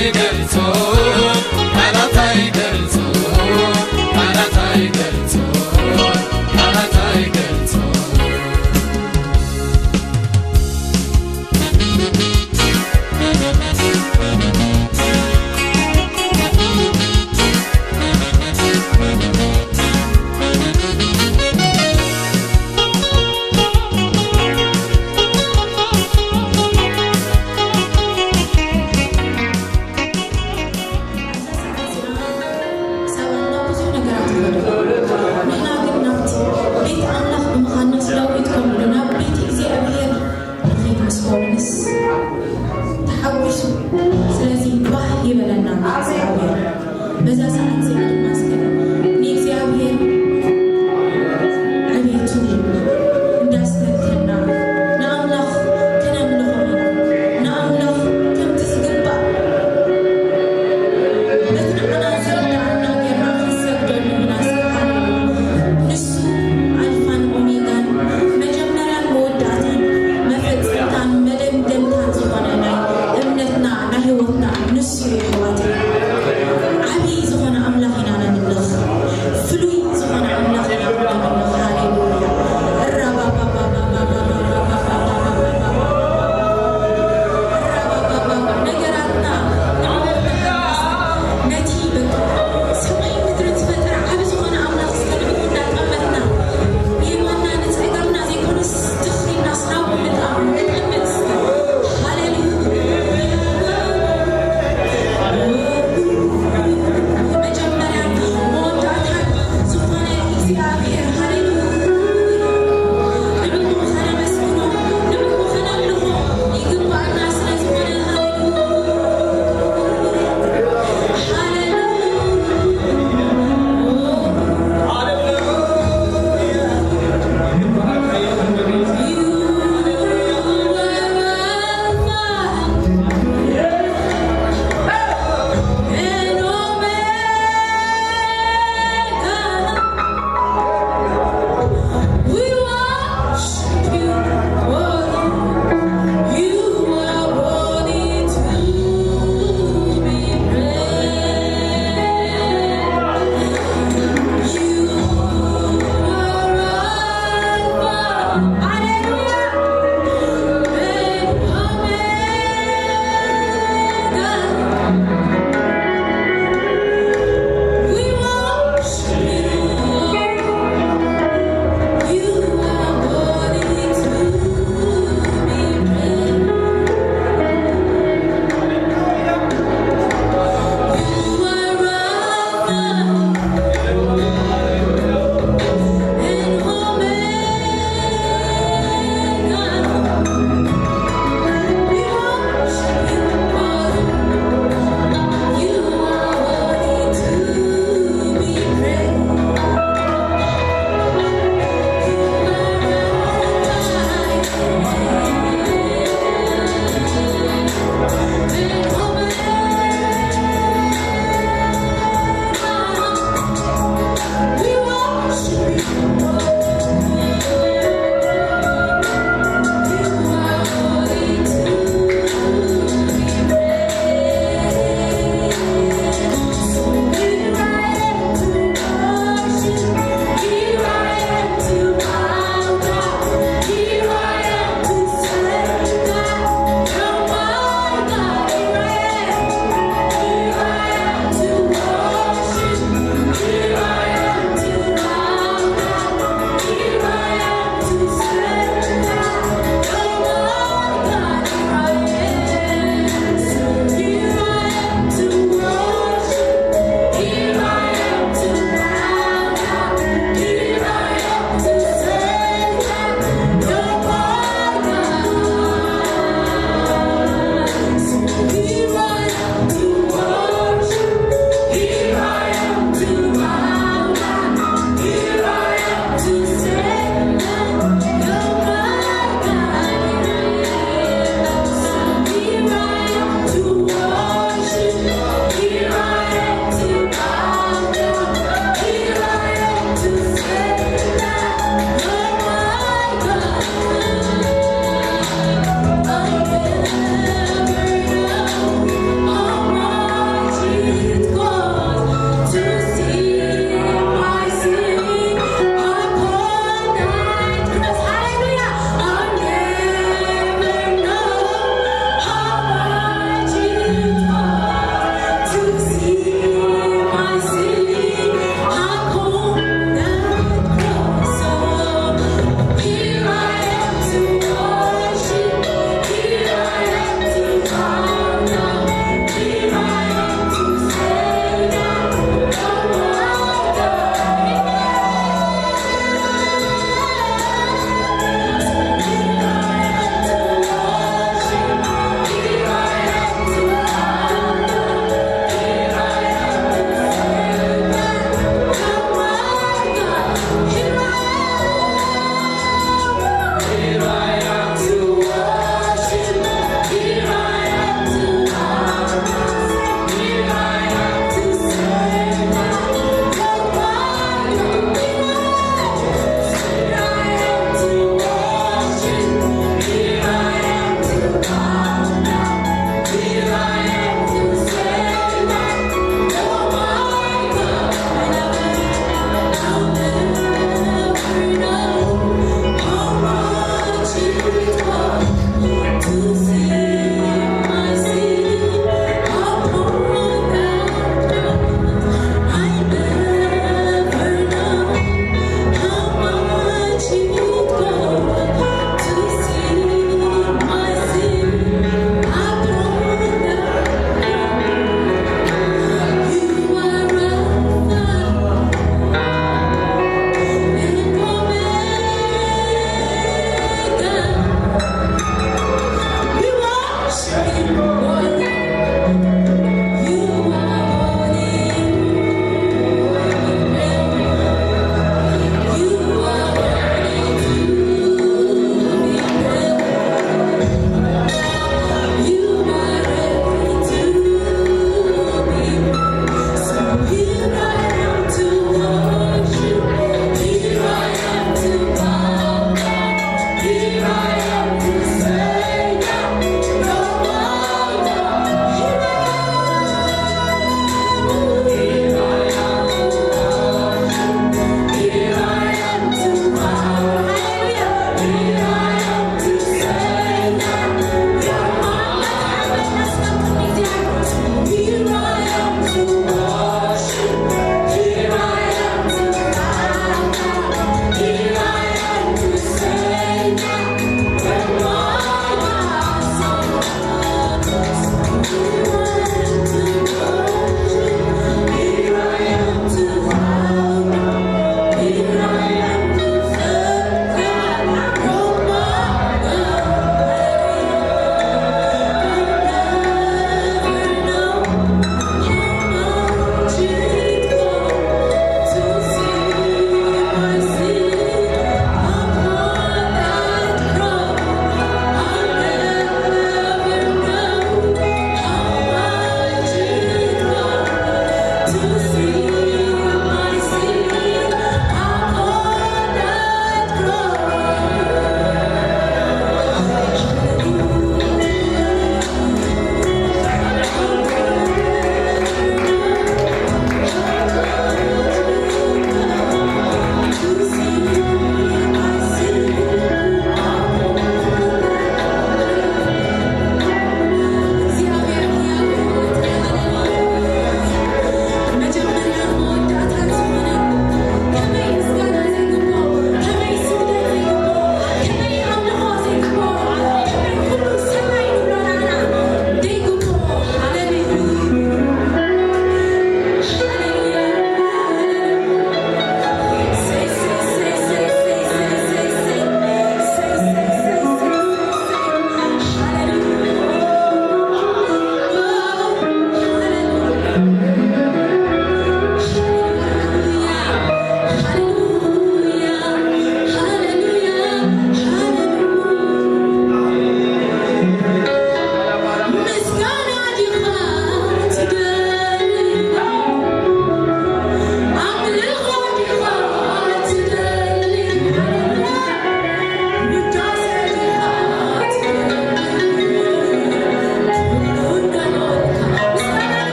ይገልጾ፣ ቃላት ኣይገልጾ፣ ቃላት ኣይገልጾ፣ ቃላት ኣይገልጾ። ኣብዛ ሰዓት እዚኣ ሰባት ናብ ብዙሕ ነገራት ይኸዱ። ንሕና ግን ናብቲ ቤት ኣምላኽ ብምዃን ነፍሲ ዳዊት ከምኡ ኢሉ ናብ ቤት እግዚኣብሔር ንኺድ ምስ በሉንስ ተሓጒሱ። ስለዚ ባህ ይበለና እግዚኣብሔር። በዛ ሰዓት እዚኣ ድማ እስከ ንእግዚኣብሔር ዕቤቱ እንዳስተንተና ንኣምላኽ ከነምልኾ ኢና። ንኣምላኽ ከምቲ ዝግባእ በቲ ንዓና ዝርድኣና ጌርና ክንሰግደሉ ኢና። እስከ ሃሌሉያ። ንሱ ኣልፋን ኦሜጋን፣ መጀመርያን መወዳእታን፣ መፈጸምታን መደምደምታን ዝኾነ ናይ እምነትና፣ ናይ ህይወትና ንሱ እዩ፣ ኣሕዋተይ። ዓብዪ ዝኾነ ኣምላኽ ኢና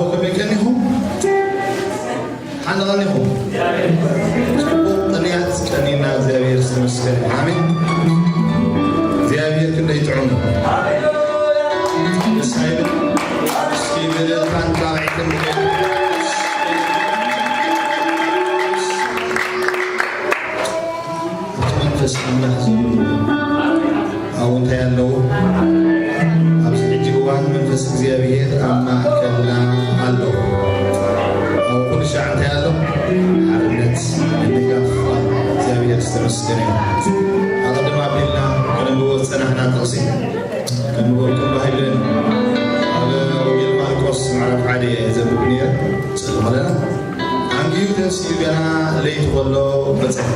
ከመይ ቀኒኹም? ሓነ ቀኒኹም? ጽቡቕ ቅንያት ቀኒና፣ እግዚኣብሔር ዝተመስገነ። ኣሜን። እግዚኣብሔር ክንደይ ጥዑም እዩ። ደስ ኣይብል? እስኪ ብእልልታን ጣቕዒትን ንገ- እቲ መንፈስ ኣምላኽ ዘሎ ኣብኡ እንታይ ኣለዉ? ኣብዚ ሕጂ እዋን መንፈስ እግዚኣብሔር ኣብ ማእከልና ኣሎ። ኣብ ኩሉ ሻዕ እንታይ ኣሎ? ሓርነት፣ ምድጋፍ ኣሎ። እግዚኣብሔር ዝተመስገነ እዩ። ኣቐድም ኣቢልና ከነንብቦ ዝጸናሕና ጥቕሲ ከንብበልኩም ባህልን ኣብ ወንጌል ማርቆስ ምዕራፍ ሓደ እየ ዘንብብ ነይረ። ጽድቕ ኣለና። ኣንጊሁ ተንሲኡ ገና ለይቲ ከሎ በጽሐ።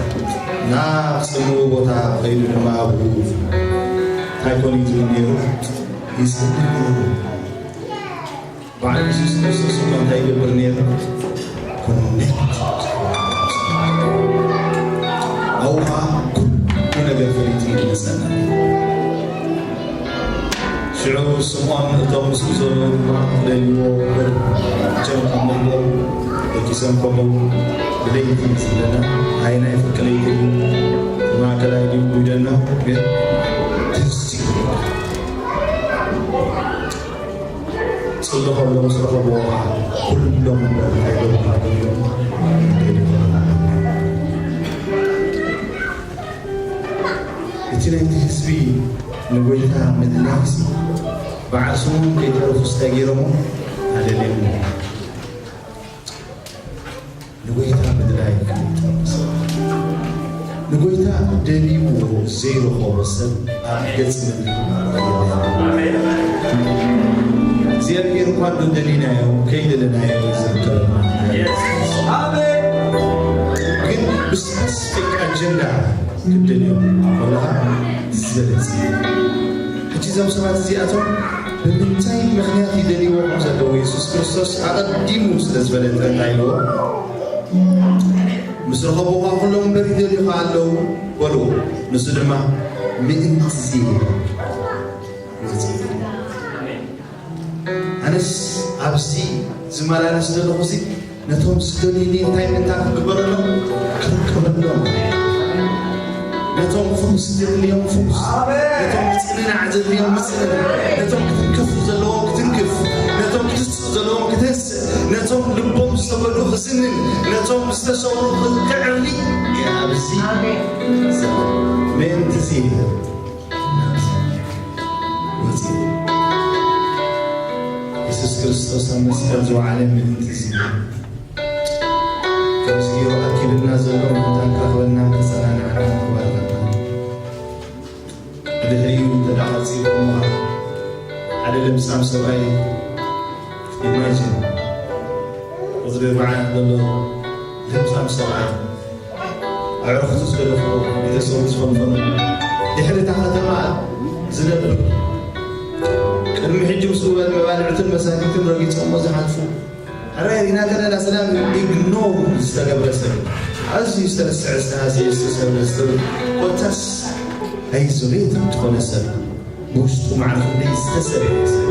ናብ ጽምው ቦታ ኸይዱ ድማ ኣብኡ እንታይ ኮን እዩ ዝብል ነይሩ? ይጽሊ ነይሩ። በዓል የሱስ ክርስቶስ እኳ እንታይ ይገብር ነይሩ? ኮኔክት። ኣብኡ ኸዓ ኩሉ ነገር ፈሊጡ እዩ ዝመጸና። ሽዑ ስምዖን እቶም ምስኡ ዘለዉ ድማ ክደልይዎ እምበር፣ እቶም ካብ መንበሩ ደቂሶም ከለዉ ብለይቲ ዝብለና ኣየናይ ፍርቂ ለይቲ እዩ? ማእከላይ ድዩ ጉደና? ግን ትዝ ይብል። ጽሊ ከሎ ምስ ረኸብዎ ኸዓ ኩሎም እምበር እንታይ ገበሩ? ደሊዎም። እቲ ናይቲ ህዝቢ ንጎይታ ምድላይሲ በዓል ስምዖን ከይተረፉስ እንታይ ገይሮሞ? ኣደልዮሞ። ንጎይታ ምድላይ ከመይ ይጠምስ? ንጎይታ ደልይዎ ዘይረኸቦ ሰብ ኣብ ገጽ ምድሪ የለን። እግዚኣብሔር እኳ እንዶ ደሊናዮ ከይደለናዮ ዝርከበና። ግን ብስፐሲፊክ ኣጀንዳ ክትደልዮ ከለኻ ዝበለጸ። ሕጂ እዞም ሰባት እዚኣቶም ብምንታይ ምኽንያት ይደልይዎ ከም ዘለዉ የሱስ ክርስቶስ ኣቐዲሙ ስለ ዝፈለጠ እንታይ ኢልዎ? ምስ ረኸብዎ ኸዓ ኩሎም እምበር ይደልዩኻ ኣለዉ በልዎ። ንሱ ድማ ምእንቲ እዚ መጺኡ። ኣነስ ኣብዚ ዝመላለስ ዘለኹ እዚ ነቶም ዝደልዩኒ እንታይ ምእንታ ክግበረሎም? ክርከበሎም። ነቶም ፍኹስ ዘድልዮም ፍኹስ፣ ነቶም ምጽንናዕ ዘድልዮም ምጽንናዕ፣ ነቶም ክትንከፉ ዘለዎም ክትንክፍ፣ ነቶም ክትስኡ ዘለዎም ክትስእ፣ ነቶም ልቦም ዝተጎድኡ ክስንን፣ ነቶም ዝተሰብሩ ክዕሪ እየ ኣብዚ ዘሎ። ምእንቲ እዚ ወፂኡ። የሱስ ክርስቶስ ኣብ መስቀል ዝወዓለ ምእንቲ እዚ ከምዚ ገይሩ ኣኪብና ዘሎ ምእንታን ክረኽበናን ከጸናንዓናን ክባርኸናን። ብድሕሪኡ እንተ ደኣ ቀጺልኩምዋ ሓደ ለምጻም ሰብኣይ ኢማጂን ቁጽሪ ኣርባዓ ዘሎ ለምጻም ሰብኣይ ኣዕሩኽቱ ዝገደፍዎ፣ ቤተሰቡ ዝፈንፈኑ፣ ድሕሪ እታ ከተማ ዝነብር፣ ቅድሚ ሕጂ ምስኡ መባልዕትን መሳኪትን ረጊጾሞ ዝሓልፉ፣ ሕራይ ሪና ከለና ሰላም ኢግኖር ዝተገብረ ሰብ፣ ኣዝዩ ዝተረስዐ፣ ዝተሃስየ፣ ዝተሰብረ፣ ዝተብ-፣ ኮታስ ኣይዞሌት ዝኾነ ሰብ፣ ብውሽጡ ማዕረ ክንደይ ዝተሰብረ ሰብ።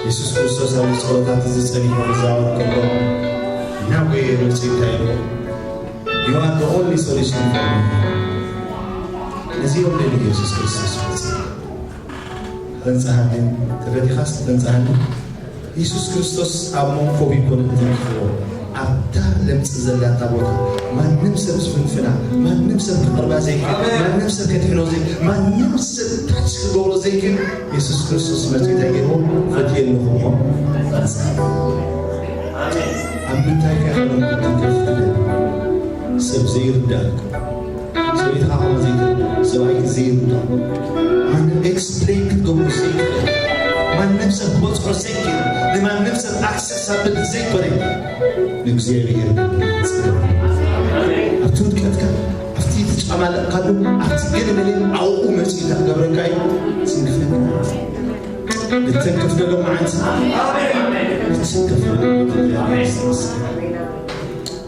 የሱስ ክርስቶስ ኣብዚ ጸሎታት እዚ ጸኒሑ ክዛወር ከሎ ናብ ገየሩ መጺኡ እንታይ ኢሉ? You are the only solution for me። ነዚኦም ደልዩ የሱስ ክርስቶስ መጺኡ። ተንጽሃኒ፣ ተፈቲኻስ ተንጽሃኒ። የሱስ ክርስቶስ ኣብ መንኮብ ይኮነ ተንኪፍዎ። ኣብታ ለምጽ ዘላታ ቦታ ማንም ሰብ ዝፍንፍና፣ ማንም ሰብ ክቐርባ ዘይክእል፣ ማንም ሰብ ከድሕኖ ዘይክእል፣ ማንም ሰብ ታች ክገብሮ ዘይክእል የሱስ ክርስቶስ መጺኡ እንታይ ገይርዎ? ፈትየ ኣለኹ እሞ። ኣብ ምንታይ ከ ኢኻ ክትንከፍ ትደሊ? ሰብ ዘይርዳእካ። ሰበይትኻ ከማን ዘይትርዳእ፣ ሰብኣይኪ ዘይርዳእ፣ ማንም ኤክስፕሌን ክትገብሮ ዘይትኽእል፣ ማንም ሰብ ክበጽሖ ዘይክእል፣ ንማንም ሰብ ኣክሰሳብል ዘይኮነ ንእግዚኣብሔር ጽልእ። ኣብቲ ውድቀትካ፣ ኣብቲ ተጨማለቕካሉ፣ ኣብቲ ገለ መለ ኣብኡ መጺኡ እንታይ ክገብረካ እዩ? ዝንክፈካ። ንተንክፍ ዶ ሎማዓንቲ? ንተንክፍ።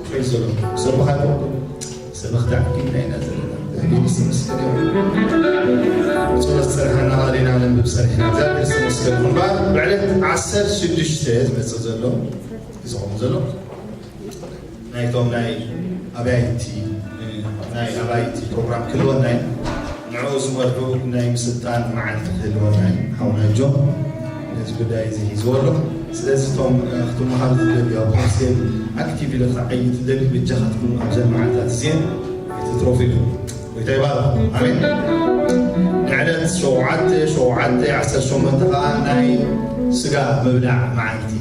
ፕሬዝ ዘ ሎርድ። ሰብኻ ዶ? ሰበኽቲ ዓቂብና ኢና ዘለና። ብጸሎት ጸንሐና ቃል ኢና ነንብብ ጸኒሕና። እግዚኣብሔር ዝተመስገነ ይኹን። እምበኣር ብዕለት ዓሰርተ ሽዱሽተ ዝመጽእ ዘሎ እዩ ዝኸውን ዘሎ። ናይቶም ናይ ኣባይቲ፣ ናይ ኣባይቲ ፕሮግራም ክህልወና እዩ። ንዕኡ ዝመርሑ ናይ ምስልጣን መዓልቲ ክህልወና እዩ። ሓውና ጆን ነዚ ጉዳይ እዚ ሒዝዎ ኣሎ። ስለዚ እቶም፣ እ፣ ክትመሃሩ ትደልዩ፣ ኣብ ሆስቴል ኣክቲቭ ኢሉ ክዓዪ ትደልዩ፣ በጃኻትኩም ኣብዘን መዓልታት እዚአን ኣይትትረፉ ኢኹም። ጎይታ ይባርኽ። ኣሜን። ንዕለት ሸውዓተ፣ ሸውዓተ፣ ዓሰርተ ሸሞንተ ከዓ ናይ ስጋ ምብላዕ መዓልቲ።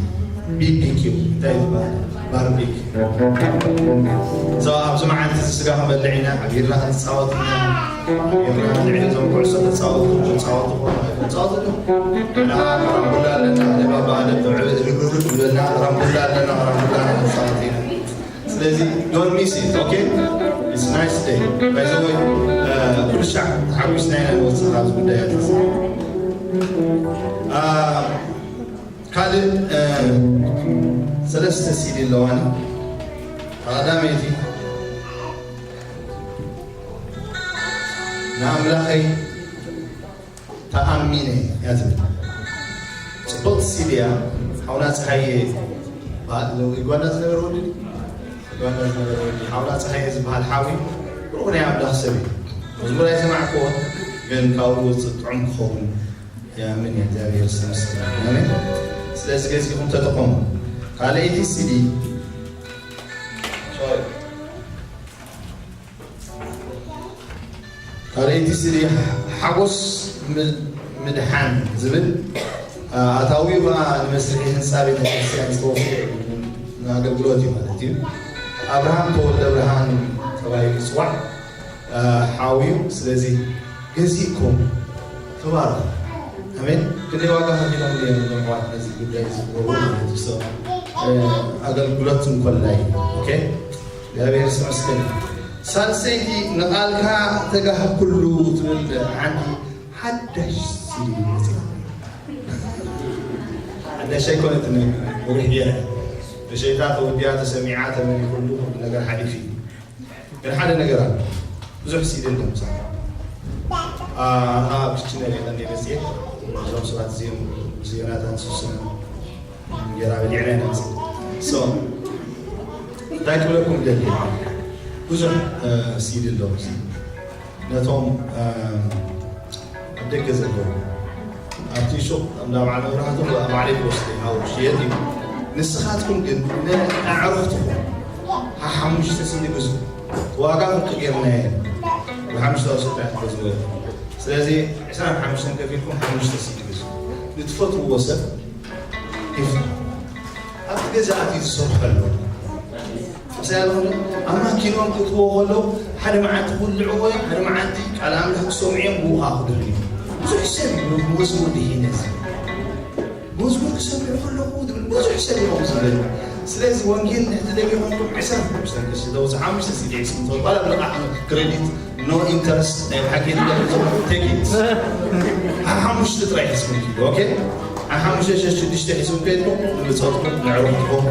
ቢ ቢ ኪው እንታይ ይበሃል? ባርቢኪ። So ኣብዚ መዓልቲ እዚ ስጋ ክንበልዕ ኢና፣ ሓቢርና ክንጻወት ኢና። ሓቢርና ንዕሊ እዞም ኩዕሶ ተጻወቱ፣ ተጻወቱ፣ ተጻወቱ። ንሕና ካራምቡላ ኣለና፣ ኣደባባ ኣደብ ርግርግ ዝበልና ካራምቡላ ኣለና፣ ካራምቡላ ክንጻወት ኢና። ስለዚ don't miss it, okay? It's nice day. By the way, uh, ኩሉ ሻዕ ተሓጒስና ኢና ንወጽእ ካብዚ ጉዳያት እዚ። Uh, ካልእ፣ እ፣ ሰለስተ ሲዲ ኣለዋኒ። ቀዳመይቲ፣ ንኣምላኸይ ተኣሚነ እያ ትብል። ጽብቕቲ ሲዲ እያ። ሓውና ጸሃየ በሃል፣ ዩጋንዳ ዝነበረ ወዲ ድዩ? ዩጋንዳ ዝነበረ ወዲ። ሓውና ጸሃየ ዝበሃል ሓዊ ብሩኽ ናይ ኣምላኽ ሰብ እዩ። መዝሙር ኣይሰማዕክዎን፣ ግን ካብኡ ዝወጽእ ጥዑም ክኸውን ይኣምን እየ። እግዚኣብሔር ዝተመስገነ ይሁን። ኣሜን። ስለዚ ገዚእኹም ተጠቐሙ። ካልኣይቲ ሲዲ፣ ሶሪ። ካልኣይቲ ሲዲ ሓጎስ ም-፣ ምድሓን ዝብል፣ ኣ-፣ ኣታዊኡ ኸዓ ንመስርሒ ህንፃ ቤተ ክርስቲያን ዝተወፍየ ኣገልግሎት እዩ ማለት እዩ። ኣብርሃም ተወልደ ብርሃን ተባሂሉ ይፅዋዕ። እ፣ ሓውዩ። ስለዚ ገዚእኩም ተባረኹ። ኣሜን። ክንደይ ዋጋ ከፊሎም እዮም እዞም ኣሕዋት ነዚ ጉዳይ ዝገብሩ ማለት እዩ። So፣ እ፣ ኣገልግሎት እንኮላይ። ኦኬ? እግዚኣብሔር ይመስገን። ሳልሰይቲ ንቓልካ ተጋህ ኩሉ ትብል ሓንቲ ሓዳሽ ሲዲ መፂኣ። ሓዳሽ ኣይኮነትን፣ ወግሕ ገይረ። ተሸይታ፣ ተወዲኣ፣ ተሰሚዓ፣ ተመሊኹሉ፣ ኩሉ ነገር ሓሊፉ እዩ። ግን ሓደ ነገር ኣሎ። ብዙሕ ሲዲ ኣሎ። ምሳሌ፣ ኣ-፣ ኣብ ክችን ሪእና እንደ መጽሔት፣ እዞም ሰባት እዚኦም ምስ ዮናታን ሱስን እንጀራ በሊዕና ኢና መጽሔት። So፣ እንታይ ክብለኩም ደሊ? ብዙሕ፣ እ፣ ሲዲ ኣሎ። ነቶም፣ እ፣ ኣብ ደገ ዘለዉ ኣብቲ ሹቕ እንዳ በዓል መብራህቱ ባዕለይ ክወስድ እየ፣ ካብኡ ክሽየጥ እዩ። ንስኻትኩም ግን ንኣዕሩኽትኹም ሓሙሽተ ሲዲ ግዙ። ዋጋ ፍርቂ ጌርናዮ፣ ብሓሙሽተ ቅርሺ ጥራሕ ትገዝእዎ። ስለዚ ዕስራን ሓሙሽተን ከፊልኩም ሓሙሽተ ሲዲ ግዙ። ንትፈትውዎ ሰብ ይፍትዎ። ኣብቲ ገዛ ኣትዩ ዝሰርሖ ኣሎ። ምሳሌ ዝኾነ ኣብ ማኪኖም ክእትዎ ከለዉ ሓደ መዓልቲ ክውልዕዎ እዮም፣ ሓደ መዓልቲ ቃል ኣምላኽ ክሰምዑ እዮም፣ ብኡ ኸዓ ክድሕኑ እዮም። ብዙሕ ሰብ እዩ መዝሙር ድሒነ ዝብል። መዝሙር ክሰምዑ ከለኹ ዝብል ብዙሕ ሰብ እዩ ከምኡ ዝብል። ስለዚ ወንጌል እንድሕር ትደልዩ ኾንኩም ዕስራን ሓሙሽተን ቅርሺ ተውፅእ፣ ሓሙሽተ ሲዲ ሒዝኩም ትወፅእ፣ ዋላ ብልቓሕ ክረዲት ኖ ኢንተረስት ናይ ብሓቂ ትገብሩ፣ ቴክ ኢት። ሓሙሽተ ጥራይ ሒዝኩም ኪዱ፣ ኦኬ? ሓሙሽተ፣ ሸሽ፣ ሽዱሽተ ሒዝኩም ከይድኩም ንብጾትኩም፣ ንዕሩኽትኩም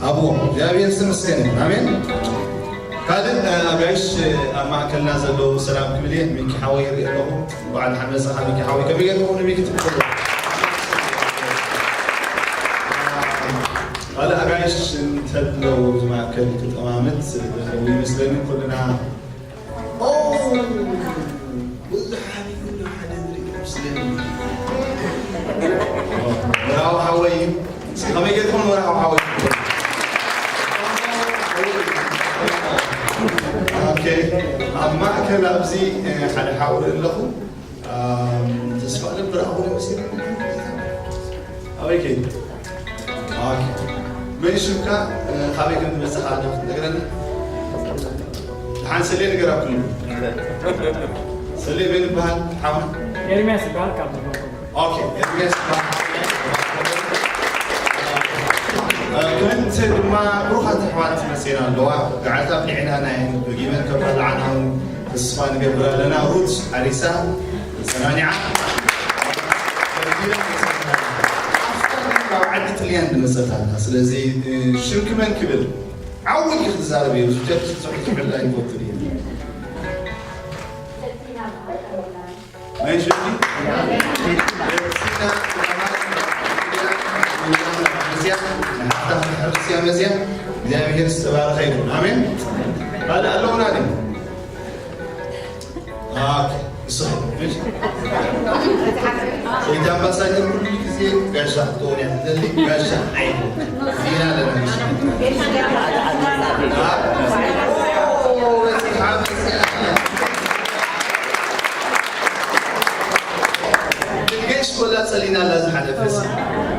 ሃብዎም። እግዚኣብሔር ዝተመስገነ ይሁን። ኣሜን። ካልእ፣ እ፣ ኣጋይሽ፣ እ፣ ኣብ ማእከልና ዘለዉ ሰላም ክብል እየ። ሚኪ ሓወይ ይርኢ ኣለኹ። እንኳዕ ደሓን መጻኻ ሚኪ ሓወይ። ከመይ ጌርኩም ንሚኪ ትብሉ? ካልእ ኣጋይሽ እንተለዉ ኣብዚ ማእከል ክጠማምት ዘለዉ ይመስለኒ። ኩልና ኦ፣ ብዙሕ ሓቢሩ ሓደ ንርኢ ምስልን። ወራዊ ሓወይ፣ እስኪ ከመይ ጌርኩም ወራዊ ሓወይ? ኦኬ፣ ኣብ ማእከል ኣብዚ፣ እ፣ ሓደ ሓው ርኢ ኣለኹ። ኣም፣ ተስፋ ነበር ኣኹ መሲሉ። ኣበይ ከይዱ? ኦኬ። መን ሽምካ፣ እ፣ ካበይ ከም ዝመጻኻ ዶ ክትነግረኒ? ደሓን ሰሌ ንገራ ኩሉ። ሰሌ መን ይበሃል? ሓው? ኤርሚያስ ይበሃል ካብ መርካቶ። ኦኬ፣ ኤርሚያስ ይበሃል። እ፣ ክልተ ድማ ብሩኻት ኣሕዋት መጺኤን ኣለዋ። ገዓልታ ብሊዕና ናይ በጊመን ከበላዕና ተስፋ ንገብር ኣለና። ሩት ኣሪሳ ተሰናኒዓ። ካብ ዓዲ ጥልያን ዝመጸት ኣላ። ስለዚ፣ እ፣ ሽምኪ መን ክብል? ዓው ኢልኪ ክትዛረቢ እዩ። ዝጀት ዝሑል ዝሑል ኣይፈቱን እየ። መዝያ፣ ንሓፍታ ክትሕርስ እያ መዝያ። እግዚኣብሔር ዝተባረኸ ይኹን። ኣሜን። ካልእ ኣለውና ድዩ? ኦኬ፣ ንስኻ፣ እሺ። ሰይቲ ኣምባሳደር ኩሉ ግዜ ጋሻ ክትከውን እያ ትደሊ፣ ጋሻ ኣይኮንክን። ዜና ኣለና፣ እሺ። ኦ፣ በዚሓ፣ በዚሓ። ክትገሽ ኮላ ጸሊና ኣላ ዝሓለፈ ሲ።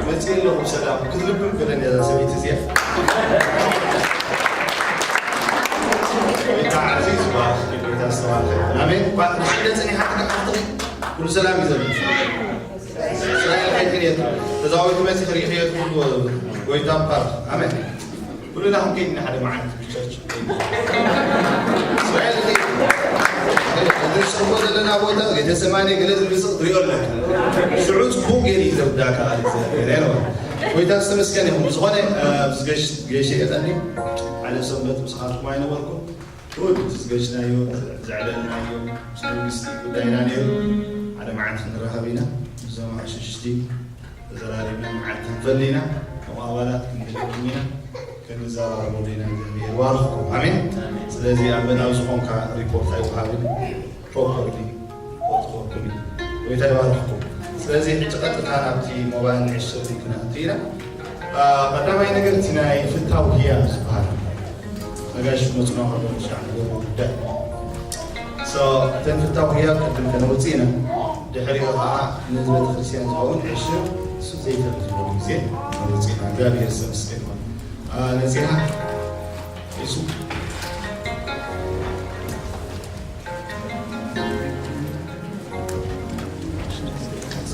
መጽእ ኣለኹም ሰላም። ክትልብም ገለን እያ እዛ ሰበይቲ እዚኣ። ጌታ ዓዚዝ ይባርኽ፣ ጌታ ዝተባረኸ ይኹን። ኣሜን። ባ-፣ ብሓደ ጸኒሓ ትግሓፍትኺ፣ ኩሉ ሰላም እዩ ዘሎ። እስራኤል ከይትርእየት፣ ተዛዊቱ መጺ ክርኢ ክየት ኩሉ ጎይታ ይባርኽ። ኣሜን። ኩልና ክንከይድ ኢና ሓደ መዓልቲ ብቸርች። እስራኤል ከይድ። እዚ ንስርጎ ዘለና ቦታ ጌተሰማኒ ገለ ዝብል ስቕ ትሪኦ ኣለካ። ሽዑ ጽቡቕ ገይሩ እዩ ዝርዳእካ ቃል እግዚኣብሔር። ጎይታ ዝተመስገነ ይኹን። ብዝኾነ፣ እ፣ ምስ ገሽ-፣ ገሽ የጠኒ ሓደ ሰንበት ምሳኻትኩም ኣይነበርኩ። ኩሉ ዝገሽናዮ፣ ዘዕለልናዮ፣ ምስ መንግስቲ ጉዳይና ነይሩ። ሓደ መዓልቲ ክንራኸብ ኢና። እዞም ኣሽሽቲ ተዘራሪብና መዓልቲ ክንፈሊ ኢና። ከም ኣባላት ክንድለኩም ኢና። ክንዘራረበሉ ኢና። እግዚኣብሔር ይባርኽኩም። ኣሜን። ስለዚ ኣብ ምእናው ዝኾንካ ሪፖርት ኣይወሃብን። ፕሮፐርሊ ፎቶኮፒ። ጎይታ ይባርኽኩም። ስለዚ ሕጂ ቀጥታ ናብቲ ሞባይል ዕሽር ክንኣቱ ኢና። አ፣ ቀዳማይ ነገር እቲ ናይ ፍታው ህያብ ዝበሃል ነጋሽ መጽኖ ከሎ ሻዕ ንገብሮ ጉዳይ። ሶ፣ እተን ፍታው ህያብ ቅድም ከነውጽእ ኢና። ድሕሪኡ ኸዓ ንህዝበ ክርስቲያን ዝኸውን ዕሽር እሱ ዘይተርፍ ግዜ ነውጽእ ኢና። እግዚኣብሔር ዝተመስገነ ይኹን። አ፣ ነዚኣ ሒዙ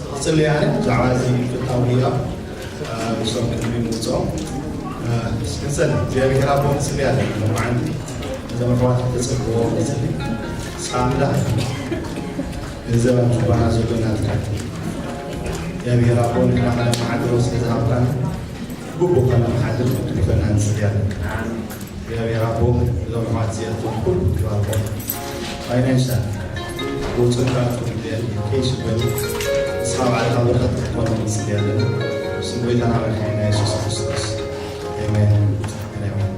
ክጽሊ ኣነ ብዛዕባ እዚ ፍታው ህያብ፣ እ፣ ንሶም ቅድሚ ምውጽኦም፣ እ፣ እስኪ ንጸሊ። እግዚኣብሔር ኣቦ ንጽሊ ኣለ። ሎማዓንቲ ነዞም ኣሕዋት ተጸልዎ ንጽሊ። እስኻ ኣምላኽ ገንዘብ ኣብ ጁባና ዘሎ ናትካ። እግዚኣብሔር ኣቦ ንሕና ከነመሓድሮ ስለ ዝሃብካና፣ ግቡእ ከነመሓድር ክትግፈና ንጽሊ ኣለ። እግዚኣብሔር ኣቦ፣ እዞም ኣሕዋት እዚኣቶም ኩሉ ክትባርኮም፣ ፋይናንሻል፣ ወጹን ካርቱን እግዚኣብሔር ከይሽበሉ፣ ንስኻ ባዕልኻ በረኸት ክትኮኖም ንጽሊ ኣለና። ብስም ጎይታና መድሓኒና የሱስ ክርስቶስ። ኣሜን። ኣሜን።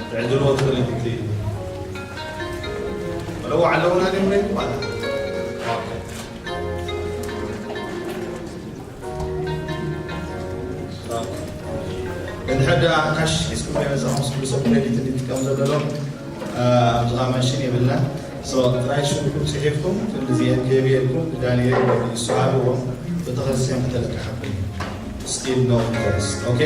ትዕድልዎ ትኽእል ኢኺ። መለዋ ኣለውና ድዮም? ኦኬ። እንድሕር ደኣ ካሽ ሒዝኩም ከይመጻኹም፣ ምስ ኩሉ ሰብ ክሬዲት እንዲጥቀም ዘለሎም፣ አ፣ ኣብዚ ኸኣ ማሽን የብልና። ሶ፣ ጥራይ ሽምኩም ጽሒፍኩም፣ ክንዲ እዚኤን ከየብየልኩም፣ ንዳንኤል ወይ ንእሱ ሃብዎ፣ ቤተክርስትያን ክተለቅሓኩም። ስቲል ኖ ኢንተረስት። ኦኬ?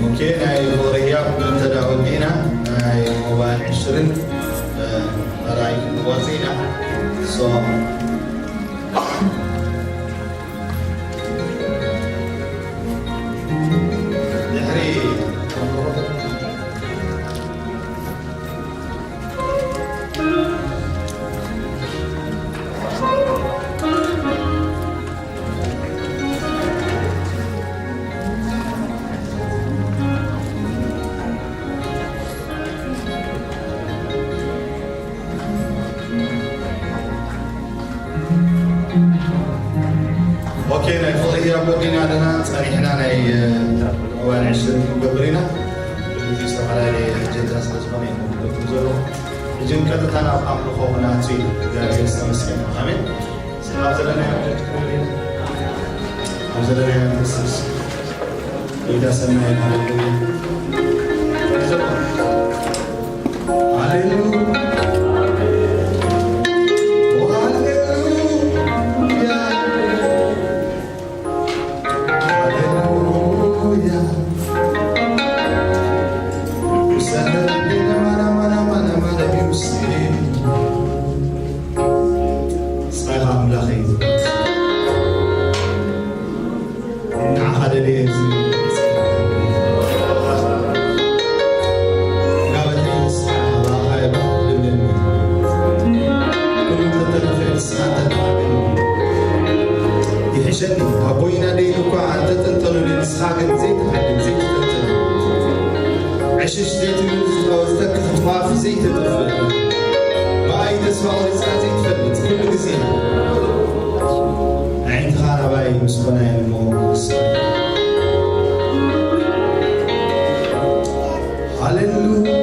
ኦኬ፣ ናይ ፍቕሪ ህያብ እንተ ደኣ ወዲእና፣ ናይ ሞባይል ዕሽርን፣ እ፣ መርኣይ ክንወጽእ ኢና። ሶ፣ ድሕሪ ኦኬ፣ ናይ ፍቕሪ ህያብ ወዲና ኣለና። ጸኒሕና ናይ፣ እ፣ እዋን ዕሽር ክንገብር ኢና። እዚ ዝተፈላለየ ኣጀንዳ ስለ ዝኾነ እዩ ክገብር ዘሎ። ሕጂ ቀጥታ ናብ ኣምልኾ ክንኣቱ ኢና። እግዚኣብሔር ዝተመስገነ። ኣሜን። ኣብ ዘለናዮ ደጅ ክብል ኢና። ኣብ ዘለናዮ ንፈስስ። ጎይታ ሰናይ፣ ሃሌሉያ። ሃሌሉያ። ሃሌሉያ። ሃሌሉያ። ንስኻ ኣምላኸይ። ለለየ እዚ ጋባተይ ንስኻ ኢኻ፣ ብኣኻ እየ ባህ ዝብለኒ። ኩሉ እንተተረፈ ንስኻ እንተተዓደኒ ይሕሸኒ። ኣቦይን ኣደይን እኳ እንተጠንጠኑኒ፣ ንስኻ ግን ዘይትሓድግ፣ ዘይትጠንጥን። ዕሽሽ ዘይትብል፣ ዝተክኽ ጧፍ ዘይተጥፍእ፣ ብኣይ ተስፋ ቆሪጽካ ዘይትፈልጥ፣ ኩሉ ግዜ ኣዒንትኻ ናባይ ምስ ኮና እየን እሞ። ሃሌሉያ።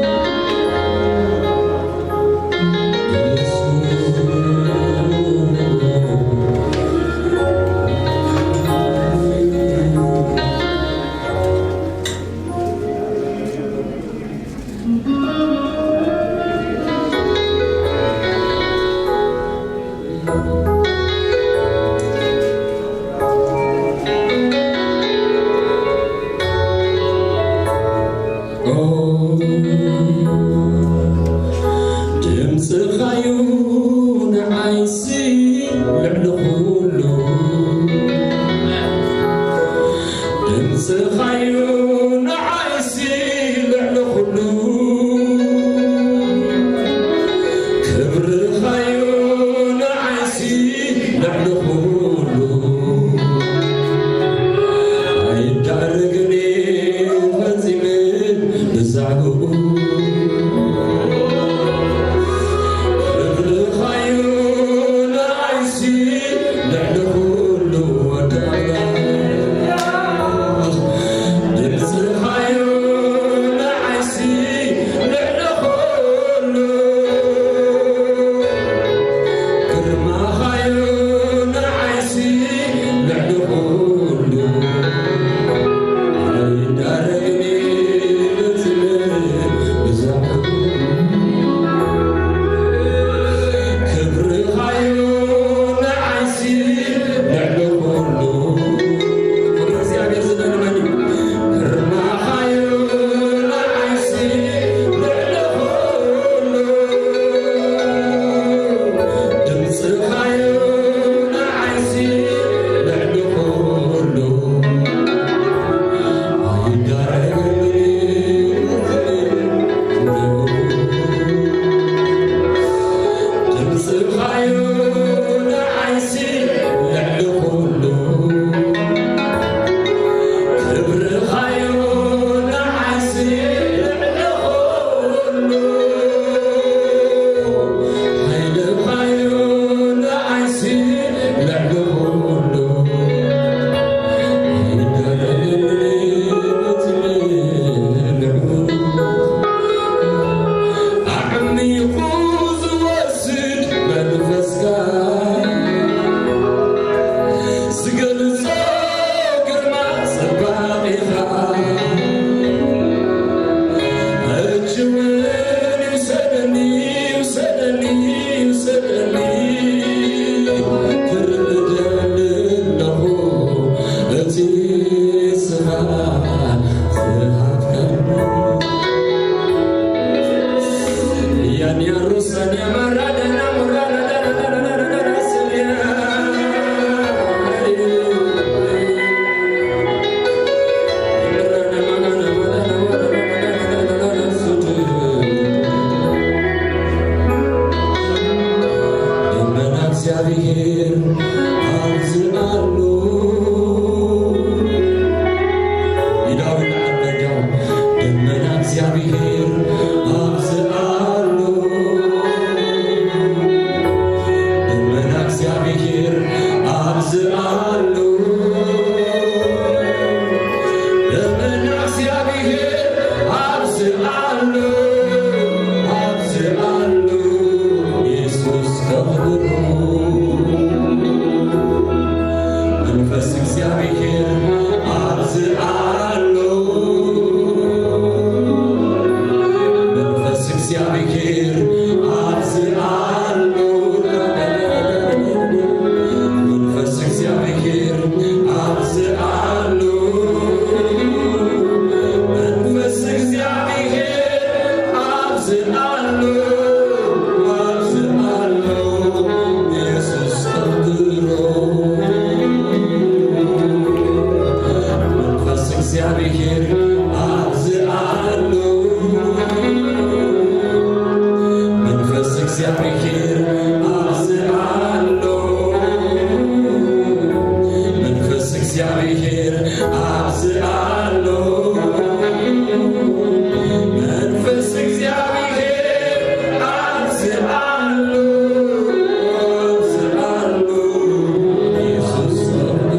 ድምፅኻዩ ንዓይሲ ልዕሊ ኩሉ፣ ድምፅኻዩ ንዓይሲ ልዕሊ ኩሉ፣ ክብርኻዩ ንዓይሲ ልዕሊ ኩሉ። ኣይዳረግን እየ ፈጺመ ብዛዕባኡ። ክብርኻዩ ንዓይሲ ልዕሊ ኩሉ ወዲ ኣምላኽ። እግዚኣብሔር ኣብዚ ኣሎ። መንፈስ እግዚኣብሔር ኣብዚ ኣሎ። መንፈስ እግዚኣብሔር ኣብዚ ኣሎ። መንፈስ እግዚኣብሔር ኣብዚ ኣሎ። ኣብዚ ኣሎ። ኢየሱስ ኣሎ።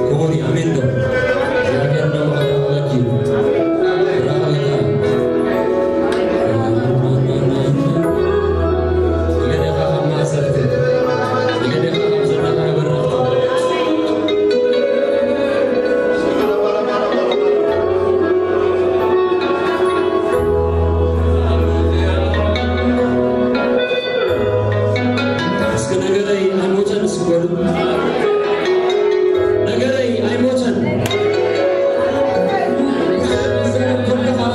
ክቡር እዩ። ኣሜን ዶ? እግዚኣብሔር ዶ ይባርኸኪ። ይባርኸካ። ንገደኻ ካብ ማእሰርቲ፣ ንገደኻ ካብ ዘለኻ በረኽቲ። እስኪ ነገረይ ኣይሞተን እስኪ በሉ። ነገረይ ኣይሞተን። ክዛረብ ከሎ ከዓ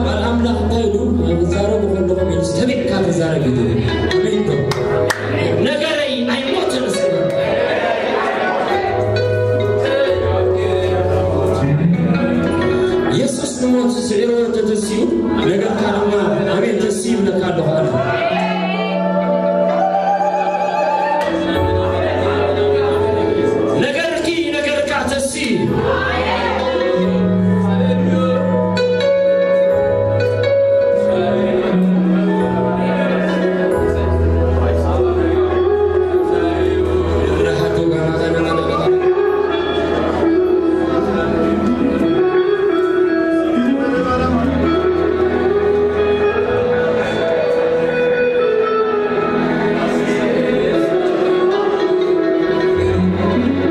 ቃል ኣምላኽ እንታይ ኢሉ? ክዛረቡ ከለኹም ኢሉ ዝተቤካ ተዛረብ እዩ። ኣሜን ዶ? ነገረይ ኣይሞተን እስኪ በሉ። የሱስ ንሞት ስዒሩ ተተሲኡ፣ ነገርካ ድማ ኣሜን ተስዩ ይብለካ ኣለኹ ኣነ። ነገርኪ ነገርካ ተስዩ።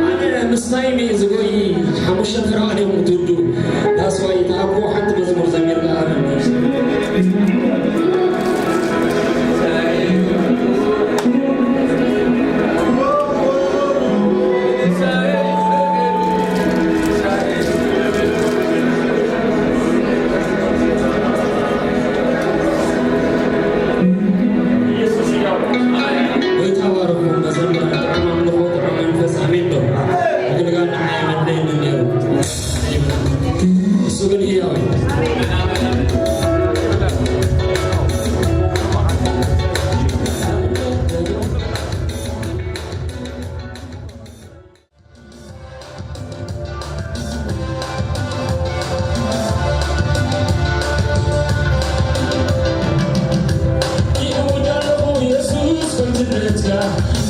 ኣነ ምስ ታይም እየ ዝጎይ፣ ሓሙሽተ ተራ እዮም ትውዱ። ዳስዋይ ተኣኮ ሓንቲ መዝሙር ዘሚርካ ኣነ። ጎይታ ባርኹ መዘምራን፣ ጥዑም ኣምልኾ፣ ጥዑም መንፈስ። ኣሜን ዶ? ምግልጋል ንዓይ መድለየኒ ነይሩ። እሱ ግን ህያው እዩ።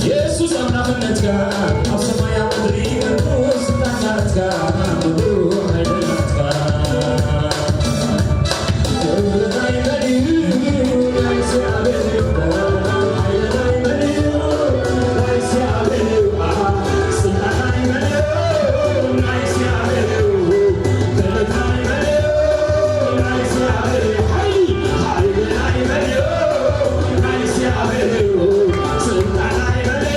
የሱስ ኣምላኽነትካ ኣብ ሰማይ ኣብ ምድሪ ምሉእ ስልጣን ናትካ፣ ምሉእ ሓይሊ ናትካ። ክብሪ ናይ መን እዩ? ናይ እግዚኣብሔር እዩ። ሓይሊ ናይ መን እዩ? ናይ እግዚኣብሔር እዩ። ኣሃ፣ ስልጣን ናይ መን እዩ? ናይ እግዚኣብሔር እዩ። ክብሪ ናይ መን እዩ? ናይ እግዚኣብሔር እዩ። ሓይሊ፣ ሓይሊ ናይ መን እዩ? ናይ እግዚኣብሔር እዩ። ስልጣን ናይ መን እዩ?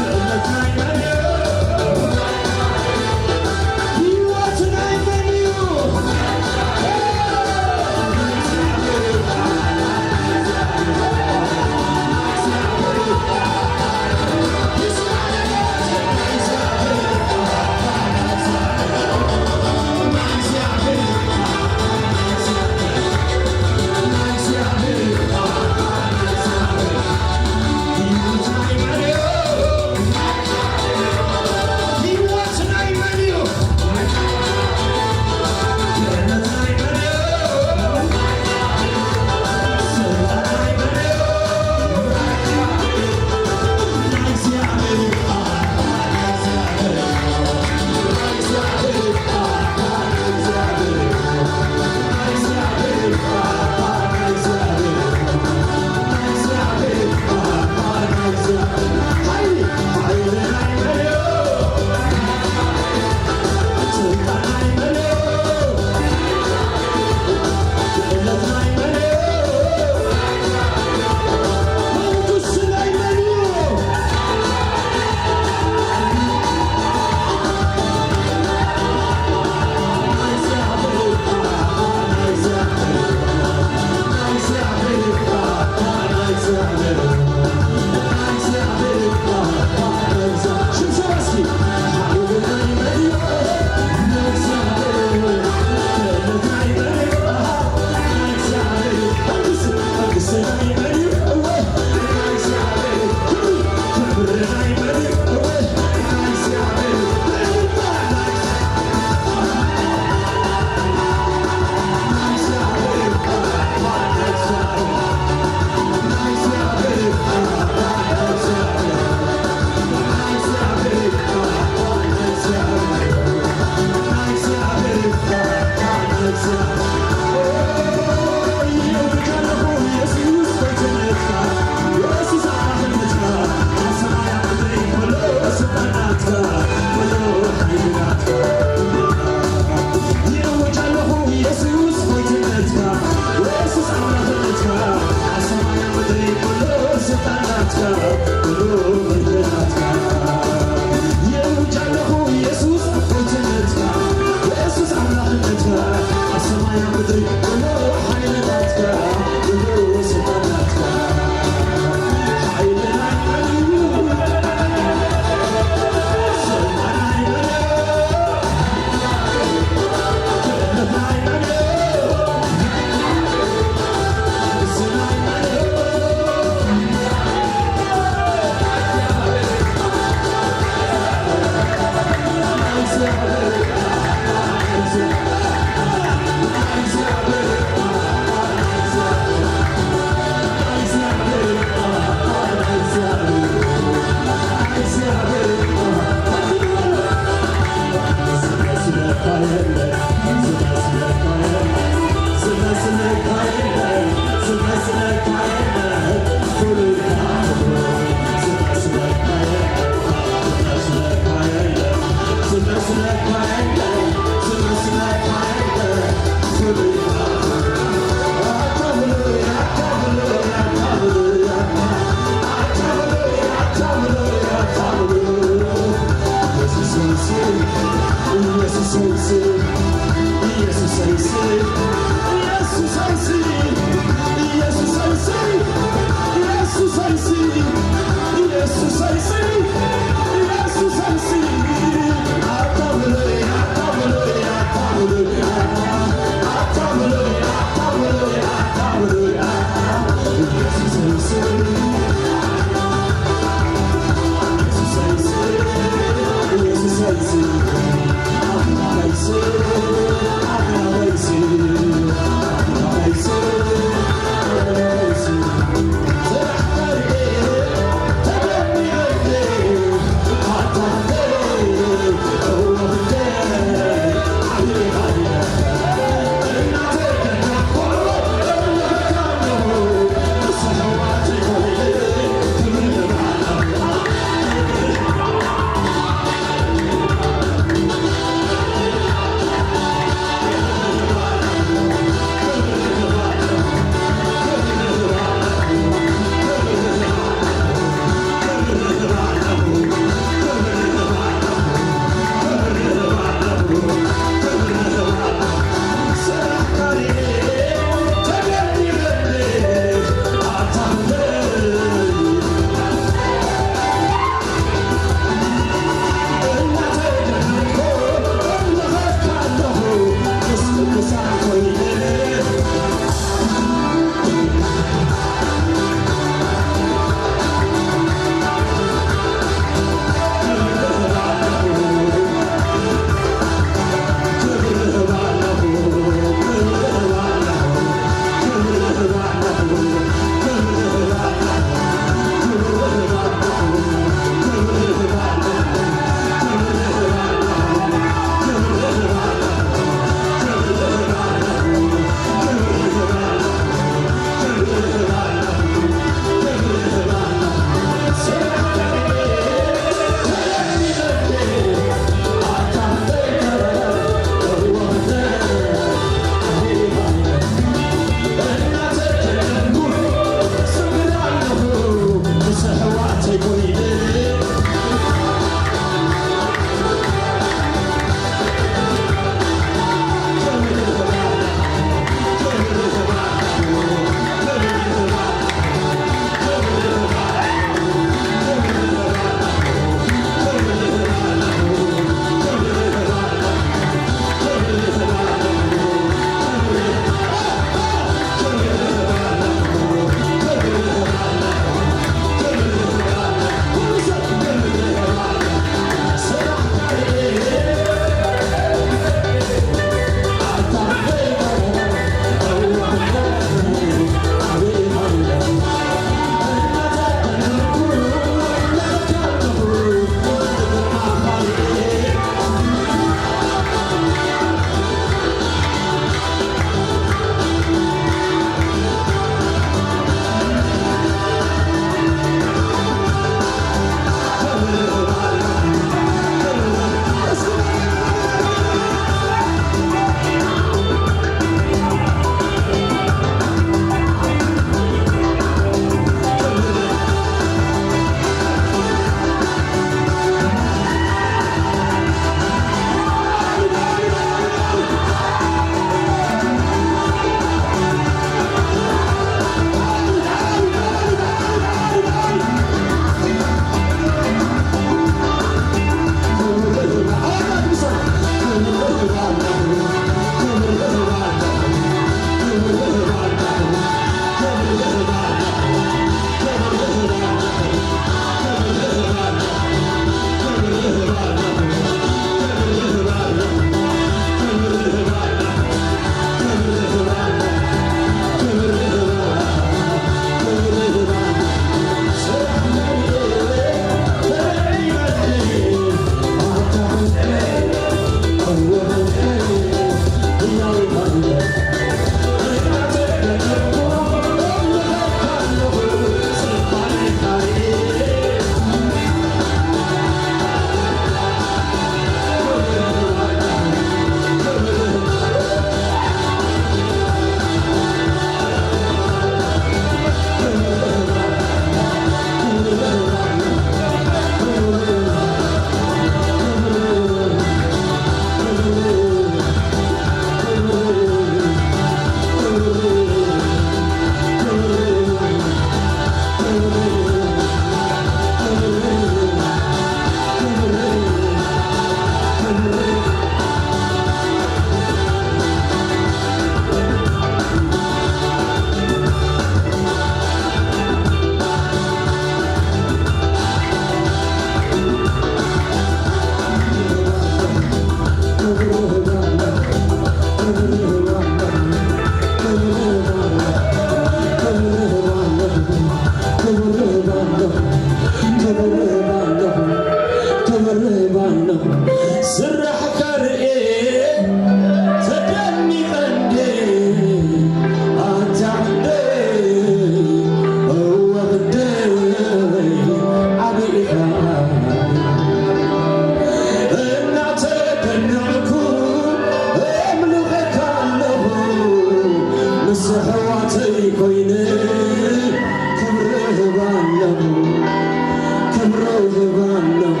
ክብሪ እህብ ኣለኹ፣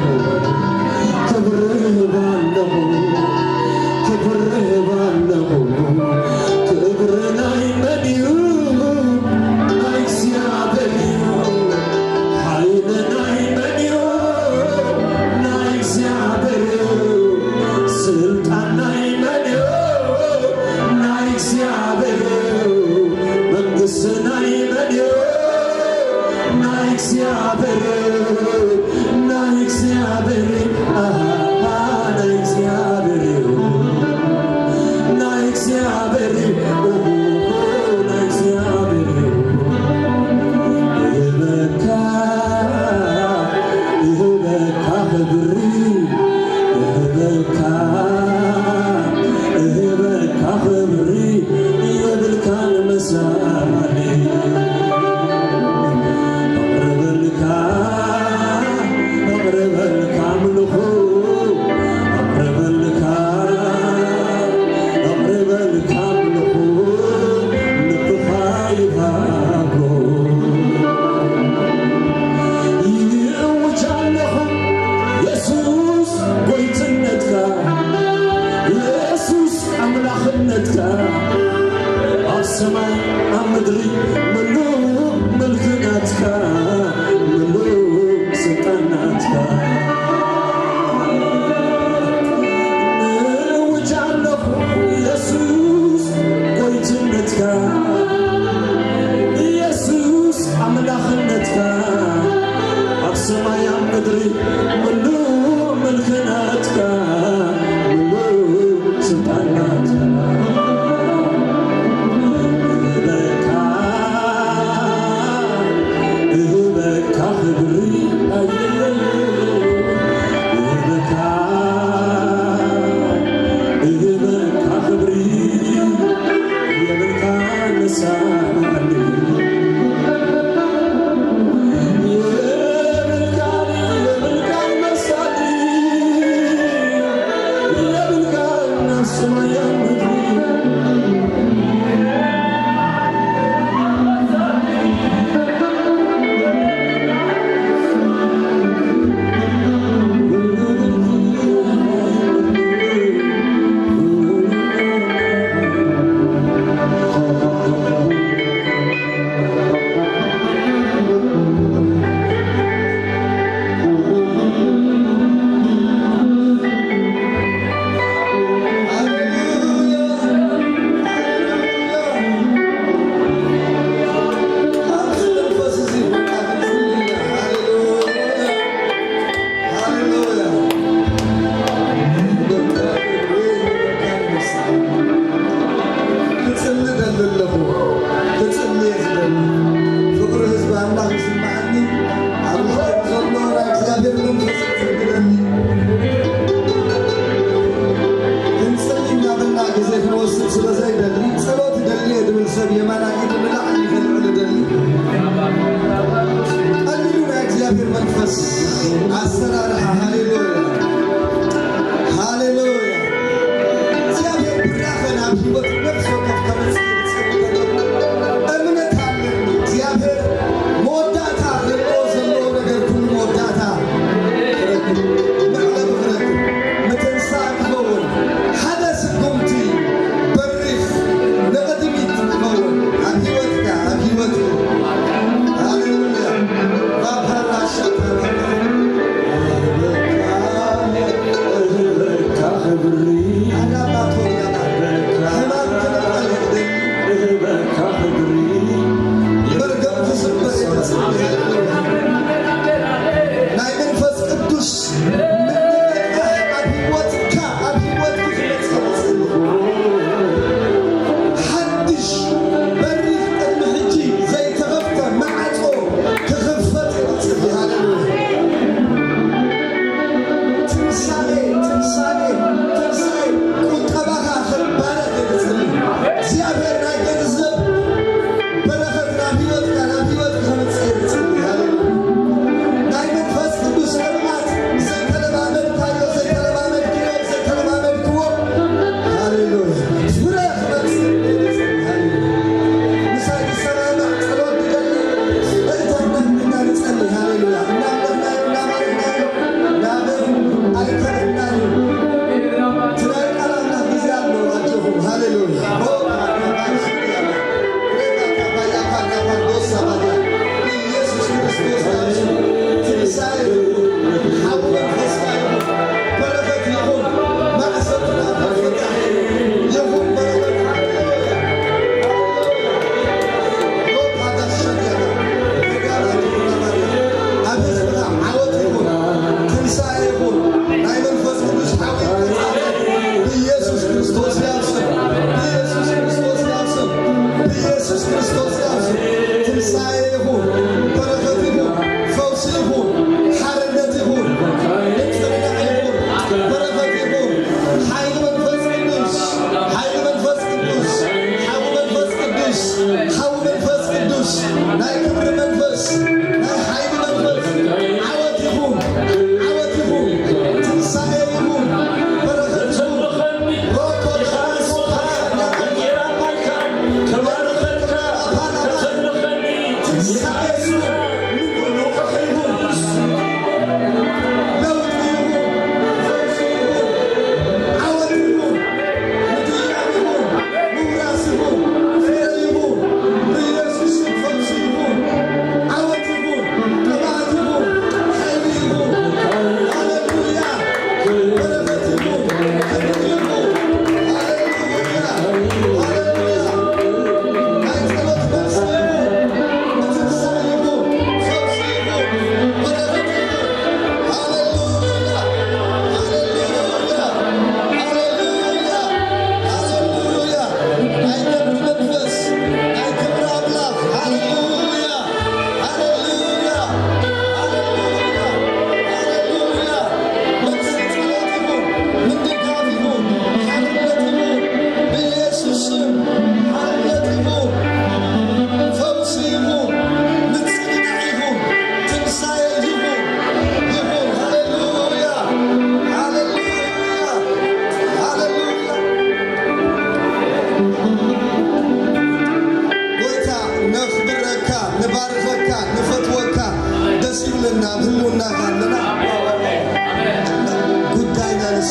ክብሪ እህብ ኣለኹ፣ ክብሪ እህብ ኣለኹ። ክብሪ ናይ መን እዩ? ናይ እግዚኣብሔር እዩ። ሓይሊ ናይ መን እዩ? ናይ እግዚኣብሔር እዩ። ስልጣን ናይ መን እዩ? ናይ እግዚኣብሔር እዩ። መንግስቲ ናይ መን እዩ? ናይ እግዚኣብሔር እዩ። ናይ እግዚኣብሔር እዩ። ኣሃ፣ ናይ እግዚኣብሔር እዩ። ናይ እግዚኣብሔር እዩ። ኦሆ፣ ናይ እግዚኣብሔር እዩ። እህበካ፣ እህበካ ክብሪ፣ እህበካ፣ እህበካ ክብሪ የብልካን መሳሊ። ኣቕርበልካ፣ ኣቕርበልካ ኣምልኾ፣ ኣቕርበልካ፣ ኣቕርበልካ ኣምልኾ፣ ልብኻ ይሃቦ። ይእውጅ ኣለኹ የሱስ ጎይትነትካ፣ የሱስ ኣምላኽነትካ፣ ኣብ ሰማይ ኣብ ምድሪ ምሉእ ምልክነትካ፣ ምሉእ ስልጣናትካ። እውጅ ኣለኹ የሱስ ጎይትነትካ፣ የሱስ ኣምላኽነትካ፣ ኣብ ሰማይ ኣብ ምድሪ ምሉእ ምልክነትካ፣ ምሉእ ስልጣናትካ። እህበካ፣ እህበካ ክብሪ፣ እህበካ፣ እህበካ ክብሪ የብልካ መሳሊ። የብልካ፣ የብልካ መሳሊ። የብልካ ኣብ ሰማይ ኣብ ምድሪ። ሃሌሉያ። ክጽሊ ደሊ ኣለኹ። ክጽሊ እየ ዝደሊ። ፍቕሪ ህዝቢ ኣምላኽ ይስምዓኒ። ኣብ ውሽጠይ ዘሎ ናይ እግዚኣብሔር መንፈስ ይጽግበኒ። ክንጽሊ እናበልና ግዜ ክንወስድ ስለ ዘይደሊ፣ ጸሎት ይደሊ እየ ድብል ሰብ የማናይ ኢዱ ንላዕሊ ከልዕል እደሊ። ቀሊሉ ናይ እግዚኣብሔር መንፈስ ኣሰራርሓ። ሃሌሉያ፣ ሃሌሉያ። እግዚኣብሔር ብራኸ ናብ ህይወት ነፍሲ ወከፍ ከምጽእ ዝጸሊ ዘሎ እምነት ኣለኒ። እግዚኣብሔር መወዳእታ ዘለዎ፣ ዘለዎ ነገር ኩሉ መወዳእታ ክረክብ፣ መዕለቢ ክረክብ፣ ምትንሳእ ክኸውን፣ ሓደ ስጉምቲ በሪኽ ንቕድሚት ክኸውን ኣብ ህይወትካ፣ ኣብ ህይወትኩ። ሃሌሉያ። ባፓራሻ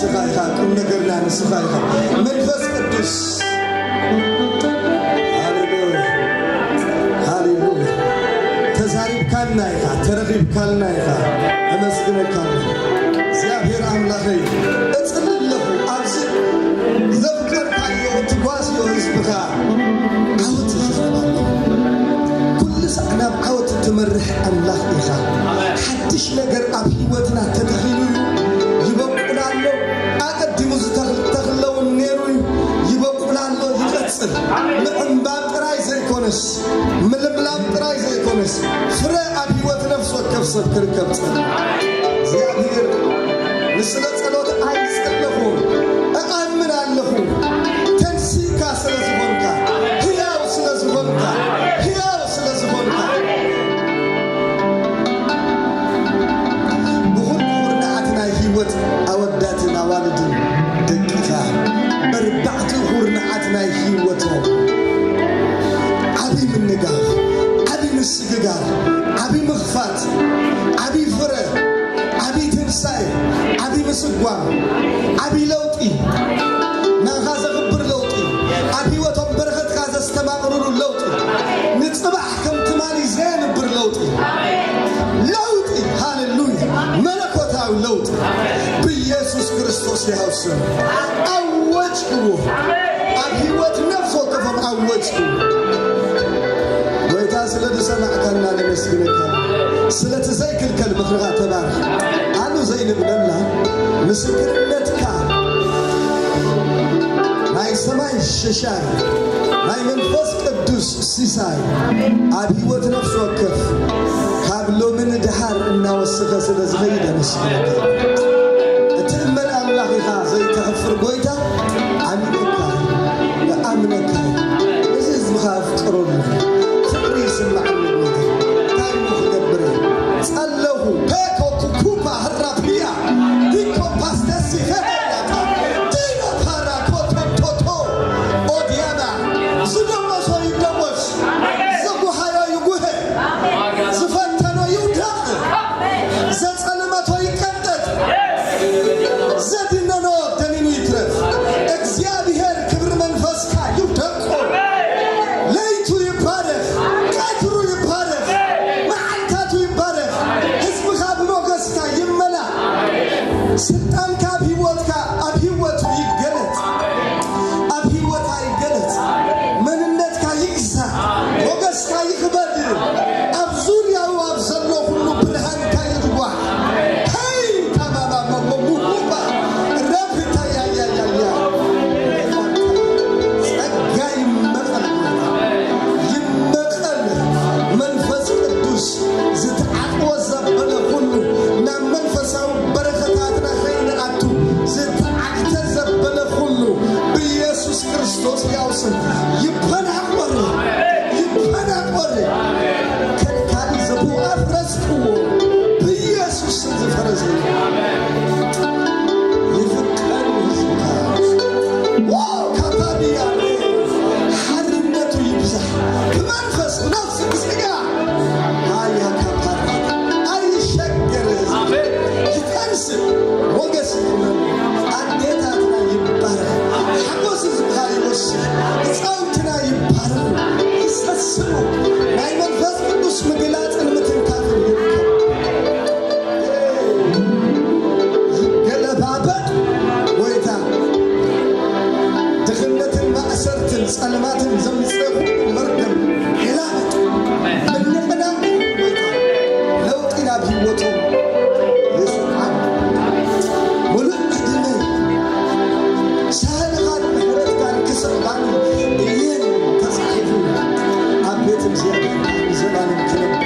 ንስኻ ኢኻ፣ ቁም ነገርና ንስኻ ኢኻ። መንፈስ ቅዱስ። ሃሌሉያ፣ ሃሌሉያ። ተዛሪብካልና ኢኻ፣ ተረኺብካልና ኢኻ። ኣመስግነካ ኣለኹ። እግዚኣብሔር ኣምላኸይ፣ እጽሊ ኣለኹ። ኣብዚ ዘፍቀድካዮ፣ እትጓዝዮ ህዝብኻ ዓወት ይዛረብ ኣሎ። ኩሉ ሳዕ ናብ ዓወት እትመርሕ ኣምላኽ ኢኻ። ሓድሽ ነገር ኣብ ህይወትና ተተኺሉ እዩ። ይበቁል ኣሎ። ኣቐዲሙ ዝተኽል-፣ ተኽለ እውን ነይሩ እዩ። ይበቁል ኣሎ፣ ይቐጽል። ምዕንባብ ጥራይ ዘይኮነስ፣ ምልምላም ጥራይ ዘይኮነስ፣ ፍረ ኣብ ህይወት ነፍሲ ወከፍ ሰብ ክርከብ ጸልእ። እግዚኣብሔር፣ ንስለ ጸሎት ኣይጸለኹን፣ እኣምን ኣለኹ። ተንሲእካ ስለ ዝኾንካ፣ ህያው ስለ ዝኾንካ፣ ህያው ስለ ዝኾንካ፣ ብኹሉ ኹርናዓት ናይ ህይወት ኣወዳትን ኣዋልድን ደቂኻ፣ ኣርባዕተ ኹርናዓት ናይ ህይወቶም ዓቢ ምንጋፍ፣ ዓቢ ምስግጋር፣ ዓቢ ምኽፋት፣ ዓቢ ፍረ፣ ዓቢ ትንሳኤ፣ ዓቢ ምስጓም፣ ዓቢ ለውጢ፣ ናኻ ዘኽብር ለውጢ፣ ኣብ ህይወቶም በረኸትካ ዘስተማቕርሉ ለውጢ፣ ንጽባሕ ከም ትማሊ ዘየንብር ለውጢ፣ ለውጢ፣ ሃሌሉያ፣ መለኮታዊ ለውጢ ብኢየሱስ ክርስቶስ ይሃው ስም ኣወጅክዎ። ኣብ ህይወት ነፍሲ ወከፎም ኣወጅክዎ። ጎይታ ስለ ዝሰማዕካና ነመስግነካ። ስለቲ ዘይክልከል ምኽርኻ ተባረኽ። ኣሉ ዘይንብለላ ምስክርነትካ ናይ ሰማይ ሽሻይ ናይ መንፈስ ቅዱስ ሲሳይ ኣብ ህይወት ነፍሲ ወከፍ ካብ ሎሚ ንደሓር እናወሰኸ ስለ ዝኸይድ ኣመስግነካ። እትእመን ኣምላኽ ኢኻ፣ ዘይተሕፍር ጎይታ፣ ኣሚነካ፣ እኣምነካ። እዚ ህዝብኻ ኣፍቅረሉ። ፍቕሪ ይስምዓኒ ጎይታ። እንታይ እሞ ክገብር እየ? ጸለኹ። ፔኮ ኩኩፓ ህራፕያ። ዲኮ ፓስተሲ ፌደላታ። ዲኖ ፓራ ኮቶቶቶ። ኦዲያና። ዝደመሶ ይደመስ። ዘጉሃዮ ይጉሀ። ዝፈተኖ ይውደቕ። ዘጸለመቶ ይቀንጠጥ። ዘድነኖ ደኒኑ ይትረፍ። እግዚኣብሔር ክብሪ መንፈስካ ይውደቆ። ለይቱ ይባረኽ፣ ቀትሩ ይባረኽ፣ መዓልታቱ ይባረኽ። ህዝብኻ ብሞገስካ ይመላ። ስልጣንካ ኣብ ህይወትካ፣ ኣብ ህይወቱ ይገለጽ። ኣብ ህይወታ ይገለጽ። መንነትካ ይግዛእ። ሞገስካ ይኽበድ። ኣብ ዙርያኡ ኣብ ዘሎ ኩሉ ብርሃንካ ይርዋሕ። ሄይ፣ ታማማማማሙሁባ፣ ረብታ፣ ያያያያ። ጸጋ ይመቐል፣ ይመቐል። መንፈስ ቅዱስ ዝተዓጥወ ዘበለ ኩሉ ናብ መንፈሳዊ በረኸታትና ከይንኣቱ ዝተዓግተ ዘበለ ኩሉ ብኢየሱስ ክርስቶስ ያው ስም ይፈናቆር፣ ይፈናቆር። ከልካሊ ዘቡ ኣፍረስክዎ፣ ብኢየሱስ ስም ዝፈረሰ ይፍቀድ ህዝብኻ። ዋው፣ ካታቢያ ሓርነቱ ይብዛሕ። ብመንፈስ፣ ብነፍሲ፣ ብስጋ ሃያ ካታራ ኣይሸገር ህዝቢ። ይተንስእ፣ ሞገስ ይኹነሉ። ኣዴታትና ይባረኽ። ሓጎስ ህዝብኻ ይወስኽ። ህፃውንትና ይባረኹ፣ ይሰስኑ። ናይ መንፈስ ቅዱስ ምግላፅን ምትንካፍን ይርከብ። ይገለባበጥ ጎይታ። ድኽነትን ማእሰርትን ጸልማትን ዘምጽእ ኩሉ መርገም ይላበጥ። ምንቕናቕ ይኹን ጎይታ። ለውጢ ናብ ህይወቶም ይስዓብ። ሙሉእ ዕድመ ሳህልኻን ምሕረትካን ክስዕባኒ እየን ተጻሒፉ ኣብ ቤት እግዚኣብሔር ንዘላለም ክነብር።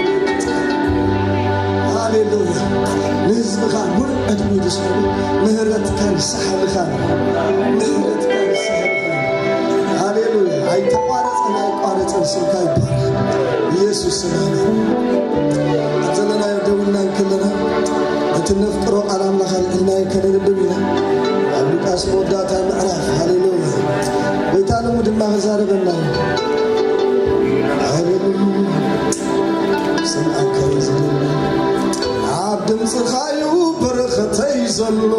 ሃሌሉያ። ንህዝብኻ ሙሉእ ዕድመ ዝስዕቡ ምሕረትካን ሳህልኻን፣ ምሕረትካን ሳህልኻን። ሃሌሉያ። ኣይተቋረጸን ኣይቋረጸን ስምካ ይባረኽ። ኢየሱስ ስም ኣሜን። ኣብ ዘለናዮ ደው ኢልና እንከለና እቲ ነፍቅሮ ቃል ኣምላኽ ኣልዒልናዮ ከነንብብ ኢና። ኣብ ሉቃስ መወዳእታ ምዕራፍ፣ ሃሌሉያ። ጎይታ ሎሚ ድማ ክዛረበና እዩ። ሃሌሉያ። ስምዓካ እዩ ዝደሊ። ኣብ ድምፅኻ እዩ በረኸተይ ዘሎ።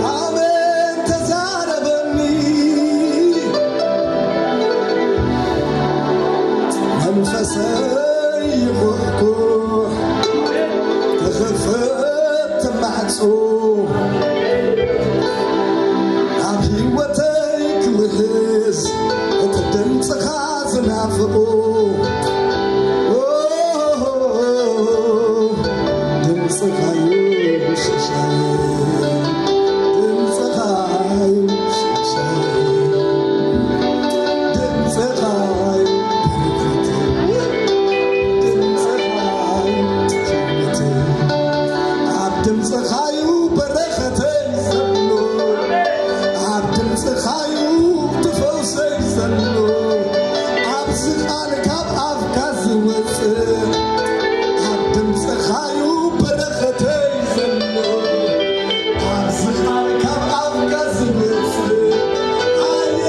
ኣሜን ተዛረበኒ፣ መንፈሰይ ይኹሕኩሕ፣ ተኸፈት ማዕጾ፣ ኣብ ህይወተይ ክውሕዝ፣ እቲ ድምጽኻ ዝናፍቑ። ድምጽኻዩ ሽሻይ፣ ድምጽኻዩ ሽሻይ፣ ድምጽኻዩ በረኸት፣ ድምጽኻዩ ሕይወት። ኣብ ድምጽኻዩ በረኸተይ ዘሎ፣ ኣብ ድምጽኻዩ እቲ ፈውሰይ ዘሎ፣ ኣብዚ ቃል ካብ ኣፍካ ዝወጽእ፣ ኣብ ድምጽኻዩ በረኸተይ ዘሎ፣ ኣብዚ ቃል ካብ ኣፍካ ዝወጽእ፣ ኣየ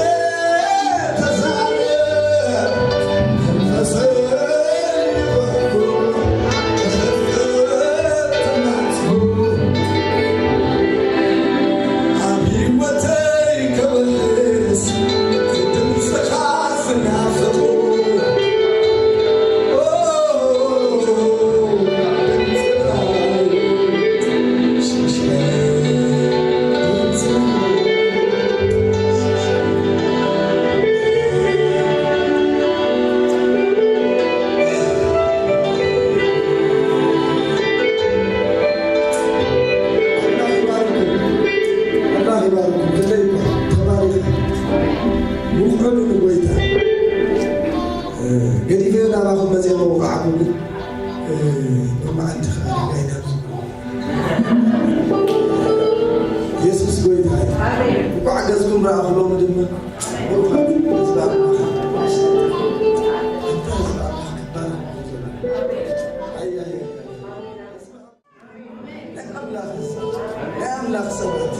ተዛረብ፣ መንፈሰይ ይኹሕኩሕ፣ ተኸፈት ማዕጾ፣ ኣብ ህይወተይ ከውሕስ፣ ድምጽኻ ዝናፍቑ። ኣምላኽ ይባርኩም። ኣምላኽ ይባርኩም። ክንደይ እኳ ተባሪኹ ውዕሉ ንጎይታ። እ፣ ገዲፈ ናባኹም መፅየ መውቃዕኩም ግን፣ እ፣ ብመዓልቲ ከዓ ጋይታ የሱስ ጎይታ እዩ። እንኳዕ ገዝኩም ረኣኹ። ሎሚ ድማ ብሩኻት ህዝቢ ኣምላኽ፣ ኣንታ ህዝቢ ኣምላኽ ክባረኽ እዩ ዘሎ። ኣይ፣ ኣይ፣ ኣይ፣ ኣይ። ናይ ኣምላኽ ህዝቢ፣ ናይ ኣምላኽ ሰባት፣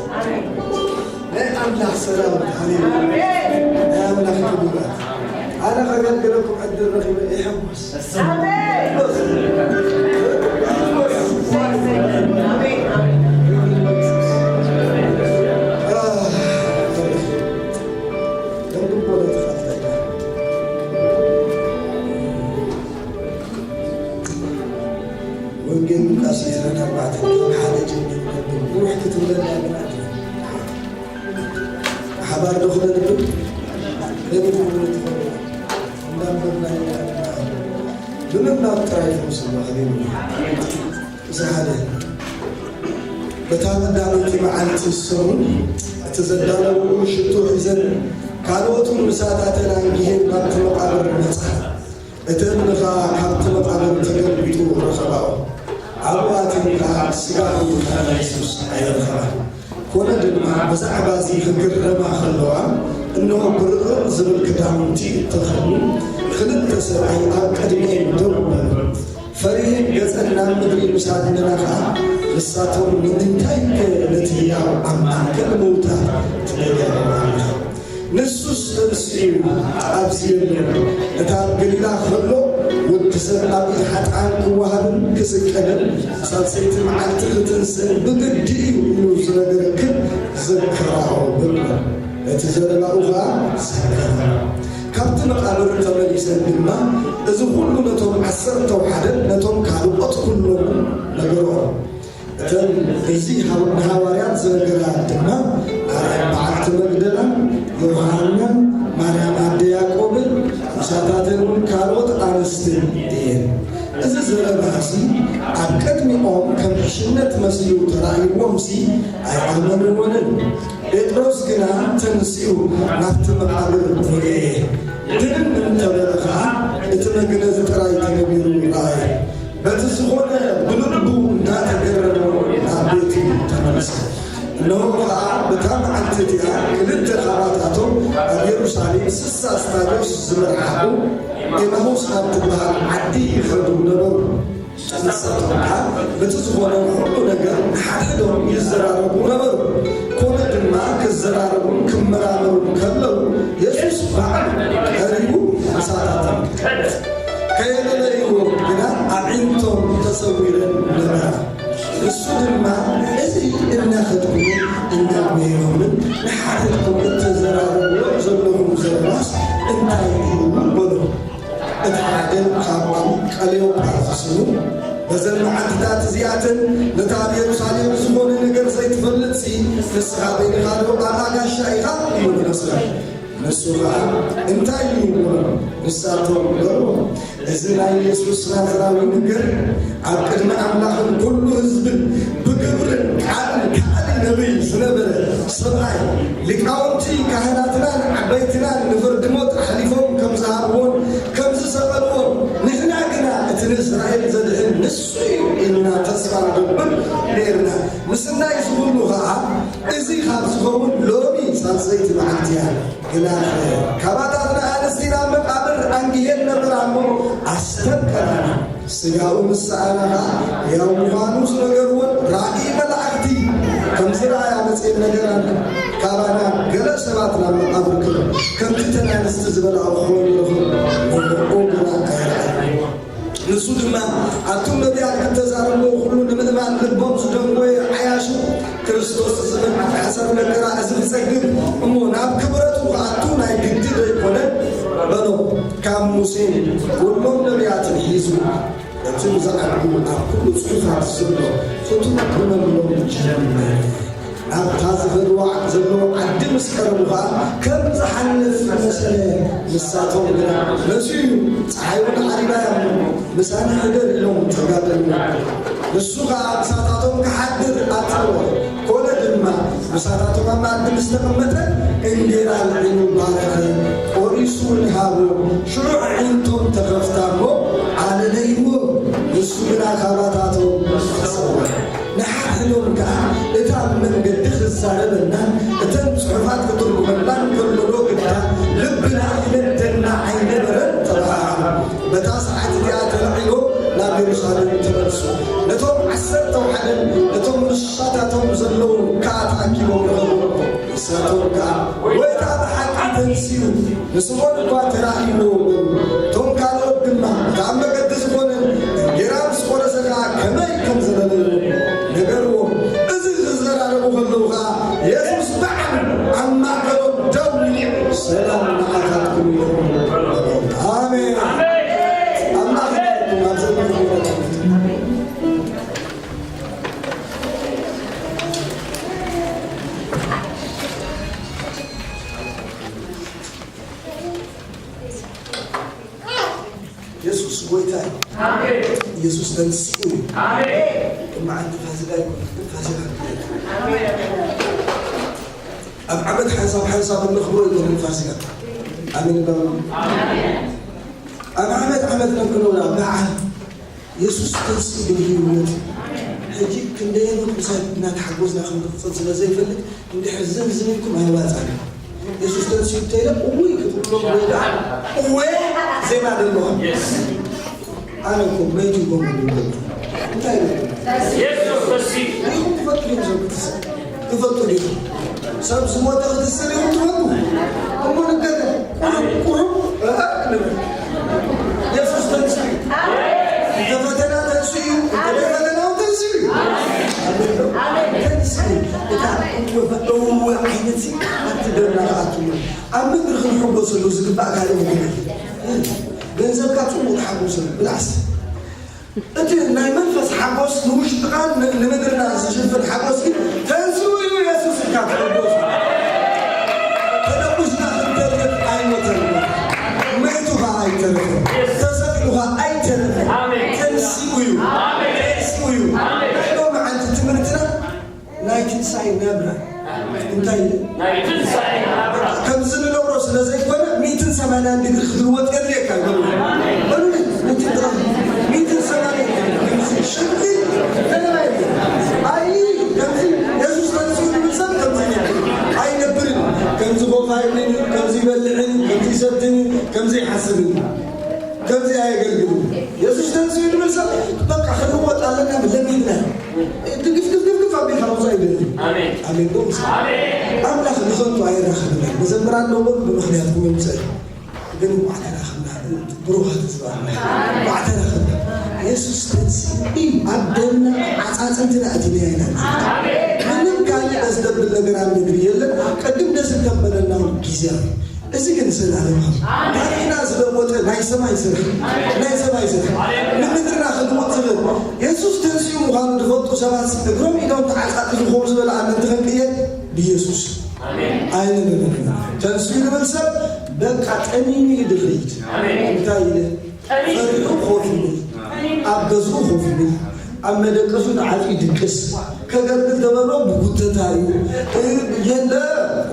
ናይ ኣምላኽ ሰራዊት፣ ሃሌሉያ፣ ናይ ኣምላኽ ክቡራት። ኣነ ከገልግለኩም ዕድል ረኺበ ይሕጎስ። ወንጌል ሉቃስ ዕስራን ኣርባዕተን ካብ ሓደ ጀሚሩ ነንብብ። ንውሕ ክትብለና ግን ኣይትኽእልን። ብሓባር ዶ ክነንብብ? ነንብብ እውን ትኽእሉ። እንዳንበብና ይረኣና። ብምንባብ ጥራይ ፈውሲ ረኸበ ይብሉ። እዚ ሓደ። በታ ቀዳመይቲ መዓልቲ ሰሙን እቲ ዘዳለውኡ ሽቱ ሒዘን ካልኦት እውን ምሳታተን ኣንጊሄን ናብቲ መቓብር መጻ። እቲ እምኒ ኸኣ ካብቲ መቓብር ተገልቢጡ ረኸባኦ። ኣብኡ ኣትየን ከኣ ስጋ ጎይታና የሱስ ኣይረኸባን። ኮነ ድማ ብዛዕባ እዚ ክግረማ ኸለዋ፣ እንሆ ብርቕርቕ ዝብል ክዳውንቲ እተኸድኑ ክልተ ሰብኣይ ኣብ ቅድሚኤን ደው በሉ። ፈሪሄን ገጸን ናብ ምድሪ ምስ ኣድነና ኸኣ፣ ንሳቶም፣ ንምንታይከ ነቲ ህያው ኣብ ማእከል ምዉታት ትደልያዮ ኣለኻ? ንሱስ ተንሲኡ ኣብዚ የሎን። እቲ ኣብ ገሊላ ኸሎ ወዲ ሰብ ኣብ ኢድ ሓጥኣን ክወሃብን ክስቀልን ሳልሰይቲ መዓልቲ ክትንስእን ብግዲ እዩ ኢሉ ዝነገረክን ዘክራኦ በሎ። ነቲ ዘረባኡ ኸኣ ዘከራ። ካብቲ መቓብር ተመሊሰን ድማ እዚ ኹሉ ነቶም ዓሰርተው ሓደን ነቶም ካልኦት ኵሎምን ነገርኦም። እተን እዚ ሃው-፣ ንሃዋርያት ዝነገራ ድማ ማርያም በዓልቲ መግደላን ዮሃናን ማርያም ኣደ ያዕቆብን ምሳታተን እውን ካልኦት ኣንስትን እየን። እዚ ዘረባ እዚ ኣብ ቅድሚኦም ከም ዕሽነት መሲሉ ተራእይዎምሲ ኣይኣመንዎንን። ጴጥሮስ ግና ተንሲኡ ናብቲ መቓብር ርእየ። ድንን እንተበለ ኸዓ እቲ መግነዚ ጥራይ ተነቢሩ ረኣየ። በቲ ዝኾነ ብልቡ እናተገረመ ናብ ቤቱ ተመልሰ። እነሆ ኸዓ በታ መዓልቲ እቲኣ ክልተ ኻባታቶም ኣብ የሩሳሌም ስሳ ስታድዮስ ዝመርሓቑ ኤማሁስ ኣብ ትበሃል ዓዲ ይኸዱ ነበሩ። ንሳቶም ከዓ በቲ ዝኾነ ኩሉ ነገር ንሓድሕዶም ይዘራረቡ ነበሩ። ኮነ ድማ ክዘራረቡን ክመራመሩን ከለዉ የሱስ ባዕሉ ቀሪቡ ምሳታቶም ከየለለይዎ ግና ኣዒንቶም ተሰዊረን ነበራ። ንሱ ድማ ከድኩምን እናጎየኹምን ንሓድሕድኩም እተዘራረብዎ ዘለኹም ዘረባስ እንታይ እዩ? በሉ። እቲ ሓደ ካብኦም ቀሌዮጳ ዝስሙ፣ በዘን መዓልትታት እዚኣተን ነታ ኣብ የሩሳሌም ዝኾነ ነገር ዘይትፈልጥሲ፣ ንስኻ በይንኻ ዶ ኣልኣጋሻ ኢኻ? ኢሉ መለሰ። ንሱ ኸዓ እንታይ እዩ? ኢሉ ንሳቶም በልዎ። እዚ ናይ የሱስ ናዝራዊ ነገር ኣብ ቅድሚ ኣምላኽን ኩሉ ህዝብን ብግብርን ቃልን ከኣሊ ነቢይ ዝነበረ ሰብኣይ፣ ሊቃውንቲ ካህናትናን ዓበይትናን ንፍርዲ ሞት ኣሕሊፎም ከም ዝሃብዎን ከም ዝሰቐልዎን፣ ንሕና ግና እቲ ንእስራኤል ዘድሕን ንሱ እዩ ኢልና ተስፋ ንገብር ነይርና። ምስናይ ዝብሉ ኸዓ፣ እዚ ካብ ዝኸውን ሎሚ ሳልሰይቲ መዓልቲ እያ። ግና ካባታትና ኣንስቲ ናብ መቃብር ኣንጊሄን ነበራ እሞ ኣስተንከራና። ስጋኡ ምስ ሰኣና ኸዓ ሕያው ምዃኑ ዝነገርዎን ራእይ መላእኽቲ ከም ዝረኣያ መፅኤን ነገራና። ካባና ገለ ሰባት ናብ መቃብር ክብሉ ከምቲ እተን ኣንስቲ ዝበልኦ ክኾኑ ይረኽቡ። ንዕኡ ግና ኣይረኣይዎ። ንሱ ድማ ኣብቶም ነቢያት እተዛረብዎ ኩሉ ንምእማን ልቦም ዝደንጎየ ዓያሹ ክርስቶስ ዝብል ሓሳብ መከራ እዚ ክጸግብ እሞ ናብ ክብረቱ ክኣቱ ናይ ግዲ ዘይኮነ በሎ። ካብ ሙሴን ኩሎም ነቢያትን ሒዙ እቲ ብዛዕባኡ ኣብ ኩሉ ጽሑፋት ዘሎ ፍቱው ክነብሎም ጀመረ። ናብታ ዝኸድዋ ዘለዉ ዓዲ ምስ ቀረቡ ኸኣ ከም ዝሓልፍ መሰለ። ንሳቶም ግና መሲዩ እዩ፣ ጸሓይ እውን ዓሪባ እያ እሞ ምሳና ሕደር ኢሎም ተጋደሉ። ንሱ ኸኣ ምሳታቶም ክሓድር ኣተወ። ኮነ ድማ ምሳታቶም ኣብ መኣዲ ምስ ተቐመጠ እንጌራ ኣልዒሉ ባረኸ፣ ቆሪሱ እውን ሃቦ። ሽዑ ኣዒንቶም ተኸፍታ እሞ ኣለለይዎ። ንሱ ግና ካባታቶም ተሰወረ። ንሓድሕዶም ከኣ እታ ኣብ መንገዲ ክዛረበናን እተን ጽሑፋት ክትርጉመላን ከሎ ዶ ግዳ ልብና ይነደና ኣይነበረን? ተባሃሃሉ። በታ ሰዓት እቲኣ ተላዒሎም ናብ የሩሳሌም ተመልሱ። ነቶም ዓሰርተ ሓደን ነቶም ንሳታቶም ዘለዉ ከኣ ተኣኪቦም ረኸብዎም። ንሳቶም ከኣ፣ "ጐይታ ብሓቂ ተንሲኡ፣ ንስምኦን እኳ ተራእይዎ" በሉ። እቶም ካልኦት ድማ፣ እቲ ኣብ መገዲ ዝኾነ እንጌራ ምስ ቈረሰ ከኣ ከመይ ከም ዘበለዎ ነገርዎም። እዚ ዝዘራረቡ ከለዉ ከኣ፣ የሱስ በዓል ኣብ ማእከሎም ደው ኢሉ፣ "ሰላም ንዓኻትኩም ይኹን" በሎም። ኣሜን። ኣምላኽ ይባርኩም። ኣብ ዘለኹም ቦታ የሱስ ጐይታ እዩ። ኣሜን። የሱስ ተንሲኡ እዩ። ኣሜን። መዓልቲ ፋሲካ ኣይኮነን፣ ፋሲካ። ኣሜን። ኣብ ዓመት ሓንሳብ ሓንሳብ እንኽብሮ ኣይኮነን ፋሲካ። ኣሜን በሉ። ኣሜን። ኣብ ዓመት ዓመት ነክብሮ በዓል የሱስ ተንሲኡ ግን ህይወት። ሕጂ ክንደየኖት ምሳይ እናተሓጎስና ከም ንቕጽል ስለ ዘይፈልጥ፣ እንድሕር ዝንዝን ኢልኩም ኣይዋጻን። የሱስ ተንሲኡ እንተኢለ፣ እውይ ክትብሎም ወይ ደኣ እወ ዜማ ደለዋ። ኣነ እኮ መይቱ ይኮን። እንታይ ኢሉ? የሱስ ተንሲኡ። ኢኹም ትፈልጡ ዲኹም ሰብ ክትስእ? ትፈልጡ ዲኹም? ሰብ ዝሞተ ክትስእ ዲኹም ትፈልጡ? እሞ ንገር። ቁሩብ፣ ቁሩብ፣ እ፣ ንብል። የሱስ ተንሲኡ። እተፈተና ተንሲኡ እዩ። እተዘይፈተና እውን ተንሲኡ እዩ። ኣሜን። ተንሲኡ። እታ እወ፣ እወ ዓይነት ሲ ኣብቲ ደምና ክኣቱ እዩ። ኣብ ምድሪ ክንሕጎሰሉ ዝግባእ ካልእ ነገር የለን። ገንዘብካ ጽቡቕ ተሓጎሰሉ፣ ብላዕሲ። እቲ ናይ መንፈስ ሓጎስ ንውሽጥኻን ን-፣ ንምድርና ዝሽፍን ሓጎስ ግን ተንስኡ ኢሉ የሱስ ኢልካ ትሕጎስ። ተደቁስና ክንተርፍ ኣይሞተን። መይቱ ኸዓ ኣይተረፈን። ተሰቒሉ ኸዓ ኣይተረፈን። ኣሜን። ተንሲኡ እዩ። ኣሜን። ተንሲኡ እዩ። ኣሜን። ናይ ሎሚ ዓንቲ ትምህርትና ናይ ትንሳኤ ናብራ እንታይ እዩ? ናይ ትንሳኤ ናብራ። ከምዚ ንነብሮ ስለ ዘይኮነ፣ ሚእትን ሰማንያን ዲግሪ ክትልወጥ የድልየካ እዩ። በሉ። በሉ። ሚእትን ሰማንያን ዲግሪ። ከምዚ ሽግር ተለማይ። ኣይ፣ ከምዚ የሱስ ተንሥኡ ዝብል ሰብ ከምዚ ይነብር። ኣይነብርን። ከምዚ ኮፍ ኣይብልን፣ ከምዚ ይበልዕን፣ ከምዚ ይሰትን፣ ከምዚ ይሓስብን። ከምዚ ኣየገልግልን። የሱስ ተንሥኡ ዝብል ሰብ በቃ ክንልወጥ ኣለና፣ ለሚድና። ድግፍ፣ ግፍ፣ ግፍ፣ ግፍ ኣቢልካ ምውጻእ ይደሊ። ኣሜን። ኣሜን ዶ? ኣሜን። ኣምላኽ ንኸንቱ ኣይራኸብን። መዘምራን ነቦም ብምኽንያትኩም ይምጸእ። ግን እኳ ተራኸብና፣ ብሩኻት ህዝቢ ኣምላኽ። እኳ ተራኸብና። የሱስ ተንሥኡ እዩ። ኣብ ደምና ዓጻጽምትና ኣእቲና ኢና። ኣሜን። ምንም ካልእ ነገር ኣብ ምድሪ የለን። ቅድም ደስ እንተበለና እውን ግዜያዊ፣ እዚ ግን ዘላለማዊ። ታሪኽና ዝለወጠ ናይ ሰማይ ስራሕ፣ ናይ ሰማይ ስራሕ፣ ንምድርና ክልውጥ ዝኽእል። የሱስ ተንሲኡ ምዃኑ ዝፈልጡ ሰባት እግሮም ኢዶም ተዓጻጺ ዝኾኑ ዝበለ ኣመንቲ ክንቅየር ብየሱስ ኣይንብልን። ተንሲኡ ዝብል ሰብ በቃ ጠሚሙ እዩ ድሕሪት። እንታይ ኢለ? ፈሪሑ ኮፍ ይብል፣ ኣብ ገዝኡ ኮፍ ይብል፣ ኣብ መደቀሱ ንዓርቂ ይድቅስ። ከገልግል ተበሎ ብጉተታ እዩ። የለ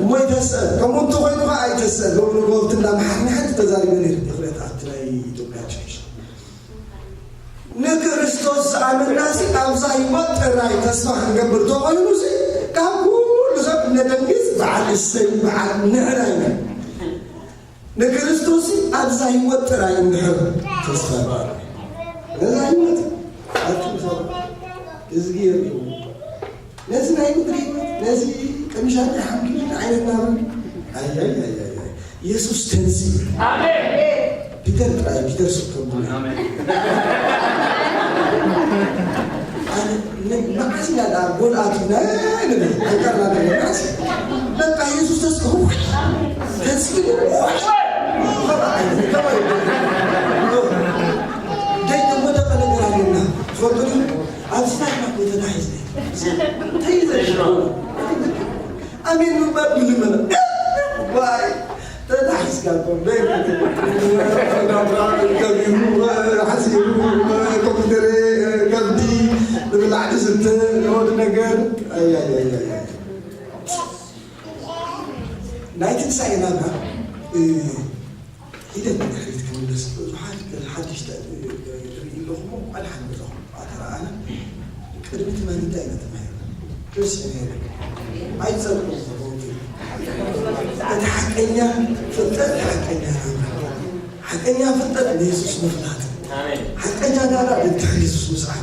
እሞ ይተስአ። ከምኡ እንተኾይኑ ኸዓ ኣይተስአ። ገብሩ ጎብቲ እንዳመሓርኒ ሓንቲ ተዛሪበ ነይረ። ይኽለት ኣብቲ ናይ ኢትዮጵያ ቸርች። ንክርስቶስ ዝኣመናሲ ኣብዛ ህይወት ጥራይ ተስፋ ክንገብር ተኾይኑሲ ካብ ኩሉ ሰብ እነደንግጽ በዓል እሰይ በዓል ንዕና ኢና። ንክርስቶስ ኣብዛ ህይወት ጥራይ እንድሕር ተስፋ ነዛ ህይወት ኣቱም ሰብ እዝጊ የርኢዎ። ነዚ ናይ ምድሪ ህይወት፣ ነዚ ቅምሻ ሓምኪ ዓይነት ናብራ። ኣይ፣ ኣይ፣ ኣይ፣ ኣይ፣ ኣይ። የሱስ ተንሲ። ኣሜን። ፒተር ጥራይ፣ ፒተር ስኮ። ኣሜን። ኣነ፣ ን-፣ መዓስ ኢና ደኣ ጎል ኣቲና ንብል? ተጋርና ንብል፣ መዓስ? በቃ የሱስ ተስፋ፣ ውይ፣ ተስፋ፣ ውይ፣ ከማይ፣ ከማይ። ደይ፣ ወደቐ ነገር ኣለና። ትፈልጡ ዲኹም? ኣብዚ ታሪኽና እኮ ተታሒዝና ኢና። እንታይ እዩ ዘድልዮ? ኣሜን ምባል ብልመና። ዋይ፣ ተታሒዝካ እኮ። ደይ፣ ከቢሩ፣ ሓሲሩ፣ ኮምፒተር ከብዲ፣ ዝብላዕ ዝስተ፣ ዝወድ ነገር። ኣይ፣ ኣይ፣ ኣይ፣ ኣይ፣ ኣይ። ናይ ትንሳኤ ናብራ፣ እ፣ ኢለ ንድሕሪት ክምለስ ብዙሓት ሓድሽ ተ-፣ ትርኢ ኣለኹሞ፣ ኣድሓን ገዛኹም ኣተረኣና። ቅድሚ ትማሊ እንታይ ኢና ተማሂርና? ክርስቲያን ኣይጸልኩም ተፈውቱ። እቲ ሓቀኛ ፍልጠት ሓቀኛ ናብራ። ሓቀኛ ፍልጠት ንየሱስ ምፍላጥ። ኣሜን። ሓቀኛ ናብራ ብድሕሪ የሱስ ምስዓብ።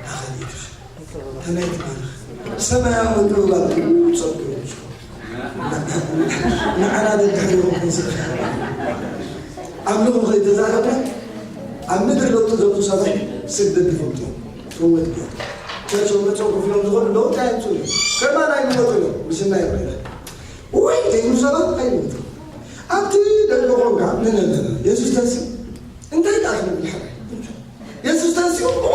ኣኸሊትኻ። ከመይ ትባርኽ? ሰማያዊ ጥበባት ኩሉ ጸጉ ንዓና ደድሕሪኹም ክንስእ። ኣብ ልኹ ከይተዛረብና ኣብ ምድሪ ለውጢ ዘምፁ ሰባት ስደት ይፈልጡ እዮም። ፈወት እዮም። ቸርች መፅኦም ኮፍ ኢሎም ዝኾኑ ለውጢ ኣየምፅኡን እዮም። ከማን ኣይመጡ እዮም። ምስና ይብረዳ። ወይ ዘይብሉ ሰባት ኣይመጡ። ኣብቲ ደቂ ቆንካ ነነነ የሱስ ተንስእ እንታይ ደኣ ክንብል ሓራይ? የሱስ ተንሲኡ እወ።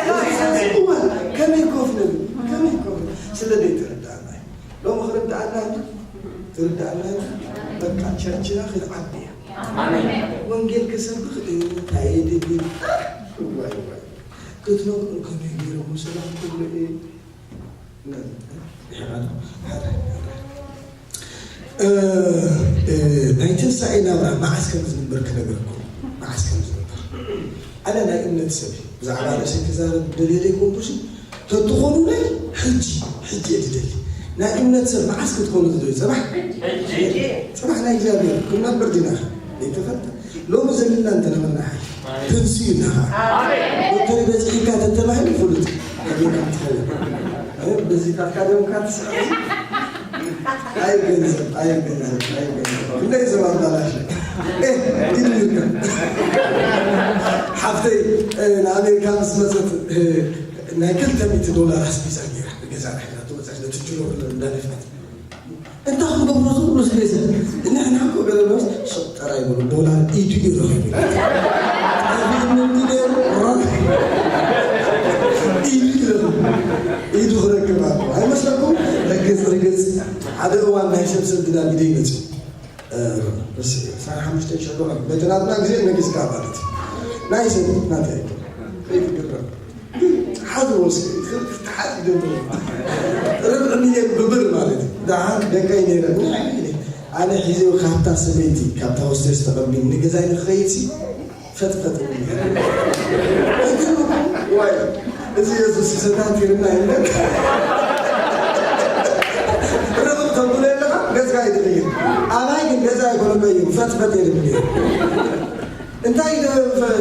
የሱስ ተንሲኡ እወ። ከመይ ኮፍ ንብል? ከመይ ኮፍ ንብል? ስለ ዘይተረዳእና እዩ። ሎሚ ክርዳእና እንዲ? ትርዳእና እንዲ? በቃ ቸርችና ክትዓቢ እያ። ኣሜን። ወንጌል ክሰብኽ እንታይ ድብል? ዋይ ዋይ። ክትነግሩ ከመይ ገይሮም ሰላም ክብሉ እዩ? እ፣ እ፣ ናይ ትንሳኤ ናብራ መዓስ ከም ዝንበር ክነግረኩም። መዓስ ከም ዝንበር። ኣነ ናይ እምነት ሰብ እየ። ብዛዕባ ርእሰይ ክዛረብ ደልየ ዘይኮንኩሲ፣ ተትኾኑለይ ሕጂ፣ ሕጂ እየ ዝደሊ። ናይ እምነት ሰብ መዓስ ክትኮኑ ትደልዩ? ጽባሕ? ጽባሕ ናይ እግዚኣብሔር ክንነብር ዲና? ዘይተፈልጠ። ሎሚ ዘለና እንተነበርና ሓይ። ትንስኡ ኢልና ኸዓ። ዶክተር በጺሕካ ተተባሂሉ ፍሉጥ። ኣሜን ትኸውን። እ፣ በዚ ካፍካ ደምካ ትስዕር። ኣይ ገንዘብ፣ ኣይ ገንዘብ፣ ኣይ ገንዘብ። ክንደይ ሰብ ኣባላሽ። ኤ፣ ኢሉ ይርከብ። ሓፍተይ፣ እ፣ ንኣሜሪካ ምስ መጸት፣ እ፣ ናይ ክልተ ሚእቲ ዶላር ኣስቤዛ ገይራ፣ ንገዛ ሒዛቶ መጸት፣ ነቲ ጅሮ እንዳለፍት። እንታይ ክንገብሮ ዝብሉ ስለ ሰብ ንሕና እኮ ገለ ብሎስ ሸጠራ ይብሉ ዶላር ኢዱ እዩ ረኺቡ። ጠፊእኒ እንዲ ነይሩ ራ-፣ ኢዱ እዩ ረኺቡ። ኢዱ ክረክብ ኣለዎ። ኣይመስለኩም? ርግጽ ርግጽ። ሓደ እዋን ናይ ሰብ ሰብ ግዳ ግደ ይመጽእ። እ፣ በስ፣ ዕስራን ሓሙሽተን ሸሎ በቲ ናትና ግዜ ነጊስካ ማለት እዩ። ናይ ሰብ ናተይ ኣይኮነን። ከይትግረም። ሓዝዎ እስኪ፣ ክትሓዝ ይደንግሩ። ርብዒ ሚልዮን ብብር ማለት እዩ። ደሓን ደቀይ ነይረ፣ ንዓይ ኢለ። ኣነ ሒዘዮ ካብታ ሰበይቲ፣ ካብታ ሆስቴስ ተቐቢሉ ንገዛይ ንክኸይድ ሲ፣ ፈጥፈጥ። ዋይ፣ እዚ የሱስ ይሰታት ይርና ይብለካ። ርብዒ ተብሎ የለኻ፣ ገዝካ ኣይትቕይር። ኣባይ ግን ገዛ ኣይኮነ ቀይሩ፣ ፈጥፈጥ የድብል እዩ። እንታይ ደ-፣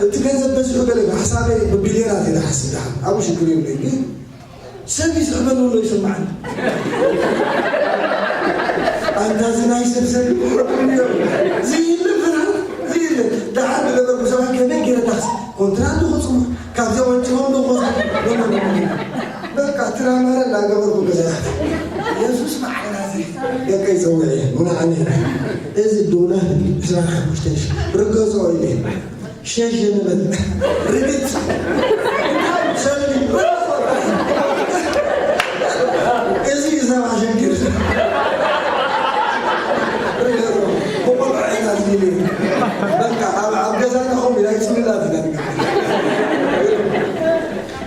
እቲ ገንዘብ በዚሑ ገለ ሓሳበይ ብቢልዮናት እየ ዝሓስብ ደሓን። ኣብኡ ሽግር የብለይ፣ ግን ሰብ ይስሕበኒ ኣሎ ይስምዓኒ። ኣንታ እዚ ናይ ሰብ ሰብ ዝይለ ፍርሃት፣ ዝይለ ደሓን ዝነበርኩ ሰባት ከመይ ገይረ ታክሲ ኮንትራት ዶ ክጽውዕ፣ ካብዚኦም ኣንጭሆም ዶ ክወስዱ? በቃ ኣትራማረ እናገበርኩ ገዛታት የሱስ መዓልናዚ ደቀይ ዘውዒ ምናዓኒ እዚ ዶላር ዕስራን ሓሙሽተን ርገዞ ኢለ ሸሸ ንበል ርግጽ ሰልሚ እዚ እዩ ሰባ ሸግር ብቆልዑ ዕላል ኢለ በቃ ኣብ ገዛ ንኸም ኢላ ይፅልላት ኢላ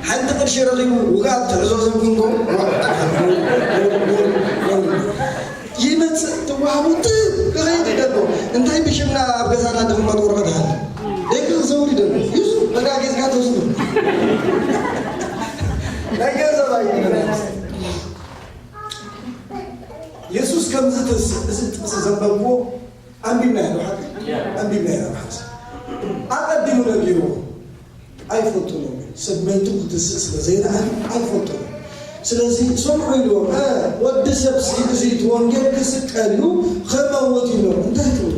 ሓንቲ ቅርሺ ረኺቡ ውጋእ ትሕዞ ዘብንጎ ይመፅእ ትዋሃቡ ክኸይድ ይደሎ እንታይ ብሽምና ኣብ ገዛና ድቕመጥ ወረቐት ሃለ ደቂ ክዘውር ይደሎ ይሱ በዳ ጌዝካ ተወስዱ ናይ ገንዘብ ኣይግበረ የሱስ ከምዚ ተስእ እዚ ጥቕሲ ዘንበብዎ ኣንቢብና ኢና ሓቂ ኣንቢብና ኢና ብሓንሳ ኣቐዲሙ ነጊርዎ ኣይፈልጡን እዮም ሰብ መይቱ ክትስእ ስለ ዘይረኣዩ ኣይፈልጡን እዮም ስለዚ ሰምዑ ኢልዎም ወዲ ሰብ እዚ እቲ ወንጌል ክስቀል እዩ ክመውት ኢሎም እንታይ ትብሉ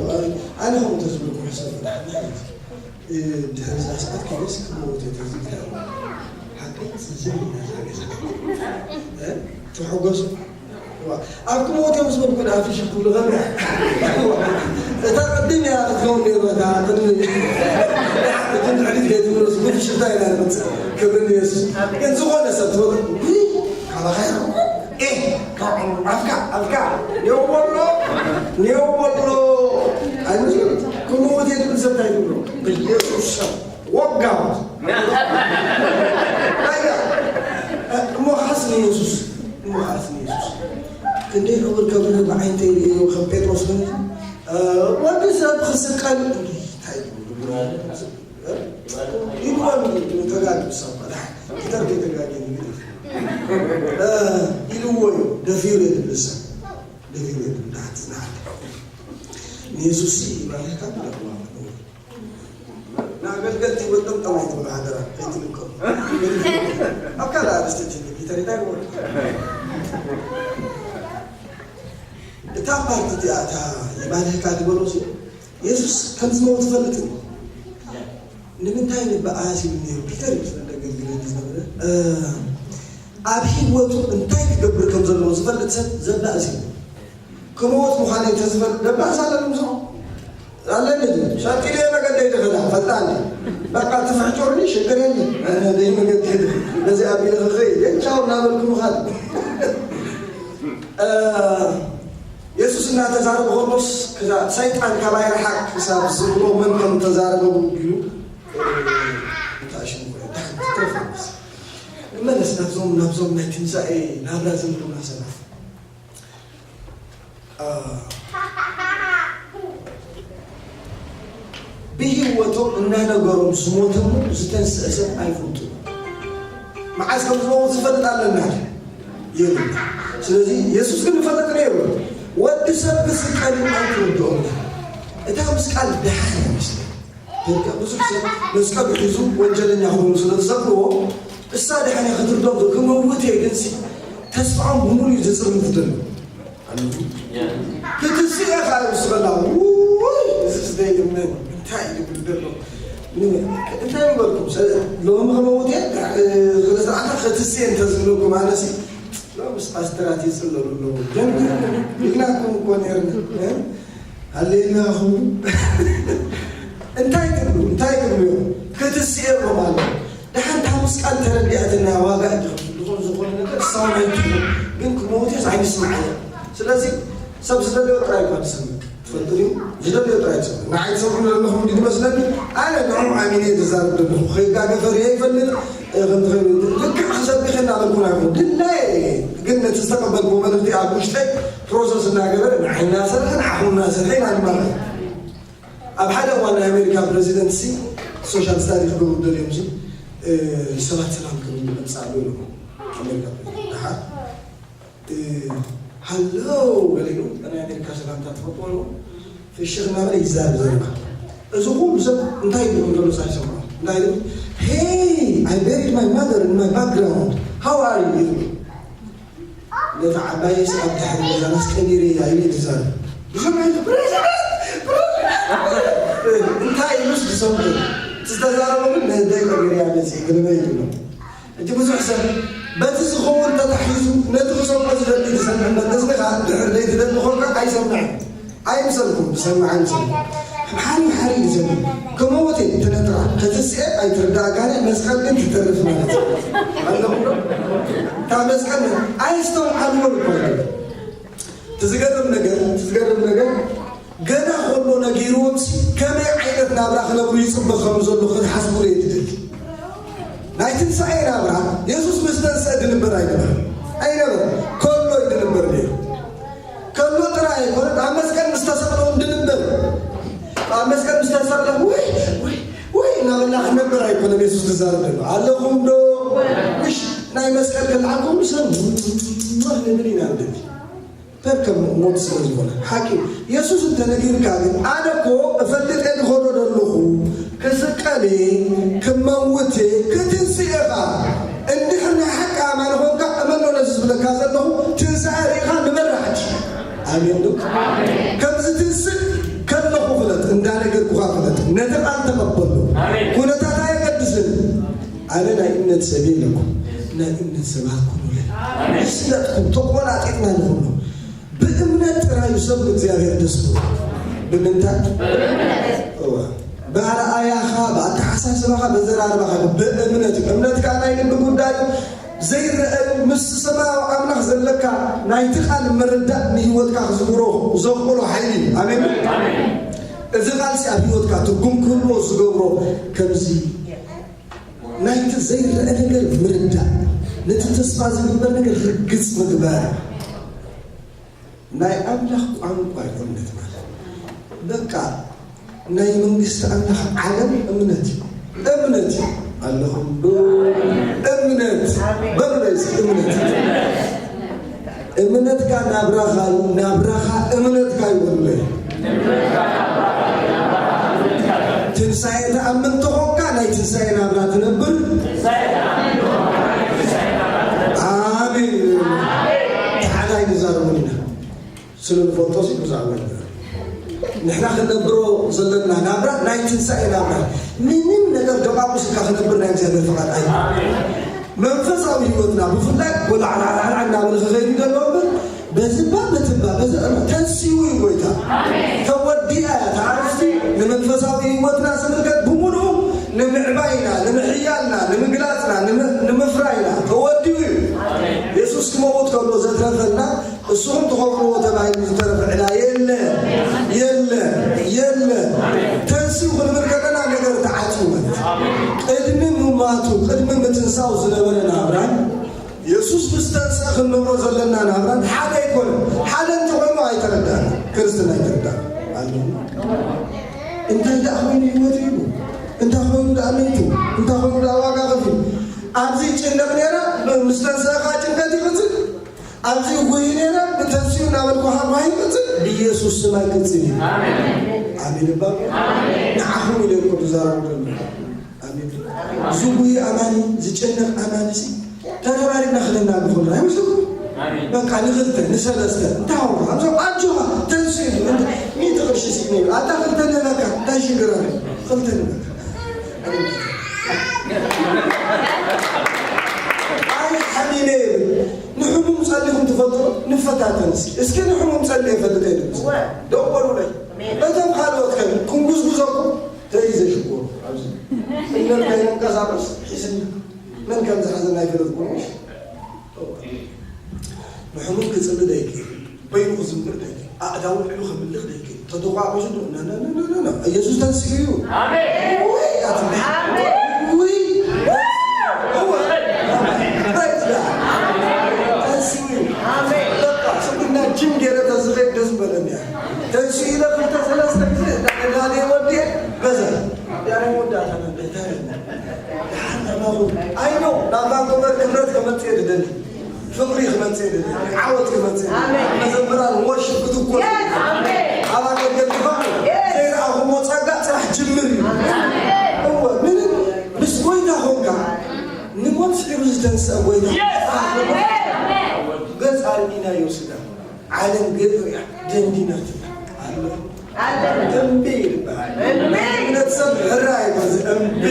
ኣነ ከምኡ ተዝብልኩም ሕሰብ ድሕሪ እዛ ሰዓት ከይደስ ክመውት እየ ተዝብል ሓቂ ዝብል ኢና ዝሓገዘ ትሕጎሱ ኣብ ክመውት እዮም ዝበልኩ ደኣ ፍሽክ ትብሉ ከም እታ ቅድም እያ ክትከውን ነይርዋ እታ ቅድሚ እቲ ድሕሪት ከይትምለሱ ብፍሽክታ ኢና ንመፅእ ክብሪ ንየሱስ ግን ዝኾነ ሰብ ትበሉ ካባኻ ኣፍካ ኣፍካ ኔው በሎ ኔው በሎ ኣይመስሉ ክመውት እየ ትብል ሰብ እንታይ ትብሎ ብየሱስ ሰብ ወጋው እሞ ኻስ ንየሱስ እሞ ኻስ ንየሱስ ክንደይ ክብር ከብርህ ብዓይንተይ ርእዮ ከም ጴጥሮስ ግን ወዲ ሰብ ክስቀል እንታይ ይብሉ ተጋግዩ ሰብ ጊታር ከይተጋግየ ንግዲ ኢልዎ እዩ ደፊሩ የድብል ሰብ ደፊሩ የድብል ንየሱስ ይባርካ ንኣገልገልቲ ወዶም ጠማይ ትብሉ ሓደራ ከይትልከሙ ኣብ ካልእ ኣርእስቲ ትህሊ ፒተር እንታይ ይበሉ እታ ፓርቲ እቲኣ እታ ይባርካ ዝበሎ ሲ የሱስ ከም ዝመውት ትፈልጥ ንምንታይ ንበኣስ ይብል ነይሩ ፒተር እዩ ስለ ዘገልግለኒ ዝነበረ ኣብ ህይወቱ እንታይ ክገብር ከም ዘለዎ ዝፈልጥ ሰብ ዘባእስ እዩ ክመውት ምዃነይ እንተዝፈልጥ ደባስ ኣለኒ ምስኦም ኣለኒ ግን ሸቂለ መገደይ ድኸዳ ፈጣኒ በቃ ትፍሕጮኒ ሽግር የለ ነይ መገዲ ነዚ ኣቢለ ክኸይ ቻው እናበልኩ ምኻድ የሱስ እናተዛረበ ከሎስ ክዛ ሰይጣን ካባይ ረሓቅ ክሳብ ዝብሎ መን ከም ተዛረበ ብኡ ቢሉ እንታይ ሽሙ ትረፍ ንመለስ ናብዞም ናብዞም ናይ ትንሳኤ ናብራ ዘምሩና ሰባት ብህይወቶም እናነገሮም ዝሞተሙ ዝተንስአ ሰብ ኣይፈልጡ መዓዝ ከም ዝመውት ዝፈልጥ ኣለና የብሉ ስለዚ የሱስ ግን ይፈልጥ ነይሩ ወዲ ሰብ ክስቀል ኣይትርድኦም እታ ምስቃል ድሓን ይመስለኝ ደቂ ብዙሕ ሰብ መስቀሉ ሒዙ ወንጀለኛ ኮይኑ ስለ ዝሰቅልዎ እሳ ድሓን ክትርዶም ክመውት እየ ግንሲ ተስፋኦም ብምሉእ እዩ ዝፅርምት ዘሎ ክትስእ እየ ከዓ ይውስኸላ ውይ እዚስ ዘይእመን እንታይ እዩ ዝብል ዘሎ እንታይ ይበልኩም ሎሚ ከመውት እየ ክልተ ክትስእ እንተዝብለኩም ኣነሲ ሎምስ ፓስተራት ይጽለሉ ኣለዉ። ግን ኢልናኩም እኮ ነርና። ሃሌሉያ ኹሉ። እንታይ ትብሉ? እንታይ ትብሉ? ክትስኤ ማለት። ደሓን እታ ምስቃል ተረዲኣትና ዋጋ እትኸፍል ዝኾነ ዝኾነ ነገር ሳውና ይትብሉ። ግን ክመውትስ ኣይንስማዓያ። ስለዚ ሰብ ዝደለዮ ጥራይ እኳ ዝሰምዕ። ትፈልጡ ድዩ? ዝደልዮ ጥራይ ትሰምዑ። ንዓይ ትሰምዑ ዘለኹም ድዩ ዝመስለኒ? ኣነ ንዕኦም ኣሚነ እየ ዝዛረብ ዘለኹ። ከይጋገ ፈሪሀ ይፈልጥ። ከምቲ ልክዕ ክሰብኽ እናበልኩ ናይኹም ድላየ እየ። ግን ነቲ ዝተቐበልኩዎ መልእኽቲ ኣብ ውሽጠይ ፕሮሰስ እናገበረ ንዓይ እናሰርሐ ንዓኹም እናሰርሐ ኢና ንመርሕ። ኣብ ሓደ እዋን ናይ ኣሜሪካ ፕረዚደንት ሲ ሶሻል ስታዲ ክገብሩ ደልዮም ሲ ሰባት ሰላም ክብሉ መፅእ ኣሎ ኢሎም ኣሜሪካ ፕረዚደንት ደሓር ሃሎ ገለ ኢሉ ናይ ኣሜሪካ ሰላምታ ትፈልጥዎ ኣለኹም ፍሽኽ እናበለ ይዛረብ ዘረባ እዚ ኩሉ ሰብ እንታይ ይብሉ ከሎስ ኣይሰምዖ እንታይ ይብል Hey, I buried my mother in my background. How are you? ይብሉ ነታ ዓባየስ ኣብ ድሕሪ ገዛናስ ቀቢረያ ኢሉ እዩ ዝዛረብ ብኸመይ ኢሉ ፕረዚደንት ፕረዚደንት እንታይ ኢሉስ ዝሰምዑ ዝተዛረቦ ግን ነደይ ቀቢረያ መፅእ ግልበ ይብሎ እቲ ብዙሕ ሰብ በቲ ዝኸውን ተታሒዙ ነቲ ክሰምዖ ዝደሊ ዝሰምዕ እምበር፣ እዝንኻ ድሕር ዘይትደሊ ኾንካ ኣይሰምዕን። ኣይምሰልኩም፣ ዝሰምዕ ኣይምሰልኩም። ሓሪ ሓሪ ዝሰምዕ። ክመውት እየ፣ ትነጥራ። ተትስኤ ኣይትርዳእካን እያ፣ መስቀል ግን ትተርፍ ማለት እዩ። ኣለኹም ዶ? እታ መስቀል ኣየስተውዓልዎን እኮ እዮም። እቲ ዝገርም ነገር፣ እቲ ዝገርም ነገር፣ ገና ከሎ ነጊርዎምሲ ከመይ ዓይነት ናብራ ክነብሩ ይጽበ ከም ዘሎ ክትሓስቡሉ እየ ዝደሊ። ናይ ትንሳኤ ናብራ፣ የሱስ ምስ ተንስአ ዝንበር ኣይነበረን። ኣይነበረን። ከሎ እዩ ዝንበር ነይሩ። ከሎ ጥራይ ኣይኮነን፣ ኣብ መስቀል ምስ ተሰቕለ እውን ዝንበር። ኣብ መስቀል ምስ ተሰቕለ፣ ወይ፣ ወይ፣ ወይ እናበልና ክንነብር ኣይኮነን የሱስ ዝዛረብ ዘሎ። ኣለኹም ዶ? ምሽ ናይ መስቀል ከለዓኩም ሰብ ንብል ኢና ንደሊ። ከከም ሞት ስለ ዝኾነ። ሓቂ የሱስ እንተነጊርካ ግን፣ ኣነ እኮ እፈልጥ እየ ዝኸዶ ዘለኹ፣ ክስቀል እየ፣ ክመውት እየ፣ ክትንስእ እየ ኸዓ። እንድሕር ናይ ሓቂ ኣማኒ ኾንካ፣ እመኖ ነዚ ዝብለካ ዘለኹ ትንሳኤ ርኢኻ ንመራሕቲ። ኣሜን ዶ? ከምዚ ትንስእ ከለኹ ፍለጥ፣ እንዳነገርኩኻ ፍለጥ። ነቲ ቃል ተቐበሎ። ኣሜን። ኩነታት ኣየገድስን። ኣነ ናይ እምነት ሰብ እየ ኢለኩም። ናይ እምነት ሰባት ኩኑለይ። ኣሜን። ይስለጥኩም፣ ተቆላጢጥና ንኹኖ። ብእምነት ጥራይ እዩ ሰብ እግዚኣብሔር ደስ ክብሎ። ብምንታይ? እወ። ብኣረኣያኻ፣ ብኣተሓሳስባኻ፣ በዘራርባኻ፣ ብእምነት እዩ። እምነት ከዓ ናይ ልቢ ጉዳይ እዩ። ዘይረአ እዩ። ምስ ሰማያዊ ኣምላኽ ዘለካ ናይቲ ቃል ምርዳእ ንህይወትካ ክዝውሮ ዘኽእሎ ሓይሊ እዩ። ኣሜን። ኣሜን። እዚ ቃል ሲ ኣብ ህይወትካ ትርጉም ክህልዎ ዝገብሮ ከምዚ ናይቲ ዘይረአ ነገር ምርዳእ፣ ነቲ ተስፋ ዝግበር ነገር ርግጽ ምግባር። ናይ ኣምላኽ ቋንቋ እዩ እምነት ማለት። በቃ ናይ መንግስቲ ኣምላኽ ዓለም እምነት እዩ። እምነት እዩ። ኣለኹም ዶ? እምነት። በሉ በይ እስኪ እምነት። እምነትካ ናብራኻ እዩ፣ ናብራኻ እምነትካ እዩ በሉ በይ። ትንሳኤ ትኣምን ተኾንካ ናይ ትንሳኤ ናብራ ትነብር። ኣሜን። ተሓላይ ንዛረቡን ኢና። ስለ ንፈልጦ ሲ ብዛዕባ ንሕና ክንነብሮ ዘለና ናብራ ናይ ትንሳኤ ናብራ። ምንም ነገር ደቃቁስ ኢልካ ክነብር ናይ እግዚኣብሔር ፍቓድ ኣይ መንፈሳዊ ህይወትና ብፍላይ ጎላዕላዕላዕ እናበለ ክኸይድ ዘለዎ እምበር በዝባ በትባ በዚ ተንሲኡ እዩ ጎይታ። ተወዲኣ እያ። እቲ ኣርእስቲ ንመንፈሳዊ ህይወትና ዝምልከት ብምሉኡ ንምዕባይና፣ ንምሕያልና፣ ንምግላፅና፣ ንም- ንምፍራይና ተወዲኡ እዩ። የሱስ ክመውት ከሎ ዘትረፈልና እስኹም ትኸብርዎ ተባሂሉ ዝተረፈ ዕዳ የለ፣ የለ፣ የለ። ተንሲኡ ክንብል ከለና ነገር ተዓፅዩ ማለት እዩ። ቅድሚ ምማቱ፣ ቅድሚ ምትንሳው ዝነበረ ናብራን የሱስ ምስ ተንስአ ክንነብሮ ዘለና ናብራን ሓደ ኣይኮነን። ሓደ እንተኾይኑ ኣይተረዳእና፣ ክርስትና ኣይተረዳእና። ኣለና። እንታይ ደኣ ኮይኑ ህይወት እዩ? እንታይ ኮይኑ ደኣ መይቱ? እንታይ ኮይኑ ደኣ ዋጋ ከፊሉ? ኣብዚ ይጭነቕ ነይረ፣ ምስ ተንስአ ከዓ ጭንቀት ይቕፅል። ኣብዚ ይጉሂ ነይረ፣ ብተንስኡ እናበልኩ ሃጓሂ ይቕፅል። ብኢየሱስ ስም ኣይቅፅል እዩ። ኣሜን እባ። ንዓኹም ኢለ እኮ ዝዛረብ ዘሎ። ኣሜን። ዝጉሂ ኣማኒ፣ ዝጨነቕ ኣማኒ ሲ ተረባሪብና ክነናግፎ ንርኢ ኣይመስለኩም? ኣሜን። በቃ ንኽልተ ንሰለስተ እንታይ ኣውራ ኣብዞም ኣጆኻ ተንስኡ እንተ ሚእቲ ቅርሺ ስኢነ ኣታ ክልተ ንህበካ እንታይ ሽግር ኣሎ? ክልተ ንህበካ። ኣይ ሓሚመ ይብል። ንሕሙም ጸሊኹም ትፈልጡ ዶ? ንፈታተን እስኪ። እስኪ ንሕሙም ጸሊየ ይፈልጥ የለን። ደው በሉለይ። እቶም ካልኦት ከ ክንጉዝጉዘኩም ተይ ዘሽኮሩ ኣብዚ እምነት ከይንንቀሳቀስ ሒዝና መን ከም ዝሓዘና ኣይፈለጥኩን። ንሕሙም ክጽሊ ደይክእል፣ በይኑ ክዝምር ደይክእል፣ ኣእዳው ልዕሉ ከምልኽ ደይክእል፣ ተተቋቒሱ ዶ? ነ- ነ- ነ- ነ- ነ- ነ- ኢየሱስ ተንሲኡ እዩ። ኣሜን። ውይ ኣትበል። ኣሜን። ውይ። እወ። Praise God። ተንሲኡ እዩ። ኣሜን። በቃ ስጉና ጅም ገይረ ተዝኸይድ ደስ በለኒ። ተንሲኡ ኢለ ክልተ ሰለስተ ግዜ እንዳደየ ወዲየ በዛ። ያኔ ወዳታ ነበር። ደሓን ተማኹ። ኣይ ኖ፣ ናብ ቫንኮቨር ክብረት ክመጽእ እየ ዝደሊ። ፍቕሪ ክመጽእ እየ ዝደሊ። ዓወት ክመጽእ እየ ዝደሊ። ኣሜን። መዘምራን ወርሽፕ ክትኮን። የስ፣ ኣሜን። ኣብ ኣገልገልቲ ፋኑ የስ። ዘይረኣኹሞ ጸጋ ጽራሕ ጅምር እዩ። ኣሜን። እወ፣ ምንም ምስ ጎይታ ኾንካ፣ ንሞት ስዒሩ ዝተንስአ ጎይታ። የስ፣ ኣሜን። ገጽ ኣርኢናዮ ስጋ። ዓለም ገጽ ሪኣ ደንዲናትና። ኣሜን። እምቢ ይበሃል። እምነት ሰብ ሕራይ እዩ፣ እምቢ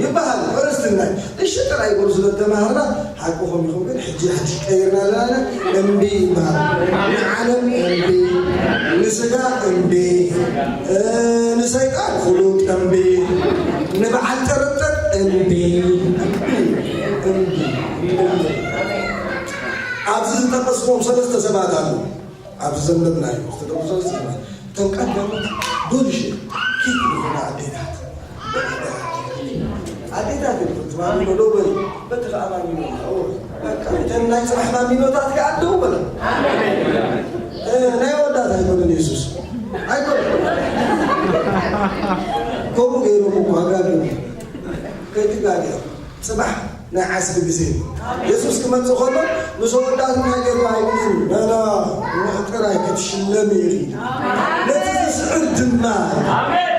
ይበሃል። ክርስትና እሺ ጥራይ ይበሉ ስለ ተማሃርና ሓቅኹም ኢኹም፣ ግን ሕጂ ሓድሽ ቀይርና ኣለና። እምቢ ይበሃል። ንዓለም እምቢ፣ ንስጋ እምቢ፣ እ፣ ንሰይጣን ፍሉጥ እምቢ፣ ንበዓል ጥርጥር እምቢ፣ እምቢ፣ እምቢ። ኣብዚ ዝጠቀስዎም ሰለስተ ሰባት ኣለዉ። ኣብዚ ዘንበብናዮ ዝተጠቕሱ ሰለስተ ሰባት፣ እቶም ቀዳሞት ቡልሽት ኪድ ዝኾና ኣዴታት። ኣዴታት እየን ዝፍትዋ፣ ዶ በሊ፣ በቲ ከኣ ማሚኖ፣ ኦ፣ በቃ፣ እተን ናይ ጽባሕ ማሚኖታት ከኣ ደው በለን። እ፣ ናይ ኣወዳት ኣይኮነን የሱስ። ኣይኮነን። ከምኡ ገይሮም እኮ ኣጋግዮም። ከይትጋገ። ጽባሕ ናይ ዓስቢ ግዜ እዩ። የሱስ ክመጽእ ከሎ፣ ምስ ኣወዳት እንታይ ገይሩ ኣይብልን። ኖ፣ ኖ፣ ጥራይ ክትሽለሚ ኢኺ። ነቲ ዝስዕር ድማ፣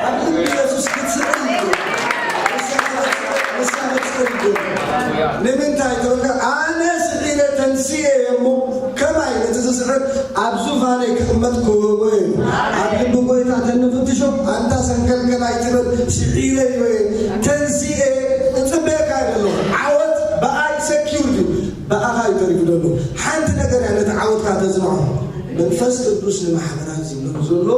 ኣብ ልቢ የሱስ ክትስዕር እዩ። ንሳ ክትስዕር እዩ። ንምንታይ ተብልካ፣ ኣነ ስዒረ ተንሲኤ እየ እሞ፣ ከማይ ነቲ ዝስዕር ኣብ ዙፋነይ ክቕመጥ ክህቦ እየ። ኣብ ልቢ ጐይታ ተንፍትሾ፣ ኣንታ ሰንከልከል ኣይትበል፣ ስዒረ እየ፣ ተንሲኤ እጽበየካ እየ ዘለኹ። ዓወት ብኣይ ሰኪውርድ እዩ፣ ብኣኻ እዩ ተሪፉ ዘሎ። ሓንቲ ነገር እያ ነቲ ዓወትካ ተጽንዖ። መንፈስ ቅዱስ ንማሕበራት ዝብሎ ዘሎ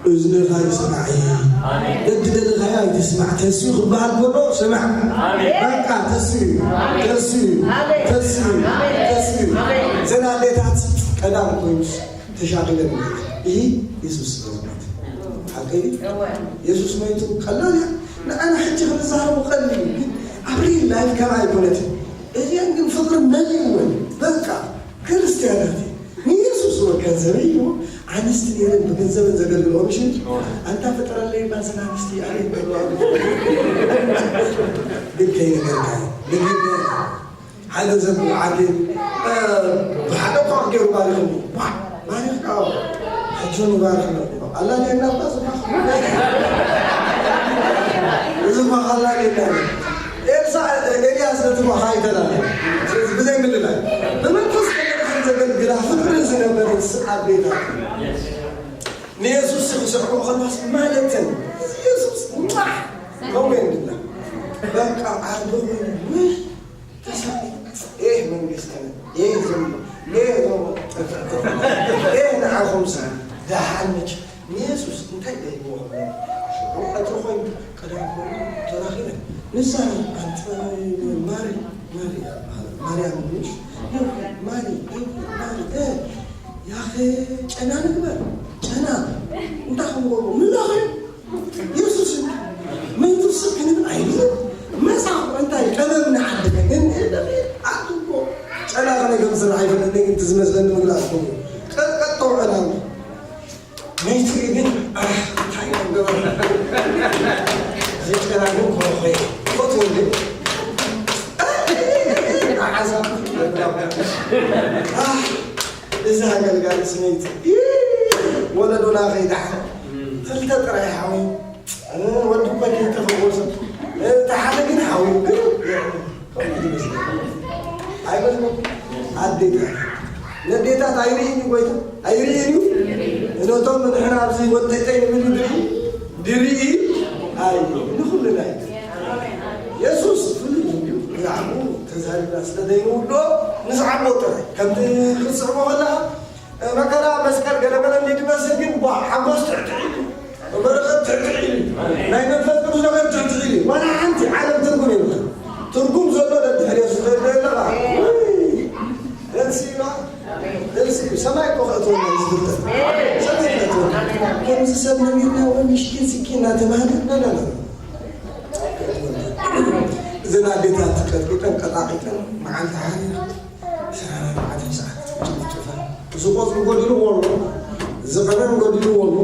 እዝንኻ ይስማዕ እዩ። ኣሜን። ደድደልኻዮ ኣይትስማዕ። ተስዩ ክበሃል ከሎ ስማዕ። ኣሜን። በቃ ተስዩ እዩ። ኣሜን። ተስዩ እዩ። ኣሜን። ተስዩ እዩ። ኣሜን። ተስዩ እዩ። ኣሜን። እዘን ኣዴታት ቀዳም ኮይኑስ ተሻቒለን እምበር። ይህ የሱስ ስለ ዝሞተ። ሓቂ እዩ። እወ። የሱስ ሞይቱ ቀላል እያ። ንዓና ሕጂ ክንዛረቡ ቀሊል እዩ። ግን ኣብ ሪል ላይፍ ከምኣ ኣይኮነትን። እዚኣን ግን ፍቕሪ መሊእወን። በቃ ክርስትያናት እየን። ንየሱስ እወ ገንዘበይ እዩ። ኣንስቲ ነይረን ብገንዘበን ዘገልግልኦ ምሽ? ኣንታ ፍጠረለይ ባዝን ኣንስቲ ኣነ ይበልዋ። ግን ከይነገርካ እዩ። ንግደ ሓደ ሰብ ዓዲ፣ እ፣ ብሓደ እኳ ገይሩ ባሪኽኒ። ዋ፣ ባሪኽካ፣ ሕጂ እውን ይባርኽ ነርኩ። ኣላልየና እባ ዝባርኽ። እዚ እኳ ካላልየና እዩ። ኤልሳዕ፣ ኤልያስ ነቲ እኳ ኣይተላለየ። ስለዚ ብዘይ ምልላይ፣ ብመንፈስ ቅዱስ ዘገልግላ ፍቕሪ ዝነበረት ኣዴታት። ንየሱስ ክስዕቦ ከሎስ ማለተን፣ የሱስ፣ ሟሕ፣ ከምኡ እንድላ። በቃ ዓርቢ ኮይኑ፣ ውይ፣ ተሳኺ፣ ኤህ መንግስትና፣ ኤህ ዘምሎ፣ ኤህ ዘምሎ፣ ኤህ ንዓኹምስ፣ ደሓን መች፣ ንየሱስ እንታይ ደይብዎ ከሎ፣ ሽዑ ቀትሪ ኮይኑ፣ ቀዳም ኮይኑ፣ ተራኺበን። ንሳ፣ ኣንተ ማሪ፣ ማሪ፣ ማርያም ምሽ፣ ማሪ፣ ማሪ፣ እ፣ ያኸ ጨና ንግበር፣ ጨና፣ እንታይ ክንገብሮ፣ ንላኸ፣ የሱስ እዩ። መይቱ ስቕ ክንብል ኣይብልን። መጻኹ እንታይ ቀመም ንዓዲ ግን ኣትኮ ጨና ከመይ ከም ዝስራሕ ኣይፈልጥን፣ ግን እቲ ዝመስለኒ ምግላጽ ኮይኑ ቀጥቀጥ ተውዕል ኣሎ። መይቱ ግን ኣህ፣ እንታይ ክገብር? እዚ ጨና ግን ኮኾይ ፈትዎ እንዴ? ዓዛ ኣህ፣ እዚ ኣገልጋሊ ስመይቲ ወለዶና ከይዳሕ ክልተ ጥራይ ሓወይ ወዲ እኮ ተፈወሰ። እቲ ሓደ ግን ሓወይ ግን ከምኡ ዝመስል ኣይመስለኩም? ኣዴታት ነዴታት ኣይርእን እዩ ጎይታ፣ ኣይርእን እዩ። ነቶም ንሕና ኣብዚ ወጠጠይ ንብል ድርኢ ድርኢ ኣይ ንኹልና እዩ። የሱስ ፍሉይ እዩ። ብዛዕባኡ ተዛሪብና ስለ ዘይንውድኦ ንስዓቦ ጥራይ ከምቲ ክትስዕቦ ከለኻ መከራ መስቀል ገለመለ እንዲ ትመስል ግን ቧ ሓጎስ ትሕትሕ ኢሉ በረኸት ትሕትሕ ኢሉ ናይ መንፈስ ቅዱስ ነገር ትሕትሕ ኢሉ ዋላ ሓንቲ ዓለም ትርጉም የብላ። ትርጉም ዘሎ ደድሕር የሱስ ከይደ ኣለኻ ደንሲ ኢሉ ደንሲ ኢሉ ሰማይ እኮ ከእትወና እዩ ዝፍጠር። ሰማይ ከእትወና ከምዚ ሰብ ነቢርና ወይ ምሽኪን ስኪን እናተባህለ ነነነ እዘን ኣዴታት ቀጥቂጠን ቀጣቂጠን መዓልቲ ሓሪራ ሰዓት ኣርባዕተ ሰዓት ጭፍጭፈን። እዚ ቆጽሊ ጎዲልዎ ኣሎ፣ እዚ ቀመም ጎዲልዎ ኣሎ፣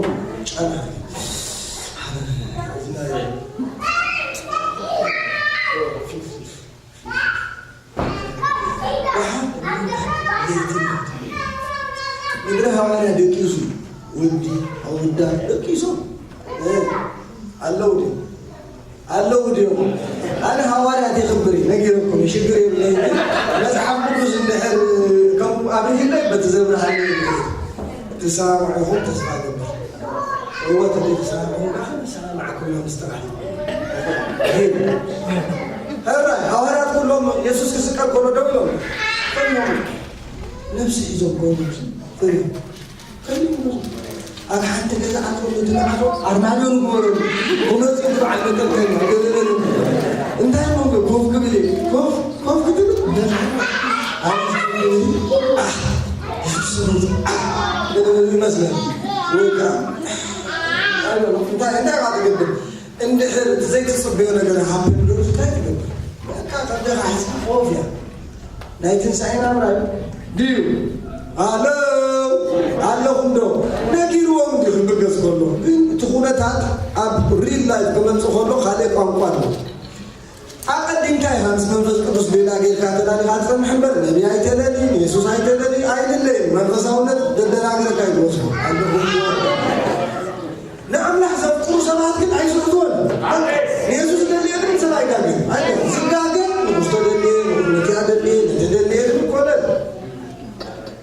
ጨና። ምድሪ ሃዋርያ ደቂሱ፣ ወዲ ኣወዳት ደቂሶም፣ እ፣ ኣለዉ ድዮም? ኣለዉ ድዮም? ኣነ ሃዋርያት የኽብር እየ፣ ነጊረኩም እየ፣ ሽግር የብለይን። ግን መጽሓፍ ቅዱስ እንድሕር ከምኡ ኣብርሂለይ በቲ ዘብርሃለይ እየ። ትሰማምዑ ኢኹም ተስፋ እገብር። እወ ተደይ ተሰማምዑ፣ ንዓኹም ይሰማማዕኩም እዮም ምስ ተባህለ። ሕራይ፣ ሃዋርያት ኩሎም የሱስ ክስቀል ከሎ ደው ኢሎም። ከሎም ነብሲ ሒዞም ከሎም ከሎም ኣብ ሓንቲ ገዛ ኣቶም እቲ መዓቶ ኣርማድዮ ንግበረሉ። ብመፅኡ እቲ በዓል መጠን ከኛ ገለለሉ። እንታይ እሞ ኮፍ ክብል እዩ? ኮፍ፣ ኮፍ ክትብል? ኣብ ውሽጢ፣ ኣህ፣ የሱስ፣ ኣህ፣ ገለለሉ ይመስለኒ። ወይ ከዓ እንታይ እንታይ ኢኻ ትገብር? እንድሕር እቲ ዘይትጽበዮ ነገር ሃብን ዶ እንታይ ትገብር? በቃ ቀደኻ ሒዝካ ኮፍ እያ። ናይ ትንሳኤና ምራይ ድዩ? ኣለው ኣለኹም ዶ? ነጊርዎም እንዲ ክብገስ ከሎ ግን እቲ ኩነታት ኣብ ሪል ላይፍ ክመጽእ ከሎ ካልእ ቋንቋ ኣሎ። ኣቐዲምካ ኢኻ ምስ መንፈስ ቅዱስ ሌላ ጌርካ ተዳሊኻ ትጸንሕ እምበር፣ ነቢ ኣይተለሊ፣ የሱስ ኣይተለሊ፣ ኣይድለይን። መንፈሳውነት ደደናግረካ እዩ ዝወስዶ። ንኣምላኽ ዘፍቅሩ ሰባት ግን ኣይስሕትዎን። የሱስ ደልየ ግን ሰብ ኣይጋገን። ኣይ፣ ዝጋገ ንጉስ ተደልየ፣ ነቲኣ ደልየ፣ ነቲ ደልየ ግን ይኮነን።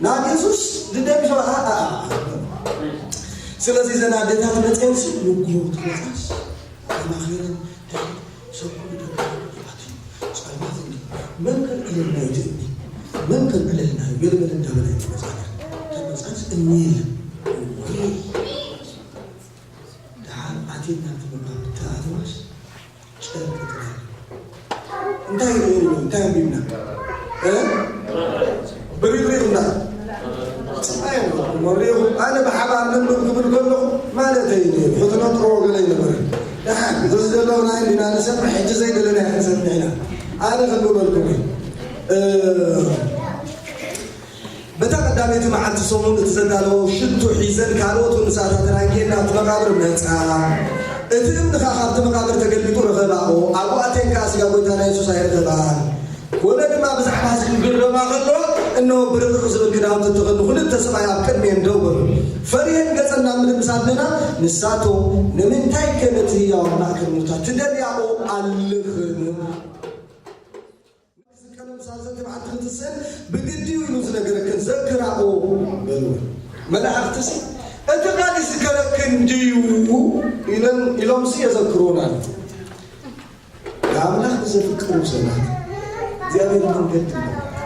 ናብ የሱስ ድደቢ ሰባት፣ ኣ፣ ኣ፣ ኣ። ስለዚ እዘን ኣዴታት መፅአንሲ ንጉሆ ትመፃስ ተማኺረን ድሕሪት ሰብ ኩሉ ደቂ ኣትዩ ጸልማት እንዲ መን ከልዕለልና እዩ እቲ እምኒ? መን ከልዕለልና እዩ? ገለ ገለ እንዳበላ እዩ ዝመጻ ነይሩ። ተመጻስ እምኒ የለን። ወይ ደሓር ኣትየና እቲ መቃብር ተኣትዋስ ጨርቂ ጥራሕ። እንታይ ርኢና? እንታይ ኣንቢብና? እ? ብሪቕሪቕ እንዳ ጽባየ መሪኹ ኣነ ብሓባር ነንብብ ክብል ከለኹ ማለተይ እዩ ነይሩ። ክትነጥሮ ወገለ ይነበረ። ደሓን እዚ ዘለኹ ናይ እንዲና ንሰምዕ፣ ሕጂ ዘይደለናዮ ክንሰምዕ ኢና። ኣነ ከንብበልኩም እየ። እ፣ በታ ቀዳመይቲ መዓልቲ ሰሙን እቲ ዘዳለዎ ሽቱ ሒዘን ካልኦት ንሳታተን ኣንጊሄን ናብቲ መቓብር መጻ። እቲ እምኒ ኸኣ ካብቲ መቓብር ተገልቢጡ ረኸባኦ። ኣብኡ ኣትየን ከኣ ስጋ ጐይታና የሱስ ኣይረኸባን። ኮነ ድማ ብዛዕባ እዚ ክግረማ ከለዋ፣ እነሆ ብርቕርቕ ዝብል ክዳውንቲ እተኸድኑ ክልተ ሰብኣይ ኣብ ቅድሚኤን ደው በሉ። ፈሪሀን ገጸን ናብ ምድሪ ምስ ኣድነና፣ ንሳቶም፣ ንምንታይከ ነቲ ህያው ኣብ ማእከል ሙታት ትደልያኦ ኣለኽን? ዝከነ ምሳል ዘቲ በዓል ክትስእን ብግዲ እዩ ኢሉ ዝነገረክን ዘክራኦ በልወን። መላእኽትሲ፣ እቲ ቃል ይዝከረክን ድዩ? ኢለን፣ ኢሎምሲ የዘክሩና። ንኣምላኽ ንዘፍቅሩ ሰባት እግዚኣብሔር መንገዲ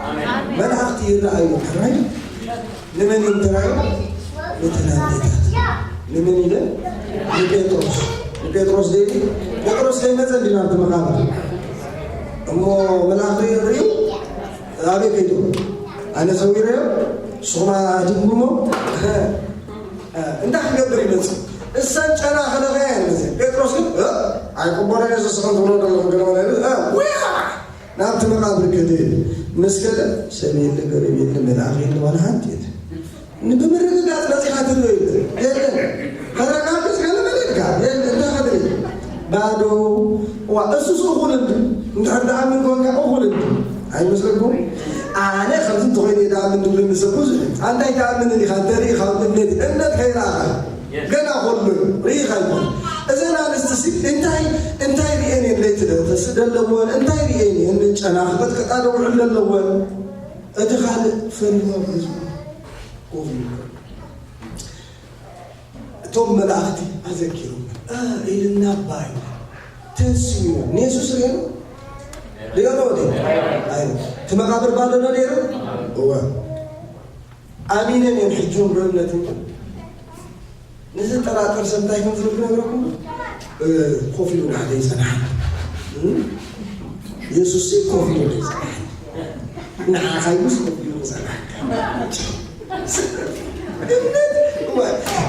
ኣለዎ። መላእኽቲ ይረኣዩ ጥራይ። ንመን እዮም ተራእዮም? ነተን ኣዴታት። ንመን ኢለን? ንጴጥሮስ። ንጴጥሮስ ደይዲ? ጴጥሮስ ከይመጸ እንዲ ናብቲ መቓብር። እሞ መልኣኽ ርእዩ፣ ርእዩ፣ ኣበይ ከይዱ? ኣነ ሰዊረዮ፣ ንስኹም ኣድንጉሞ። እ፣ እንታይ ክገብር ይመጽእ? እሰን ጨና ከለኸያ እየን መጽእ። ጴጥሮስ ግን፣ እ፣ ኣይቅበሎን እየ ዝስኽን ትብሎ ዘለኹም ገለ መለ ይብል። እ፣ ውያ! ናብቲ መቓብር ከደ። ምስ ከደ፣ ሰብ የለ፣ ገረብ የለ፣ መልኣኽ የለ፣ ዋላ ሓንቲ የለ። ን-፣ ብምርግጋጽ መጺኻ ትሪኦ የለ። የለ። ከተረጋግጽ ገለ መለ ኢልካ። የለ፣ እንታይ ክትርኢ? ባዶ። ዋ፣ እሱስ እኹል እንዲ። እንድሕር ደኣ ምን ኮንካ እኹል እንዲ። ኣይመስለኩም? ኣነ ከምዚ እንተኾይነ እየ ደኣ ምን ዝብለኒ ሰብ ብዙሕ እዩ። ኣንታይ ትኣምን ኢኻ? እንተ ርኢኻ እምነት፣ እምነት ከይረኣኻ። ገና ከሎ ርኢኻ ይኮን። እዘን ኣንስቲ ሲ እንታይ፣ እንታይ ርኤን እየን ለይቲ ደ-፣ ተስእ ደለወን፣ እንታይ ርኤን እየን ጨና ክቐጥቀጣ ደውዕል ደለወን። እቲ ካልእ ፈሪዋ ብዙ ኮፍ ኢሉ። እቶም መላእኽቲ ኣዘኪሮም፣ እ፣ ኢልና ባይ ተንስኡ፣ ንየሱስ ርኤኑ ርኤኖ ዲ? ኣይ፣ እቲ መቓብር ባዶ ዶ ነይሩ? እወ። ኣሚነን እየን ሕጂ እውን ብእምነት እምበር። ንዝጠራጠር ሰብ እንታይ ከም ዝብል ክነግረኩም? እ፣ ኮፍ ኢሉ ንዓደይ ጸናሓኒ። እ? የሱስ ኮፍ ኢሉ ንዓይ ጸናሓኒ። ንዓኻ ይምስ ኮፍ ኢሉ ጸናሓኒ። እምነት፣ እዋ፣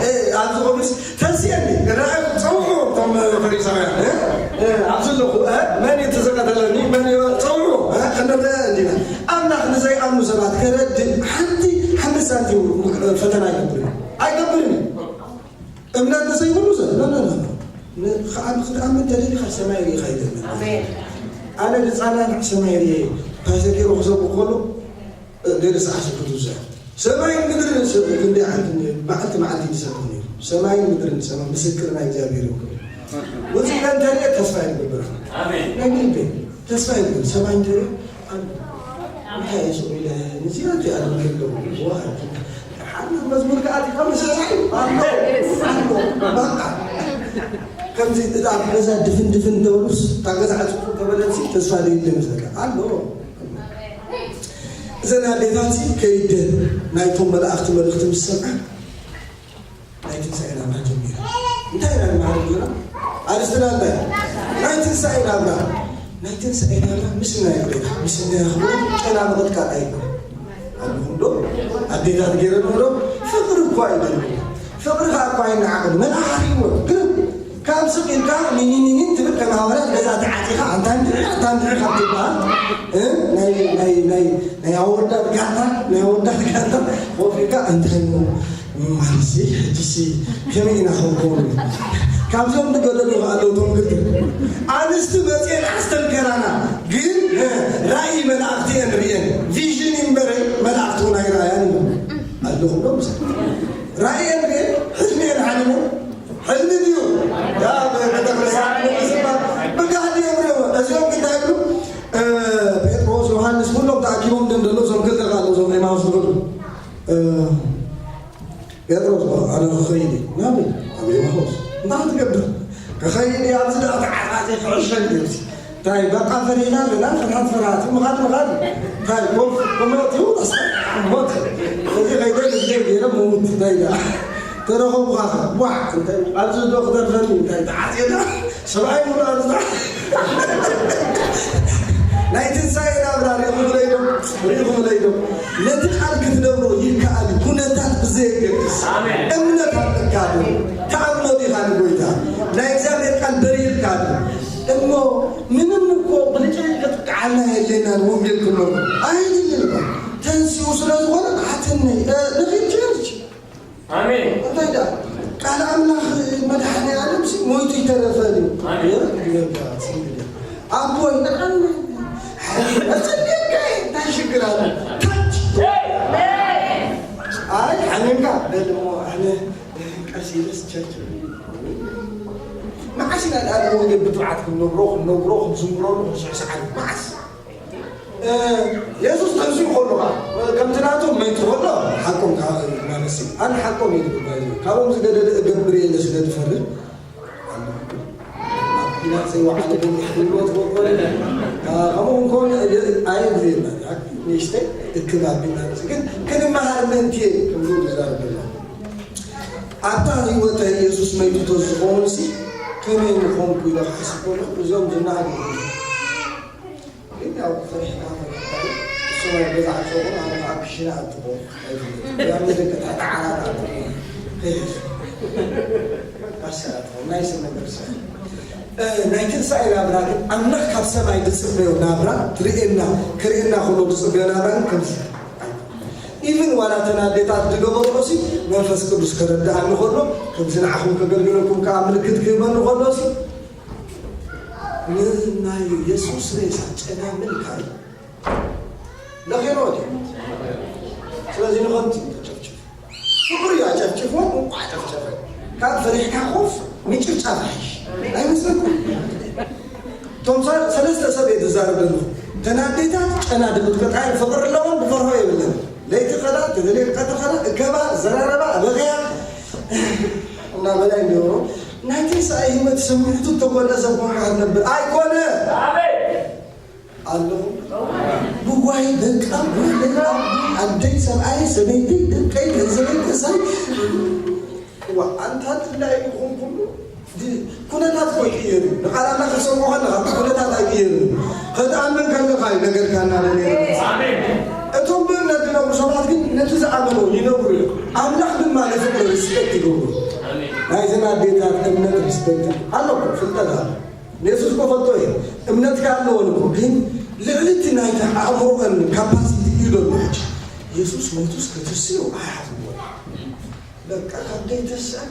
እ፣ ኣብዚ ቆምስ ተንስየኒ፣ ረኣዩ፣ ጸውዑ፣ እቶም ፈሪሳውያን፣ እ? እ፣ ኣብዚ ኣለኹ፣ እ? መን እዩ እቲ ዝቐተለኒ? መን እዩ? ጸውዑ፣ እ? ክንረአ እንዲና። ኣምላኽ ንዘይኣምኑ ሰባት ከረድእ ሓንቲ ሓንቲ ሳንቲም ፈተና ኣይገብርን። ኣይገብርን። እምነት ንዘይብሉ ሰብ፣ ኖ፣ ኖ፣ ኖ፣ ኖ። ን-፣ ከኣ ክትኣምን ተደሊኻ ሰማይ ርኢኻ ኣይተምን። ኣሜን። ኣነ ዝጸናንዕ ሰማይ ርኤ፣ ፓስተር ጌሩ ክሰብክ ከሎ፣ እ፣ ገለ ሰዓት ስብከት ይውስዕ። ሰማይን ምድርን ስ-፣ ክንደይ ዓመት ን-፣ መዓልቲ መዓልቲ ይሰብክ ነይሩ። ሰማይን ምድርን ዝሰማ ምስክር ናይ እግዚኣብሔር እዩ። ወፂእና እንተሪኤ ተስፋ ይገብር። ኣሜን። ናይ ልበይ ተስፋ ይገብር። ሰማይ እንተሪኤ፣ ኣሜን። እንታይ እዩ ስቕ ኢለ፣ ንዚኣ እቲኣ ዝብል ኣለዎ። ዋ፣ ዓርቢ መዝሙር ከኣ ኣቲኻ ምስሳይ ኣሎ ኣሎ። በቃ ከምዚ እዛ ኣብ ገዛ ድፍን ድፍን ተበሉስ፣ እታ ገዛ ዕፅፍ ተበለሲ ተስፋ ዘይብሉ ይመስለካ ኣሎ። እዘን ኣዴታት ከይደን ናይቶም መላእኽቲ መልእኽቲ ምስ ሰምዓ ናይ ትንሳኤ ናብራ ጀሚራ። እንታይ ኢና ንመሃር ዘለና? ኣርእስትና እንታይ? ናይ ትንሳኤ ናብራ። ናይ ትንሳኤ ናብራ ምስ ናይ ጎይታ ምስ ናይ ኣኽብሮ ጨና ምቕጥቃጥ ኣይኮን። ኣለኹም ዶ? ኣዴታት ገይረን ዶ? ፍቕሪ እኳ ይደልዩ። ፍቕሪ ከኣ እኳ ይነዓቕ። መልኣኽ ይወ ግን ካብ ስቕ ኢልካ ኒኒኒኒን ትብል ከም ሃዋርያት ገዛ ተዓፂኻ ኣንታ እንድዒ ኣንታ እንድዒ ካብ ትበሃል እ? ናይ ናይ ናይ ናይ ኣወዳት ጋንታ ናይ ኣወዳት ጋንታ ኮፍ ኢልካ እንታይ እሞ ማለትሲ ሕጂሲ ከመይ ኢና ክንከውን? ካብዚኦም ዝገደዱ ኣለዉ እቶም ክልተ ኣንስቲ መፅኤን ኣስተንከራና ግን ራእይ መላእኽቲ እየን ርእየን ቪዥን እምበረ መላእኽቲ እውን ኣይረኣያን እዮም ኣለኹም ዶ ምሰ ራእየን ርእየን ሕልሚ እየን ሓሊመን ሕልሚ ድዩ ዳ ቤተክርስትያን ምዝባል ብጋህዲ እዮም ርእዮ እዚኦም እንታይ ይብሉ ጴጥሮስ ዮሃንስ ኩሎም ተኣኪቦም ደንደሎ እዞም ክልተ ቃል እዞም ኤማውስ ዝኸዱ ጴጥሮስ ኣነ ክኸይድ ናበይ ኣብ ኤማሆስ እንታይ ትገብር ክኸይድ ኣብዚ ደኣ ተዓፃፂ ክዕሸል ድምሲ እንታይ በቃ ፈሪሕና ኣለና ፍርሃት ፍርሃት እዩ ምኻድ ምኻድ እንታይ ኮፍ ክመት እዩ ሞት እዚ ከይደ ልዜ ገይረ ምውት እንታይ ደኣ ተረኸብኳ ዋ እንታይ ኣብዚ ዶ ክተርፈኒ እንታይ ተዓፅየ ደኣ ሰብኣይ ሙሉ ኣብዚ ናይ ትንሳኤ ናብራ ሪኢኹምለይ ዶ ሪኢኹምለይ ዶ ነቲ ቃል ክትነብሮ ይከኣል እዩ ኩነታት ብዘየገድስ እምነት ኣለካ ዶ ተኣምኖ ዲኻ ንጎይታ ናይ እግዚኣብሔር ቃል በሪህልካ ዶ እሞ ምንም እኮ ብልጭልጭ ክትቃዓና የድልየናን ወንጌል ክንነብሮ ኣይድልን እኮ ተንሲኡ ስለ ዝኾነ ሓትነይ ንኺድ ቸርች ኣሜን። እንታይ ደኣ ቃል ኣምላኽ መድሓኒ ዓለም ሲ ሞይቱ ይተረፈ ድዩ? ኣሜን። ወርድ ይበልካ ስንግል ኣቦይ ንዓን መጸልየካ እንታይ ሽግር ኣለ? ታች ኣይ ሓሚምካ በል እሞ ኣነ ቀስ ኢለስ ቸርች መዓስ ኢና ደኣ ንወንጌል ብትብዓት ክንነግሮ ክንነግሮ ክንዝምረሉ ክንስዕስዓሉ መዓስ? የሱስ ተንሲኡ ከሎ ከምቲ ናቶም መይቱ ከሎ ሓቆም ማለሲ ኣን ሓቆም እዩ ዝብል ባይዘ ካብኦም ዝገደደ እገብር የለ ስለ ዝፈርድ ኣብ ኲናት ዘይወዓለ ገሊሕ ክብሎ ትበቆለ ከምኡ እንከውን ኣየት ዘይብላ ንእሽተይ እክብ ኣቢልና ግን ክንመሃር ምእንቲ እየ ክብሉ ዝዛረብ ዘሎ ኣብታ ህይወተ የሱስ መይቱ ተዝኸውን ሲ ከመይ ምኾንኩ ኢለ ክሓስብ ከሎ እዞም ዝናኣዱ ግን ያው ፈሪሕካ ፈሪሕካ እሱ ናይ ገዛ ዓርሶ ግን ኣነ ከዓ ክሽነ ኣትኾ ያምን ደቂ ተዓራራ ኣትኾ ከይሱ ኣሰራት ናይ ስም ነገር ሰ ናይ ትንሳኤ ናብራ ግን ኣምላኽ ካብ ሰማይ ዝፅበዮ ናብራ ትርእየና ክርእየና ከሎ ዝፅበዮ ናብራ ግን ከምዚ ኢቭን ዋላ እተን ኣዴታት ዝገበርኦ ሲ መንፈስ ቅዱስ ከረድኣኒ ከሎ ከምዚ ንዓኹም ከገልግለኩም ከዓ ምልክት ክህበኒ ከሎ ሲ ንናይ የሱስ ሬሳ ጨናምልካ ለኺሮ ድዩ? ስለዚ ንኸምቲ ተጨፍጭፍ ፍቅሪ ኣጨፍጭፎ እንቋዕ ጨፍጨፈ ካብ ፈሪሕካ ኮፍ ምጭፍጫፍ ይሓይሽ ኣይመስለኩም? እቶም ሰለስተ ሰብ እየ ዝዛረብ ዘለኹ ተናዴታት ጨና ድምጥቅጣይ ፍቅሪ ኣለዎም ዝፈርሆ የብለን ለይቲ ኸዳ ተደልየ ቀትሪ ኸዳ እከባ ዘራረባ በኸያ እናበላ ይነበሩ ናይ ትንሳኤ ህይወት ስምዒቱ እተጎድአ ሰብ ኮንካ ክትነብር ኣይኮነ ኣለኹ ብጓይ ደቃ ኣደይ ሰብኣይ ሰበይተይ ደቀይ ገንዘበይ ገዛይ ዋ ኣንታ ድላይ ይኹን ኩሉ ኩነታት እኮ ይቅየር እዩ ንቃል ኣምላኽ ክትሰምዖ ከለካ እቲ ኩነታት ኣይቅየር እዩ ክትኣምን ከለካ እዩ ነገርካ እናበለ እቶም ብእምነት ዝነብሩ ሰባት ግን ነቲ ዝኣመኖ ይነብሩ እዮም ኣምላኽ ድማ ነፍቅሪ ሪስፔክት ይገብሩ ናይዘን ኣዴታት እምነት ሪስፔክት ኣለኩም ፍልጠት ኣሎ ንየሱስ እኮ ፈልጦ እየ እምነትካ ኣለወን እኮ ግን ልዕሊ እቲ ናይታ ኣእምሮአን ካፓሲቲ እዩ ዘሎ ሕጂ የሱስ ሞቱስ ክትስዮ ኣይሓስብዎ በቃ ካብ ደይተስአ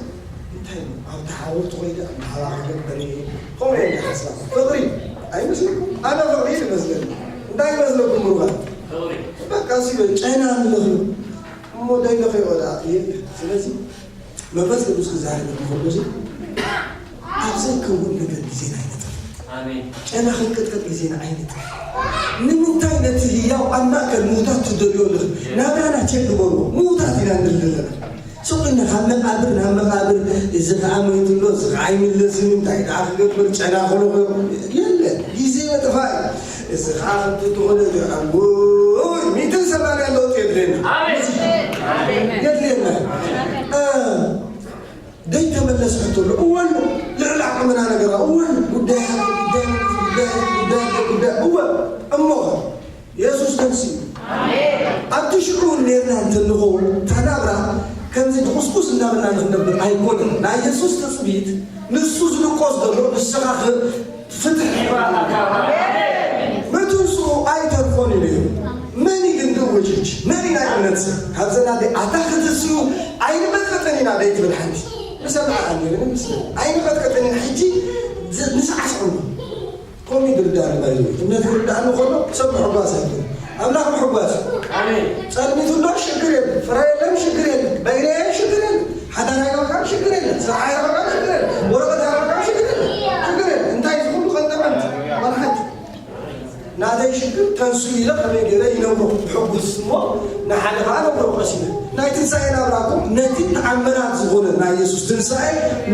እንታይ ኣብቲ ሓወልቲ ኮይደ ኣምሃራ ክገብር እየ ከምኡ እየ ሓስባ ፍቅሪ ኣይመስልኩም ኣነ ፍቅሪ ይመስለኒ እንታይ ይመስለኩም ብሩኻት በቃ ሲ ጨና ንለኽዩ እሞ ደይለኽዮ ዳ ስለዚ መንፈስ ቅዱስ ክዛረብ እንከሎ እዚ ኣብ ዘይከውን ነገር ግዜና ኣይነጥፍ ጨና ክንቅጥቀጥ ግዜና ኣይነጥፍ ንምንታይ ነቲ ህያው ኣብ ማእከል ምዉታት ትደልዮ ኣለኺ? ናብራና ቸክ ግበርዎ። ምዉታት ኢና ንብል ዘለና። ሱቕ ኢልና ካብ መቓብር ናብ መቓብር፣ እዚ ኸዓ ሞይቱ ኣሎ፣ እዚ ኸዓ ኣይምለስን እዩ፣ እንታይ ደኣ ክገብር፣ ጨና ኾነ ኾነ፣ የለን፣ ግዜ ምጥፋእ እዩ። እዚ ኸዓ ከምቲ ዝኾነ፣ እዋይ፣ ሚእትን ሰማንያን ለውጢ የድልየና። ኣሜን። ኣሜን። የድልየና። እ፣ ደይተመለስ ሕቶ ኣሎ። እወ ኣሎ። ልዕሊ ዓቕምና ነገራ። እወ ኣሎ። ጉዳይ ሃገር፣ ጉዳይ መንግስቲ፣ ጉዳይ ህዝቢ፣ ጉዳይ ኣደ፣ ጉዳይ፣ እወ። እሞ ኸ? የሱስ ተንሲኡ። ኣብቲ ሽዑ እውን ኔርና እንተንኸውን፣ እታ ናብራ ከምዚ ድቑስቁስ እንዳበልና ንኽነብር ኣይኮነን። ናይ የሱስ ትጽቢት፣ ንሱ ዝድቆስ ዘሎ፣ ንስኻ ኽ-፣ ፍትሕ። ምትንስኡ ኣይተርፎን እዩ ነይሩ። መን እዩ ግን ድውጅጅ? መን እዩ ናይ እምነት ሰብ? ካብዘን ኣደ ኣታ ክትንስኡ ኣይንቐጥቀጥን ኢና ደይትብል ሓንቲ። ንሰምዓ ነይርኒ ምስ ኣይንቐጥቀጥን ኢና። ሕጂ ዝ-፣ ንስዓስዑ። ከምኡ እዩ ዝርድኣኒ ባይዘ። እምነት ክርድኣኒ ከሎ ሰብ ምሕጓስ ኣይኮነን። ኣምላኽ ምሕጓስ እዩ። ኣሜን። ጸልሚቱ ኣሎ ሽግር የለን። ፍረ የለን ሽግር የለን። በይነ የለን ሽግር የለን። ሓዳር ኣይረኸብካን ሽግር የለን። ስራሕ ኣይረኸብካን ሽግር የለን። ወረቐት ኣይረኸብካን ሽግር የለን። ሽግር የለን። እንታይ እዚ ኩሉ ቀንጠመንት? መርሓት። ናተይ ሽግር ተንሱ ኢለ ከመይ ገይረ ይነግሮ ብሕጉስ እሞ ንሓደ ኸዓ ነግሮ ቀስ ኢለ። ናይ ትንሳኤ ናብራ እኮ ነቲ ተኣምራት ዝኾነ ናይ የሱስ ትንሳኤ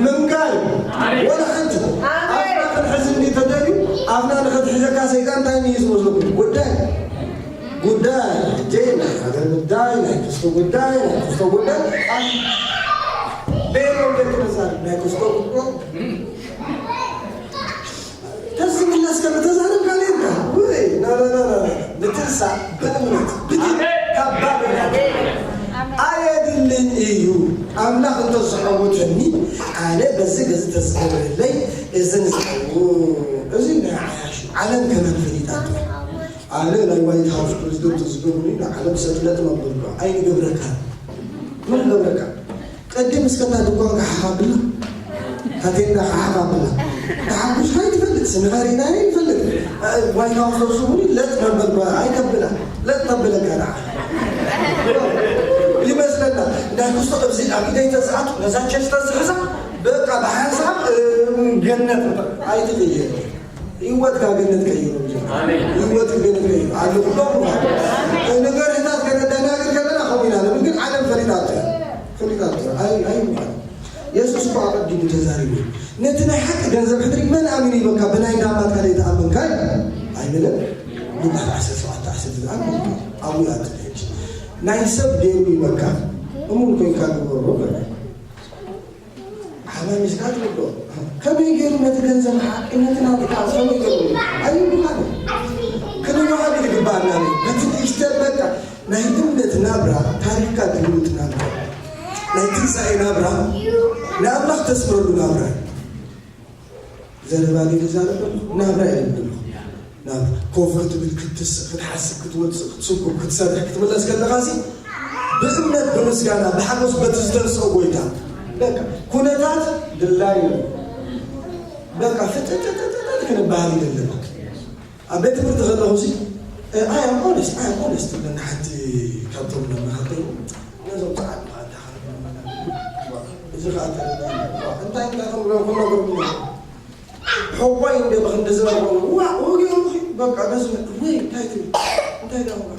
ምንጋር እዩ። ኣሜን። ወላ ሓንቲ። ኣሜን። ኣፍና ክንሕዝ እንዲ ተደልዩ፣ ኣፍና ንኸትሕዘካ ሰይጣን እንታይ እዩ ዝመስለኩም? ጉዳይ። ጉዳይ። ሕጂ ናይ ሃገር ጉዳይ፣ ናይ ክስቶ ጉዳይ፣ ናይ ክስቶ ጉዳይ። ኣፍ-፣ ቤት ወንጌል ክንዛረብ፣ ናይ ክስቶ ጉዳይ። ተዝምለስ ከም ተዛረብካ ኔርካ። ውይ፣ ና፣ ና፣ ና፣ ና፣ ና። ምትንሳእ ብእምነት፣ ብድን፣ ኣሜን። ካብ ባብ ናት። ኣሜን። ኣየድልን እዩ። ኣምላኽ እንተዝዓወተኒ፣ ኣነ በዚ ገዚ ተዝገብረለይ፣ እዚ ንዝዓው-፣ እዚ ናይ ዓያሹ ዓለም ከመን ፈሊጣቶ። ኣነ ናይ ዋይት ሃውስ ፕሬዚደንት ዝገብሩኒ ንዓለም ሰጥለጥ መበልኩ። ኣይንገብረካ። ምን ገብረካ? ቅድም እስከ እታ ድኳን ክሓኻ ብላ፣ እታ ቴንዳ ክሓኻ ብላ። ተሓጉስካ ኣይትፈልጥ፣ ስምኻ ርኢና ኣይንፈልጥ። ዋይት ሃውስ ደርሱ እውን ለጥ መበል ባ-፣ ኣይተብላ። ለጥ ተብለካ ደኣ። ይመስለና። ናይ ክስቶ እብዚ ኣብ ኢደይ ተዝኣቱ፣ ነዛ ቸርች ተዝሕዛ፣ በቃ ብሓንሳብ፣ እ፣ ገነት ኣይትቕየር። ህይወትካ ገነት ቀይሮ እንጂ። ኣሜን። ህይወት ገነት ቀይሮ። ኣለ ኩሎም ምዃን። ነገርታት ከነደናግር ከለና ከምኡ ኢና ንብል፣ ግን ዓለም ፈሊጣቶ እያ። ፈሊጣቶ እያ። ኣይ-፣ ኣይምዃን። የሱስ እኮ ኣቐዲሙ ተዛሪቡ እዩ። ነቲ ናይ ሓቂ ገንዘብ ሕድሪ መን ኣሚኑ ይበካ? ብናይ እንዳማትካ ዘይተኣመንካ እዩ። ኣይብልን? ሉቃስ ዓሰርተ ሸውዓተ ዓሰርተ ዘጠኝ ኣብኡ እያ ትብል። ናይ ሰብ ገይሩ ይበካ? እሙን ኮይንካ ግበሮ በለ። ሓማሚስካ ትብሎ። ከመይ ገይሩ ነቲ ገንዘብ ሓቂ ነቲ ናትካ ከመይ ገይሩ? ኣይብሉኻን። ክንወሃብ እዩ ዝግባኣና። በቲ ንእሽተን በቃ ናይ እምነት ናብራ፣ ታሪኽካ ትልውጥ ናብራ፣ ናይ ትንሳኤ ናብራ፣ ንኣምላኽ ተስምረሉ ናብራ። ዘረባ ድዩ ዝዛረብ ዘሎ? ናብራ እየ ዝብል ዘለኹ። ናብ ኮፍ ክትብል፣ ክትስእ፣ ክትሓስብ፣ ክትወጽእ፣ ክትስጉም፣ ክትሰርሕ፣ ክትምለስ ከለኻሲ ብእምነት ብምስጋና ብሓጎስ በቲ ዝተንስኦ ጎይታ በቃ ኩነታት ድላይ እዩ። በቃ ፍጥጥጥጥጥ ክንበሃል ይደለና። ኣብ ቤት ትምህርቲ ከለኹሲ፣ I am honest, I am honest ትብለኒ ሓንቲ ካብቶም መማህርተይ። ነዞም ጸዓዱ ከኣ እንታይ ከ-፣ እዚ ከኣ እንታይ እንታይ ከም ክነግረኩም ሕቆይ እንደ ብክንዲ ዝበልኩ፣ ዋ፣ ወጊኦም፣ በቃ፣ በዚ፣ ወይ፣ እንታይ ትብል? እንታይ ደኣ፣ ዋ?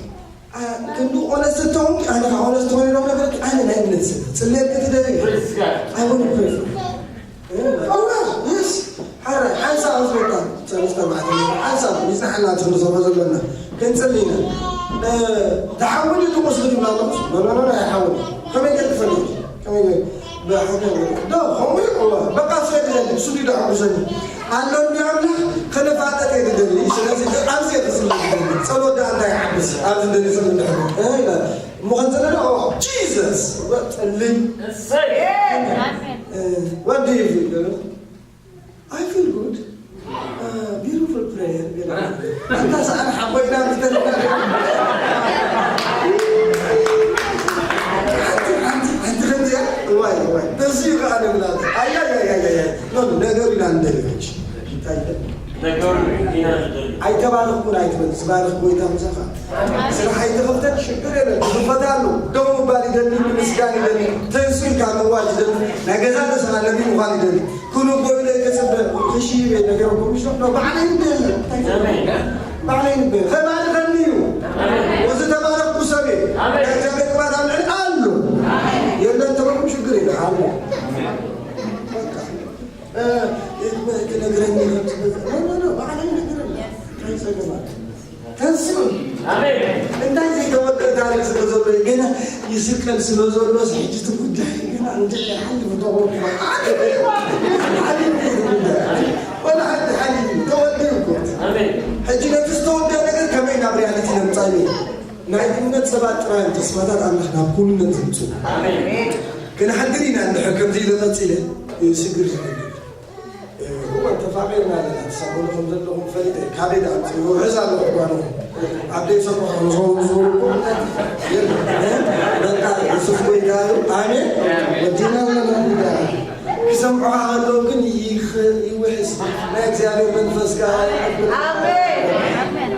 ኣ፣ ክንዲ ኦነስት ተኾንኪ፣ ኣነ ኸዓ ኦነስት ኾይነ ደሞ ነገርኪ፣ ኣነ ናይ እምነት ሰብ፣ ጽልየልኪ ትደልዪ? Praise God። I want to pray for you። እ፣ ዋ፣ የስ፣ ሓራይ፣ ሓንሳብ ኣፍሪቃ፣ ሰለስተ ኣርባዕተ፣ ሓንሳብ፣ ይጽናሓና፣ እቲ ክንሰርሖ ዘለና፣ ክንጽሊ ኢና። እ፣ ተሓውል እዩ፣ ትቑስሊ ትብላ ኣለኹ። ኖ፣ ኖ፣ ኖ፣ ኖ፣ ኣይሓውል። ከመይ ገይርኪ ትፈልጢ? ከመይ ገይሩ? ብሓደ ዶ፣ ከምኡ እዩ። እወ፣ በቃ፣ እሱ የድልየኒ፣ እሱ ድዩ ደሓጉሰኒ? ኣሎ እንዲ ኣምላኽ፣ ክንፋጠጥ እየ ዝደሊ። ስለዚ፣ ኣብዚ እየ ክጽሊ ዝደሊ። ጸሎት ደኣ እንታይ ይሓግዝ? ኣብዚ ደሊ ጽሊ እንድሕር። እ፣ ኢለ። እሞ ከንጸሊ ዶ? እወ፣ ጂሰስ! እወ፣ ጸሊ። እሰይ! እ፣ what do you feel? I feel good. Uh, beautiful prayer. ኣንታ ሰኣን ሓቦይና ምስተልና። ሓንቲ፣ ሓንቲ፣ ሓንቲ ከምዚኣ፣ እዋይ፣ እዋይ። በዚ እዩ ከዓ ንብላት። ኣይ፣ ኣይ፣ ኣይ። ኖ፣ ኖ፣ ነገሩ ኢና ንደሊ ሕጂ። እንታይ ይበል? ነገሩ ኢና ንደሊ። ኣይተባረኽኩን ኣይትበል። ዝባርኽ ጎይታ ምሳኻ። ስራሕ ኣይተኸፍተን፣ ሽግር የለን። ክኽፈት ኣሎ። ደው ምባል ይደሊ፣ ምምስጋን ይደሊ። ተንሱ ኢልካ ምዋጅ ይደሊ። ናይ ገዛ ርእስኻ ነቢይ ምዃን ይደሊ። ክንጎይለ ክጽበ፣ ክሺ ይበል ነገረኩም፣ ምሽ ነው? ባዕለይ ይደሊ። ኣሜን። ባዕለይ ንበ ኸማልኸኒ እዩ። እዚ ተባረኽኩ ሰብ እየ። ናይ እግዚኣብሔር ቅባት ኣብ ልዕሊ ኣሎ። የለን ተበልኩም ሽግር የለ ኣሎ። በቃ። እ፣ ትነግረኒ ከምዚ፣ ኖ፣ ኖ፣ ኖ፣ ባዕለይ ነግረኒ። እንታይ ጸገም ኣሎ? ተንስኡ። ኣሜን። እንታይ ዘይተወደአ ታሪኽ ስለ ዘሎ እዩ። ገና ይስቀል ስለ ዘሎ፣ ሕጂ እቲ ጉዳይ ገና እንድዒ ሓሊፉ ተወርኩ። ሓሊፉ እዩ እቲ ጉዳይ። ወላ ሓንቲ ሓሊፉ እዩ። ተወዲኡ እኮ። ኣሜን። ሕጂ ነቲ ዝተወደአ ነገር ከመይ ናብ ሪያሊቲ ነምጻእዮ? ናይ እምነት ሰባት ጥራይ እዮም ተስፋታት ኣምላኽ ናብ ኩልነት ዝምጽኡ። ኣሜን። ክንሓድር ኢና እንድሕር ከምዚ ኢለ ቀጺለ፣ ስግር ዝብል። እወ፣ ተፋቒርና ኣለና። ትሰምዑ ከም ዘለኹም ፈሊጠ፣ ካበይ ደኣ ኣምጺኡ? ውሕዝ ኣለኹ ጓኖ። ኣብ ደይ ሰምዑ ከም ዝኾኑ ዝበሉ እኮ የለን። በቃ፣ የሱስ ጎይታ እዩ። ኣሜን። ወዲና ኣለና። ክሰምዑኻ ከለዉ ግን ይኽ-፣ ይውሕዝ። ናይ እግዚኣብሔር መንፈስ ከኣ ይሕብር። ኣሜን።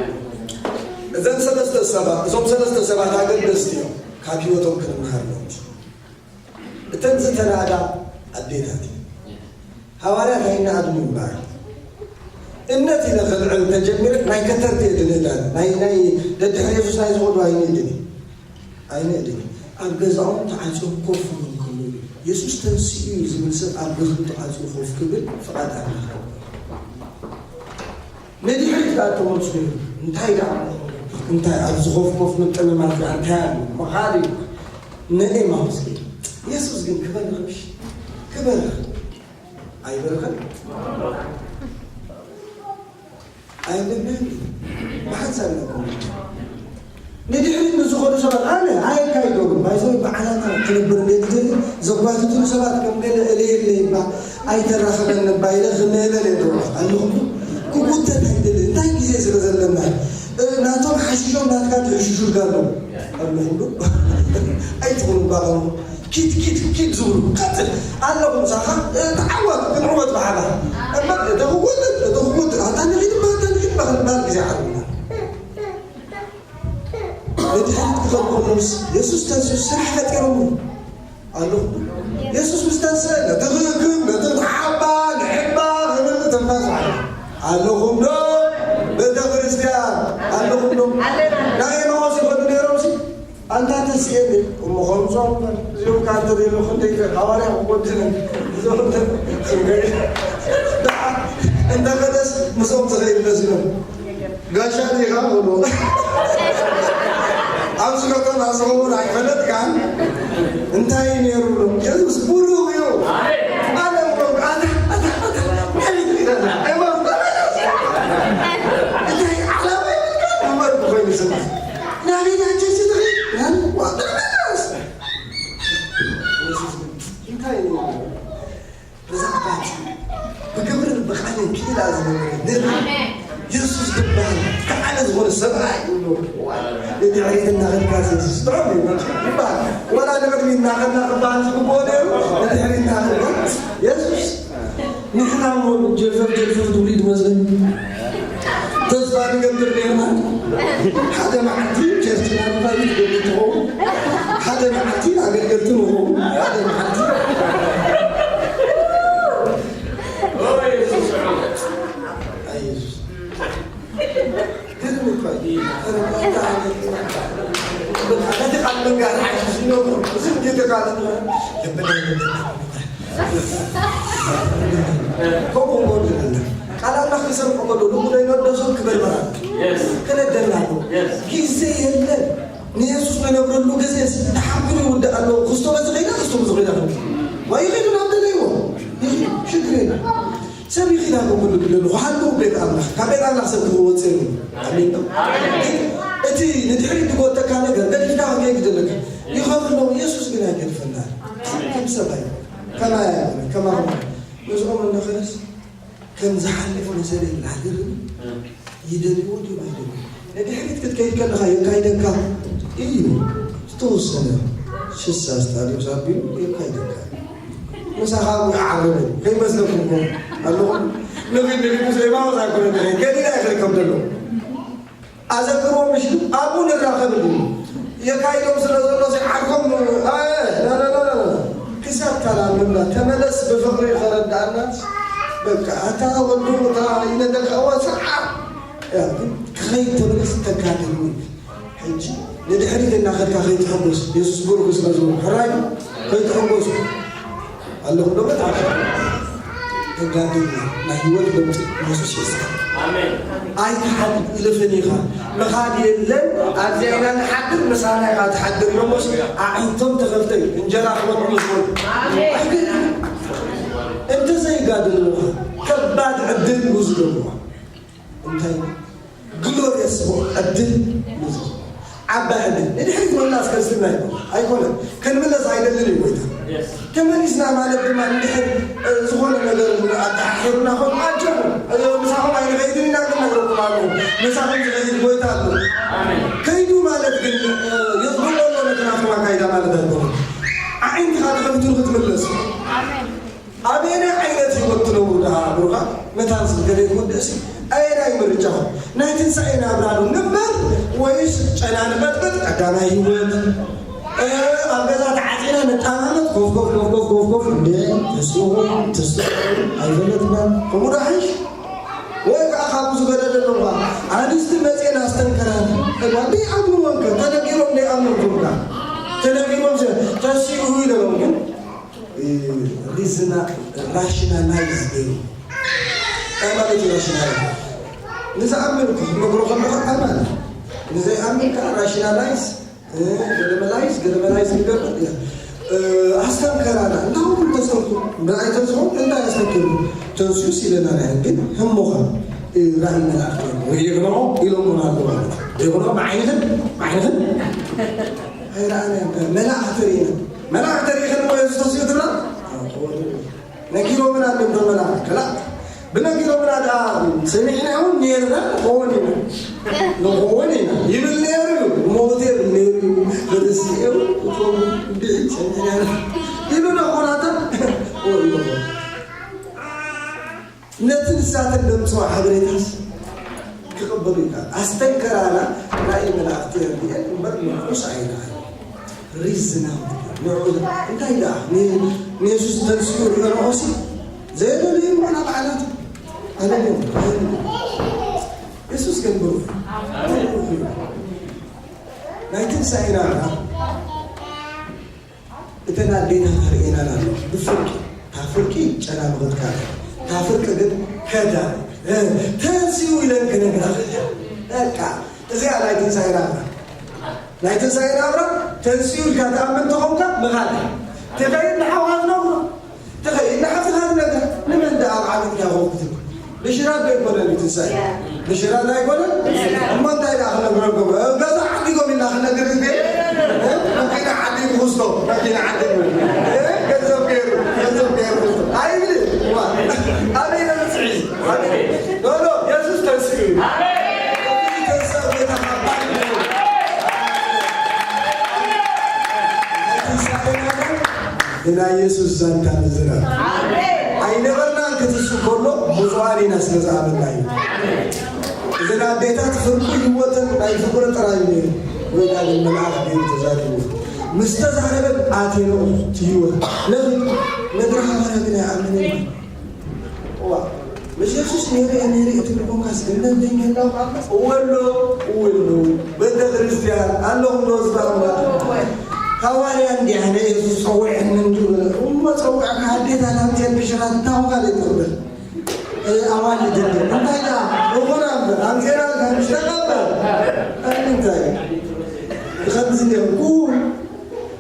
እዘን ሰለስተ ሰባት፣ እዞም ሰለስተ ሰባት ኣገደስቲ እዮም። ካብ ህይወቶም ክንምሃር ኣለና። እተን ዝተናዳ ኣዴታት እየን። ሃዋርያት ኣይነኣድን እዩ እምበኣር። እምነት ኢለ ክልዕል እንተጀሚረ፣ ናይ ከተርቲ እየ ድንእድ ኣነ። ናይ፣ ናይ ደድሕሪ የሱስ ናይ ዝኸዱ ኣይንእድን እየ። ኣይንእድን እየ። ኣብ ገዛኦም ተዓጽዮም ኮፍ ክብሉ እንከለዉ እዩ። የሱስ ተንሲኡ እዩ ዝብል ሰብ ኣብ ገዝኡ ተዓጽዩ ኮፍ ክብል ፍቓድ ኣምላኽ ኣይኮነን። ንድሕሪት ከኣ ተመልሱ ይብል። እንታይ ደኣ? እንታይ ኣብዚ ኮፍ ኮፍ ምጥምማት ደኣ እንታይ ኣሎ? ምኻድ እዩ። ንኤማሁስ ግን፣ የሱስ ግን ክበርኽ ምሽ? ክበርኽ። ኣይበርኸን? ኣይበርኸን? ብሓንሳብ ኢና ንድሕሪት ንዝኸዱ ሰባት ኣነ ኣየካይዶምን። ባይዘወይ ብዓላማ ክነብር እንደ ዝደሊ ዘጓትቱኒ ሰባት ከም ገለ እለየለ እባ ኣይተራኸበን እባ ኢለ ክምህበል እየ ኣለኹም። ክጉተት ኣይደልን። እንታይ ግዜ ስለ ዘለና እ፣ ናቶም ሓሽሾም ናትካ ትሕሽሹልካ ኣለዉ። ኣለኹም ዶ? ኣይትኹኑ ባኹም። ኪድ፣ ኪድ፣ ኪድ ዝብሉ። ቀጽል። ኣለኹም ሳኻ፣ እ፣ ተዓወት፣ ክንዕወት ብሓባር። እምበር፣ እተ ክወድድ፣ እተ ክወድድ፣ ኣታ ንኺድ እባ፣ ኣታ ንኺድ እባ ክንባል ግዜ ዓርብና። ንድሕሪት ክኸዱ ከለውስ፣ የሱስ ተንስኡ ስራሕ ፈጢሮም ኣለኹም። የሱስ ምስ ተንስእ፣ ነቲ ክእክብ፣ ነቲ ተሓባ፣ ንሕባ ክብል ትንፋስ ወሃበ። ኣለኹም ዶ? ቤተ ክርስቲያን፣ ኣለኹም ዶ? ኣለና። ናብ ኤማሆስ ይኸዱ ነይሮም ሲ፣ ኣንታ ተስኤ እንዴ? እሞ ኸምጾም እዚኦም ካንተ ደሎ ክንደይ ከ-፣ ሃዋርያ ክወድነ። እዞም ተ-፣ ደዓ፣ እንተ ኸደስ ምስኦም ዝኸይድ መሲሎም። ጋሻ ዲኻ? በሎ። ኣብዚ ከተማ ዝኸውን ኣይፈለጥካን? እንታይ እዩ ነይሩ? በሎ። የሱስ ብሩኽ እዩ። ኣነ እኮ ኣታ፣ ኣታ፣ ኣታ፣ እንታይ ትሪኢ ኣለኻ? ኣይዋ፣ እንታይ ዓላማ ይብልካ? እምበር ብኾይኑ ስማ። ናበይ ዳ ቸርች ትኸይድ? ናብ ዋጥር መለስ። የሱስ ግን እንታይ እዩ ነይሩ? ብዛዕባ እቲ ብግብርን ብቓልን ክኢላ ዝነበረ ነቢ ኣሜን። የሱስ ዝበሃል ከዓነ ዝኾነ ሰብኣይ እዩ። ንድሕሪት እናኸድካ የሱስ ጥዑም እዩ ይበሃል። ዋላ ንቕድሚት እናኸድና ክበሃል ዝግብኦ ነይሩ። ንድሕሪት እናኸድካ የሱስ ንሕና እሞ ጀልፈፍ ጀልፈፍ ትብሉ እዩ ዝመስለኒ። ተስፋ ንገብር ኔርና። ሓደ መዓልቲ ቸርችና ንፋይት ገሉ ትኸውን። ሓደ መዓልቲ ኣገልገልቲ ንኸውን። ሓደ መዓልቲ ኣይ፣ የሱስ። ግርም እኮ እዩ። ኧረ፣ በቃ፣ ነቲ ቃል መንጋር ሓይሽ ዝነብሩ፣ ዝም ጌተ ቃል ልብና ይመለስ። ከምኡ እኮ ንብል። ቃል ኣምላኽ ክሰምዑ ከለዉ፣ ልቡ ዘይነደሶም ክበርበራ። የስ። ክነደና ኣለዎ። የስ። ግዜ የለን። ንየሱስ ነነብረሉ ግዜ ደሓን ኩሉ ይውዳእ ኣለዎ። ክስቶ በዚ ኸይዳ፣ ክስቶ በዚ ኸይዳ። ወይ ይኸዱ ናብ ደለይዎ። ይኸዱ፣ ሽግር የለን። ሰብ ይኺዳ ክብሉ ክደሉ፣ ክሃልዉ ቤት ኣምላኽ፣ ካብ ቤት ኣምላኽ ሰብ ክወፅእ የብሉ። ኣሜን ዶ? ኣሜን። እቲ ንድሕሪት ዝጎተካ ነገር ገዲፍካ ክትከይድ ክደለካ። ይኸፍሎ፣ የሱስ ግን ኣይገድፈና። ከም ሰብ ኣይኮነ። ከማይ ኣይኮነ፣ ከማኹም። ምስኦም እንድሕርስ ከም ዝሓልፍ መሰለይ ላግር ይደልዎ ድዮም ኣይደልዎ? ንድሕሪት ክትከይድ ከለኻ የካይደካ እዩ። ዝተወሰነ ሽሳ ስታድዮስ ኣቢሉ የካይደካ። ምሳኻ እውን ዓረበ ከይመስለኩም እኮ ኣለኹም። ንኺድ ንኺድ ምስ ኤማሁስ ኣይኮነ ንኺድ፣ ገሊላ እዩ ክርከብ ዘሎ። ኣዘክርዎ ምሽ ኣብኡ ንራኸብ እንዲሉ የካይዶም ስለ ዘሎ ዓርኮም፣ ኣየ፣ ላ፣ ላ፣ ላ፣ ላ፣ ላ። ክሳብ ታላምና ተመለስ ብፍቕሪ ከረዳእናስ፣ በቃ፣ ኣታ ወዱ፣ እታ ይነደልካ፣ እዋ፣ ሰዓት። ያ፣ ግን ከይተመለስ ተጋደሉ። ሕጂ ንድሕሪት እናኸድካ ከይትሕጎስ፣ የሱስ ብሩኽ ስለ ዝኾነ፣ ሕራይ ከይትሕጎስ ኣለኹ ዶ በታ ተጋደሉ። ናይ ህይወት ለውጢ የሱስ የስካ። ኣሜን። ኣይትሓድ ኢልፍን ኢኻ። ምኻድ የለን፣ ኣብዚኣ ኢና ንሓድር፣ ምሳና ኢኻ ትሓድር ኢሎሞስ፣ ኣዒንቶም ተኸፍተ እዩ፣ እንጀራ ክበልዑ ምስ በሉ። ኣሜን። ኣይገድልን። እንተዘይጋደልዎ፣ ከባድ ዕድል እዩ ዝገብርዎ። እንታይ? ግሎርየስ ዕድል እዩ ዝገብርዎ። ዓባይ ዕድል። ንድሕሪት ምምላስ ክርስትና ኣይኮነን። ኣይኮነን። ክንምለስ ኣይደልን እዩ ጎይታ። የስ። ተመሊስና ማለት ድማ ንድሕር፣ እ፣ ዝኾነ ነገር ኣተሓሒሩና ኾን ኣጆኹም፣ እ፣ ምሳኹም ኣይንኸይድን ኢና ክንነግረኩም ኣለኹ። ምሳኹም ዝኸይድ ጎይታ ኣሎ። ኣሜን። ከይዱ ማለት ግን፣ እ፣ የጽብቆ ኣሎ ነቲ ናትኩም ኣካይዳ ማለት ኣይኮነን። ኣዒንትኻ ተኸፊቱ ንኽትምለስ። ኣሜን። ኣበየናይ ዓይነት ህይወት ትነብሩ ደኣ ብሩኻት? መታን ስም ገለ ይወድእሲ ኣየናይ ምርጫኹም? ናይ ትንሳኤ ናብራ ዶ ንንበር ወይስ ጨና ንቐጥቅጥ ቀዳማይ ህይወት? እ፣ ኣብ ገዛ ተዓጺና ንጠማመት ኮፍ ኮፍ ኮፍ ኮፍ ኮፍ ኮፍ እንደ ተስኡ ተስኡ ኣይፈለጥና። ከምኡ ዶ ሓይሽ? ወይ ከዓ ካብኡ ዝበለለ ኣለዋ። ኣንስቲ መፅኤን ኣስተንከራን። እባ ደይኣምንወን ከ? ተነጊሮም ደይኣምንኩም ከ? ተነጊሮም ዘ-፣ ተስኡ ኢሎም ግን እ፣ ሪዝና-፣ ራሽናላይዝ ገይሩ። እንታይ ማለት እዩ ራሽናላይዝ? ንዝኣምን እኮ ክትነግሮ ከለኻ ኣማን። ንዘይኣምን ከዓ ራሽናላይዝ፣ እ፣ ገለመላይዝ፣ ገለመላይዝ ክገብር፣ እ፣ ኣስተንከራና። እንታይ እውን ተሰምኩ? እንታይ ተስኹም? እንታይ ኣስተንኪሩ? ተንሱስ ኢለና ናይ ግን ህሞኻ፣ እ፣ ራእይ መላእክቲ ወይ የግንዖ ኢሎምና ኣለዉ ማለት እዩ። የግንዖ ብዓይንኽን፣ ብዓይንኽን ኣይረኣናን። መላእክቲ ርኢና። መላእክቲ ርኢኽን እሞ የሱስ ተሲኡ ትብላ? ነጊሮምና እዮም እቶም መላእክቲ። ከላ ብነጊሮምና ደኣ ሰሚዕና እውን ነይርና ንኸውን ኢና። ንኸውን ኢና። ይብል ነይሩ እዩ። ሞት የብል ነይሩ እዩ። ፈሪሳውያን እቶም እንድዒ ሰሚዕና ኢና። ይብሉ ነኾናታ? ወይ ይብሉ። ነቲ ንሳተን ዘምጽኦ ሓበሬታስ ክቕበሉ ይከኣል። ኣስተንከራና ራእይ መላእኽቲ የርእየን እምበር ንዕኡስ ኣይረኣን። ሪዝናብል ንዕኡ እንታይ ደኣ ን-፣ ንየሱስ ተንስኡ ርእዮ ንዕኡሲ ዘየደለዩ ምዃና በዓላት ኣለዎ። የሱስ ግን ብሩኽ እዩ። ናይ ትንሳኤና እተን ኣዴታት ኣርእየናን ኣሎ። ብፍርቂ፣ እታ ፍርቂ ጨና ምኽትካት፣ እታ ፍርቂ ግን ከዳ፣ እ፣ ተንስኡ ኢለን ክነግራ። በቃ፣ እዚኣ ናይ ትንሳኤ ናብራ። ናይ ትንሳኤ ናብራ፣ ተንስኡ ኢልካ ትኣምን ተኾንካ፣ ምኻድ። ትኸይድ ንሓውካ ትነግሮ። ትኸይድ ንሓፍትኻ ትነግራ። ንመን ደኣ ኣብ ዓሚቕካ ኮፍ ክትብል? ብሽራት ዶ ኣይኮነን እዩ ትንሳኤ? ብሽራት ኣይኮነን? እሞ እንታይ ደኣ ክነግረኩም? ገዛ ዓዲጎም ኢልና ክነግር እንዴ? መኪና ዓዲጉ ክስቶ፣ መኪና ዓዲጉ። ገንዘብ ገይሩ፣ ገንዘብ ገይሩ ክስቶ። ኣይብልን። ዋ፣ ኣበይ ነብጽሕ እዩ? ኣበይ? ኖ፣ ኖ፣ የሱስ ተንስኡ እዩ። ተንሳ ጎይታ ካብ ባሕሪ እዩ። ትንሳኤና ብናይ የሱስ ዛንታ ንዝረብ። ኣይነበርናን ክትንሱ ከሎ ብፁዓን ኢና ስለ ዝኣመንና እዩ። እዘን ኣዴታት ፍርቂ ህይወተን ናይ ፍቕሪ ጥራይ እዩ ነይሩ። ወይዳ ግን መልኣኽ ገይሩ ተዛሪቡ። ምስ ተዛረበን ኣትየንኦ እቲ ህይወት። ነኺድ ነግሪ ሃዋርያ ግን ኣይኣምንን እዩ። እዋ፣ ምስ የሱስ ነይረ እየ ነይረ እየ ትብል ኮንካስ ገነት ደይ ምህላው ከኣ እወ ኣሎ፣ እወ ኣሎ። ቤተ ክርስቲያን ኣለኹም ዶ ዝበሃሉ? ሃዋርያ እንዲያ ኣነ የሱስ ጸዊዐኒ እንዲዩ በለ። እሞ ጸዊዕካ ኣዴታት ኣምፅኤን ብሽራት እንታይ ኮንካ ዘይትቕበል? እ፣ ኣዋልድ እንዲ እንታይ ደኣ? እኹና እምበር፣ ኣምፅኤና ኢልካ ምሽ ተቐበል። እንታይ? ከምዚ እንዲኹም ኩሉ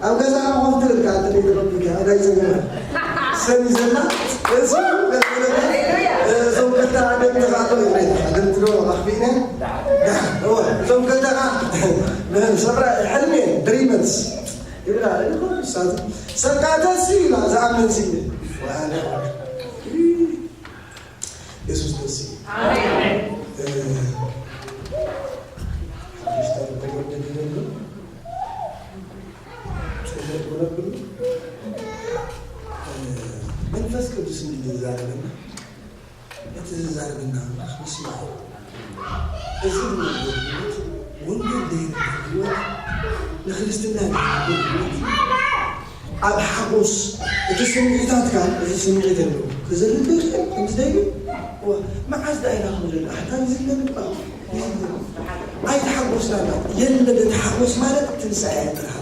ኣብ ገዛኻ ኮፍ ትብል ከኣ፣ እቲ ቤት ረቢካ፣ እንታይ ጸገም? ሰብ እዩ ዘላ፣ እሱ ገለ ነገር፣ እዞም ክልተ ኣደምቲ ከኣ፣ እዞም ክልተ ኣደምቲ ዶ ኣኽፊእና? እዋ፣ እዞም ክልተ ከኣ፣ ሰብራ፣ ሕልሚ፣ ድሪመርስ ይብላ፣ ንሳት፣ ሰብ ከኣ ተሲ ኢላ፣ ዝኣምን ሲ ኢለ። ወኣነ፣ የሱስ ተሲ። ኣሜን። እ፣ ሓሙሽተ ርክቦ ደሊለሉ። ጽቡቕ ነብሉ። መንፈስ ቅዱስ እንዲ ዝዛረበና፣ እቲ ዝዛረበና ኣምላኽ ንስምዖ። እዚ ድማ ህይወት፣ ወንጌል ዘይርዳእ ህይወት፣ ንክርስትና ዘይርዳእ ህይወት፣ ኣብ ሓጎስ፣ እቲ ስምዒታትካ፣ እዚ ስምዒት ኣሎ፣ ክዝርግ ይኽእል፣ ከምዚ ዘይብል፣ እዋ፣ መዓዝ ደኣ ኢና ክንዝርግ? ኣሕታ ይዝለል እባ። ኣይተሓጎስናና። የለ፣ ተሓጎስ ማለት ትንሳኤ ጥራሕ።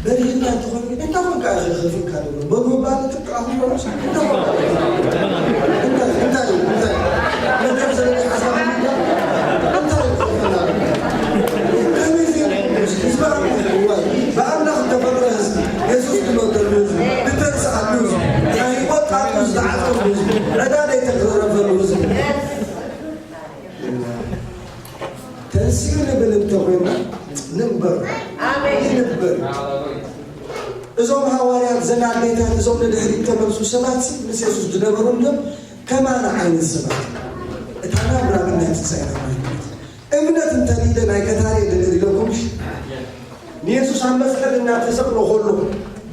በሪህና እንተኾይኑ እንታይ ኮንካ ኢኻ ከፊልካ ዘሎ? በሉ ባለ ትጥቃኹም በሉስ። እንታይ ኮንካ? እንታይ፣ እንታይ፣ እንታይ? መድረኽ ስለዘይ ሓሳብ እንታይ? እንታይ ኮንካ? ከመይ ህዝቢ ኣምላኽ፣ እዋይ፣ ብኣምላኽ እተፈጥረ ህዝቢ፣ የሱስ ዝመተሉ ህዝቢ፣ ዝተንስኣሉ ህዝቢ፣ ናይ ህይወት ጣጡ ዝተዓጸሉ ህዝቢ፣ ዕዳ ዘይተረፈሉ ህዝቢ። ተንሲኡ ንብል እንተኾይና፣ ንንበር። ኣሜን። ይንበር። እዞም ሃዋርያት፣ እዘን ኣዴታት፣ እዞም ንድሕሪት ተመልሱ ሰባት ሲ ምስ የሱስ ዝነበሩ እንዲዮም ከማና ዓይነት ሰባት። እታ ናብራ ግን ናይ ትንሳኤና ማለት እዩ። እምነት እንተሊለ ናይ ከታሪ ድንግል ኢለኩም፣ ንየሱስ ኣብ መስቀል እናተሰቕሎ ከሎ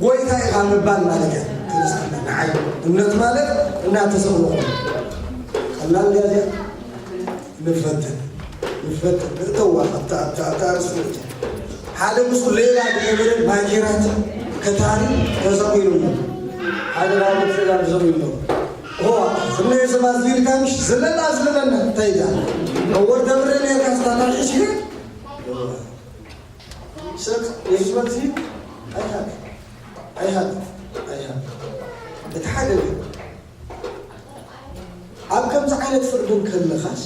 ጎይታ ኢኻ ምባል ማለት እያ ክርስትና። ንዓይ እምነት ማለት እናተሰቕሎ ከሎ። ቀላል ድያ እዚኣ? ንፈትን፣ ንፈትን። ንእተዋ ኣብታ፣ ኣብታ፣ ኣብታ ኣርእስቲ ንእተው። ሓደ ምስኡ ሌባ ዝነበረ ማንጀራት ከታሪ ተሰቒሉ ኣሎ። ሓደ ባቡር ፌደራል ተሰቒሉ ኣሎ። ሆ፣ ፍናየ ሰባት ዝብል ኢልካ ምሽ? ዝለላ ዝለለና እንታይ ኢልካ? ዕወር ተብርህ ነርካ ስታታሽሽ ግን? ሰብ የሱስ መልሲ ኣይሃብ፣ ኣይሃብ፣ ኣይሃብ። እቲ ሓደ ግን ኣብ ከምዚ ዓይነት ፍርዲ ከለኻስ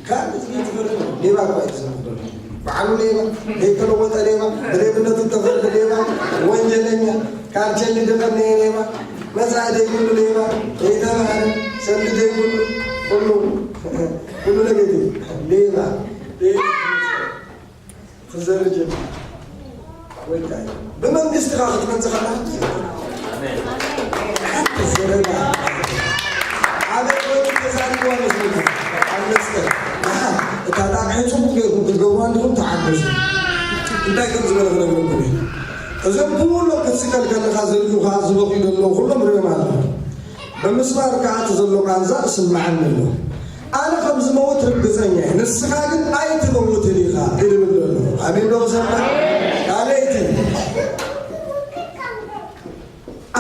ካብ እዚ ትፈርድ ሌባ እኳ እዩ ዝሰምዕ ዘሎ። በዓሉ ሌባ፣ ዘይተለወጠ ሌባ፣ ብሌብነቱ ተፈርደ ሌባ፣ ወንጀለኛ፣ ካርቸሊ ደቐነየ ሌባ፣ መጻኢ ዘይብሉ ሌባ፣ ዘይተማህረ፣ ሰልዲ ዘይብሉ፣ ኩሉ፣ ኩሉ ነገር እዩ። ሌባ፣ ክዘሪ ጀሚሩ። ወይ እንታይ? ብመንግስትኻ ክትመጽእ ከለኻ ትፈልጥ። ሓንቲ ዘረባ። ኣበይ ኮይኑ ተዛሪብዋ መስለካ? ኣብ መስቀል። ኣሃ፣ እታ ጣቕዒ ጽቡቕ ጌርኩም ክትገብሩዋ እንዲኹም ተዓገሱ። እንታይ ከም ዝበለ ክነግረኩም እየ። እዞም ኩሎም ክትስቀል ከለኻ ዘሪጉኻ ዝበኽዩ ዘለዉ ኩሎም ሪኦም ኣለኹ። ብምስማር ከኣ እቲ ዘሎ ቃንዛ እስምዓኒ ኣሎ። ኣነ ከም ዝመውት ርግጸኛ እየ፣ ንስኻ ግን ኣይትመውትን ኢኻ ይብል ዘሎ። ኣሜን ዶ ክሰምዕ? ካልኣይቲ፣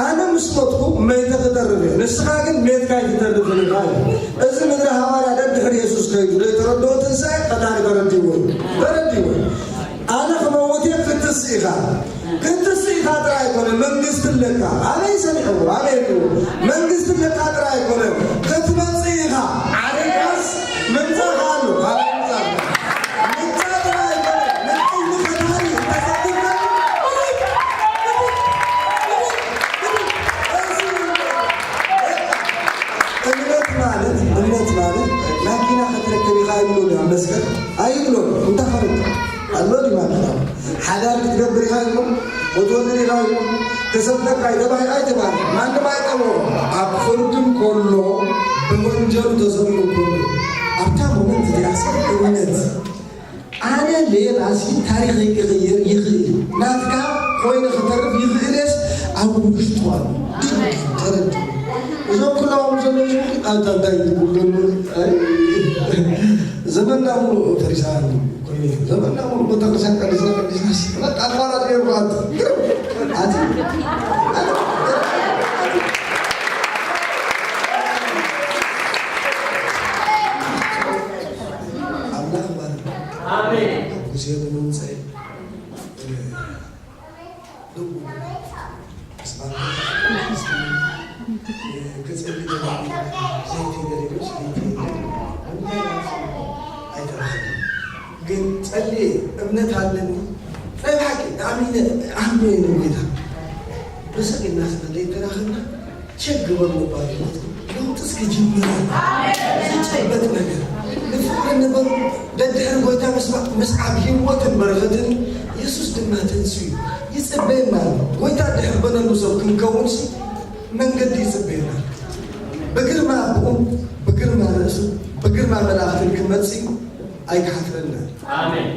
ኣነ ምስ ሞትኩ መይተ ክተርፍ እየ፣ ንስኻ ግን ሜትካ ኣይትተርፍን ኢኻ እዩ። እዚ ምድሪ ሃዋርያ ደድሕሪ የሱስ ከይዱ ዘይተረድኦ ትንሳኤ ቀታሊ ተረዲእዎ እዩ። ተረዲእዎ እዩ። ኣነ ክመውት እየ፣ ክትስእ ኢኻ። ክትስእ ኢኻ ጥራይ ኣይኮነ፣ መንግስቲ ኣለካ። ኣበይ ሰሚዕዎ? ኣበይ ሪእዎ? መንግስቲ ኣለካ ጥራይ ኣይኮነ፣ ክትመጽእ ኢኻ። ዓሪካስ ምምጻእካ ኣሎ። ካልኣይ ምምጻእካ። ምምጻእ ጥራይ ኣይኮነ፣ ንዓይ ንፈጣሪ እንተሰጢካ፣ እምነት ማለት፣ እምነት ማለት ማኪና ክትረክብ ኢኻ ይብሎ ዶ ኣብ መስቀል? ኣይብሎ። እንታይ ኸረክ ኣሎ ዲማ? ሓዳር ክትገብር ኢኻ ኢልኩም፣ ክትወልድ ኢኻ ኢልኩም፣ ክሰብለካ እዩ ተባሂሉ ኣይተባህለ። ማንም ኣይጠልቦ። ኣብ ፍርዲ እንከሎ ብወንጀሉ ተሰቒሉ እንከሎ ኣብታ ሞመንት እዚኣ ሰብ እውነት ኣነ ሌባሲ ታሪኸይ ክቕይር ይኽእል፣ ናትካ ኮይነ ክተርፍ ይኽእልስ ኣብ ውሽጡ ኣሎ። ድግ ተረድ። እዞም ኩሎም ዘለዉ ኣንታ እንታይ ትብሉ ዘለዉ? ኣይ፣ ዘመንና ሙሉእ ፈሪሳውያን ኮይኑ እዩ። ዘመንና ሙሉእ ቤተክርስትያን ቀዲስና ቀዲስና በቃ ኣቋራጭ ገይሩ ኣት-፣ ኣት-፣ ኣምላኽ ማለት ኣሜን። ኣብ ግዜ ብመንጽኤ ደው ምስ ባንክ ክጽሊ ደው ዘይቲ ደሊሉ ዘይቲ ኣይተረኸበ። ግን ጸልየ እምነት ኣለኒ። ናይ ብሓቂ ኣሚነ ኣምነ ንጌታ ብስቕ ኢልና ስለ ዘይተራኸብና ቸክ ግበሩ ምባል ህይወትኩም ለውጢ እስኪ ጅምር። ዝጨበጥ ነገር ንፍቕሪ ንበሩ። ደድሕሪ ጎይታ ምስማዕ ምስዓብ ህይወትን በረኸትን የሱስ ድማ ተንስኡ ይጽበየና ኣሎ። ጎይታ ድሕር በለሉ ሰብ ክንከውንሲ መንገዲ ይጽበየና። ብግርማ ኣቦኡ ብግርማ ርእሱ ብግርማ መላእኽትን ክመጽእ ኣይክሓፍረና። ኣሜን።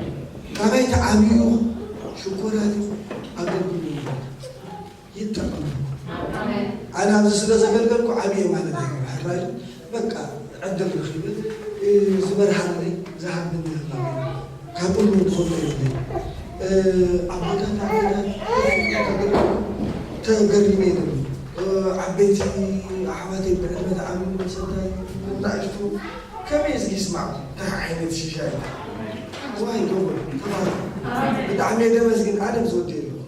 ካባይ ተዓብዩ ሽኮራት ኣገልግሉ። ይጠቐም። ኣነ ኣብዚ ስለ ዘገልገልኩ ዓብየ ማለት ኣይኮነ። ሕራይ በቃ ዕድል ረኺበ፣ እ፣ ዝመርሓኒ ዝሃበኒ ኣምላኽ እዩ። ካብ እምኑ ክፈልጦ የብለይ። እ፣ ኣቦታት ኣቦታት ተገሪመ እየ ነይሩ። እ፣ ዓበይቲ ኣሕዋተይ ብዕድመ ዝዓብዩ መሰልታይ ንኣሽቱ ከመይ እዚ ይስማዕ እንታይ ዓይነት ሽሻይ ዋይ ጎበ ተባረክ። ብጣዕሚ እየ ደመስግን ኣደም ዝወደየ ኣለኹ።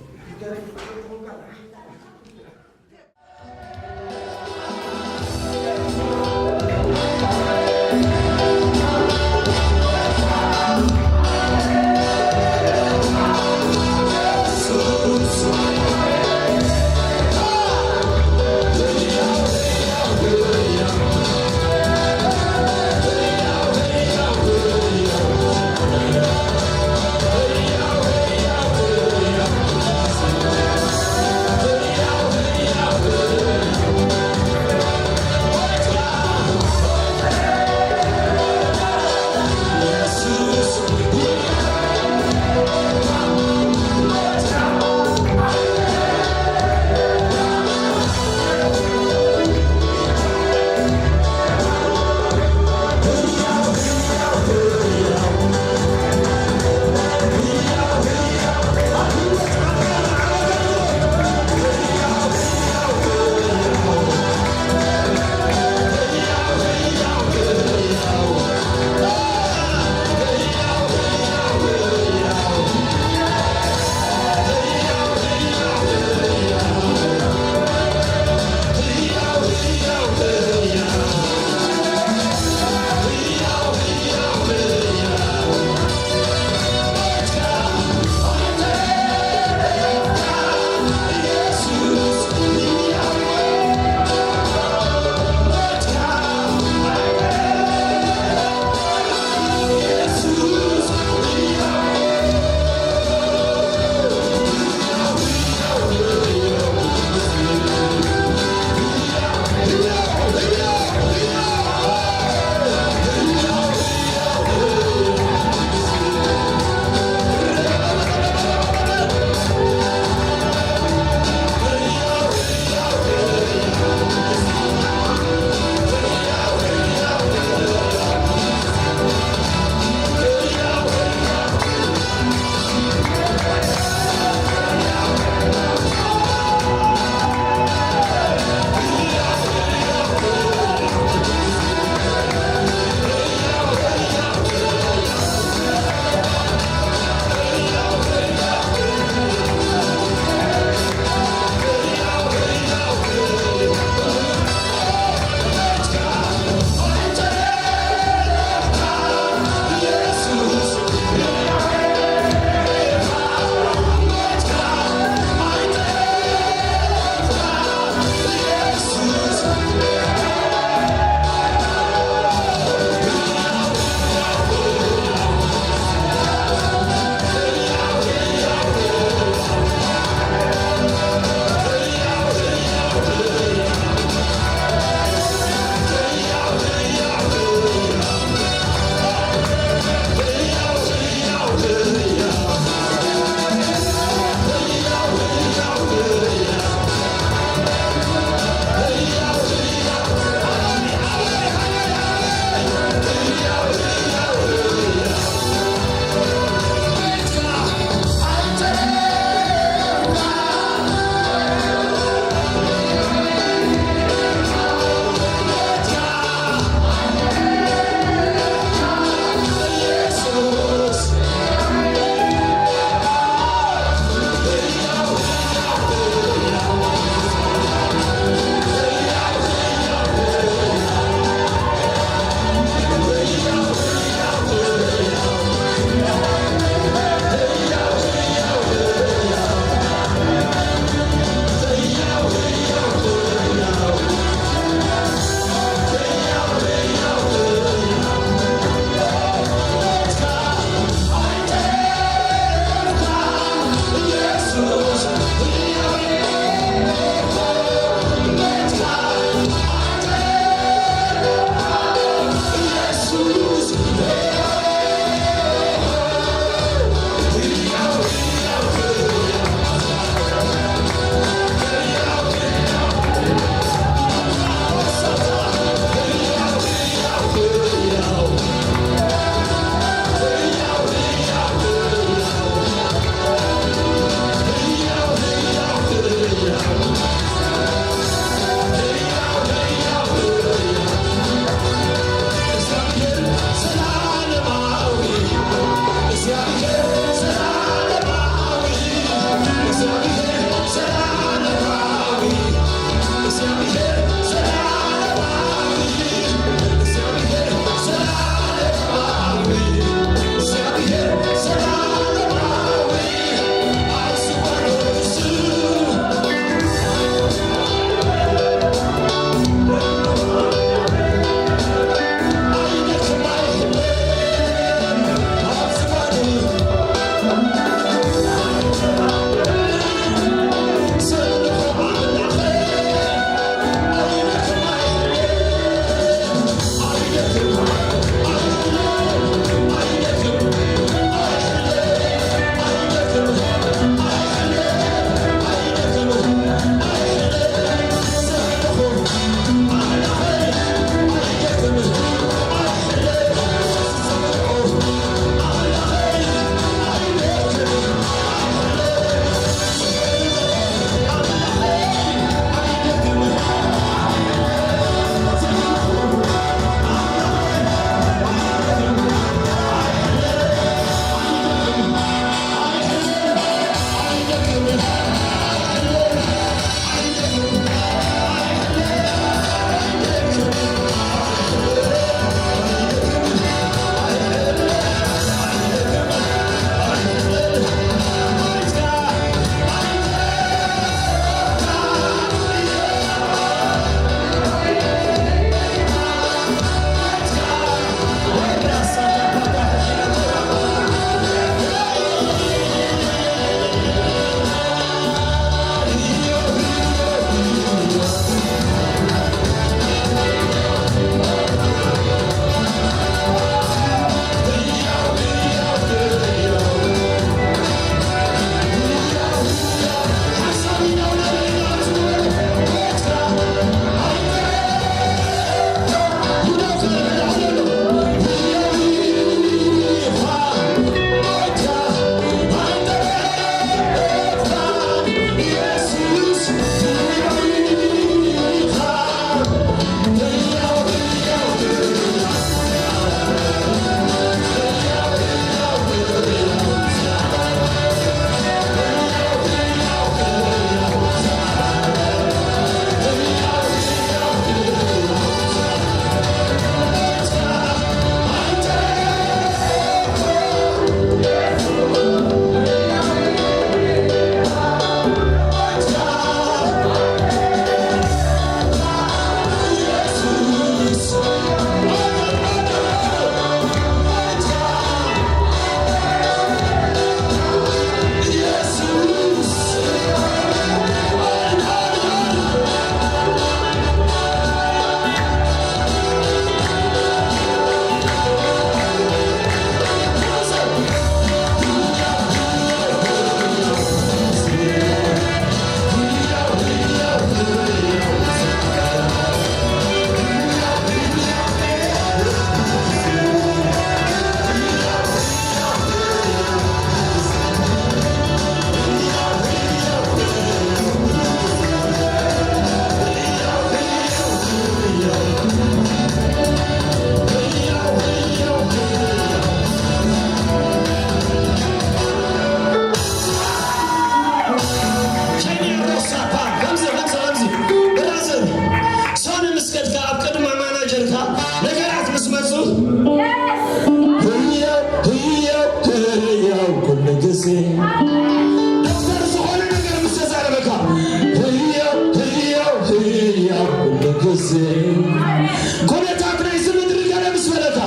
ኩነታት ናይዚ ምድሪ ገለ ምስ በለካ፣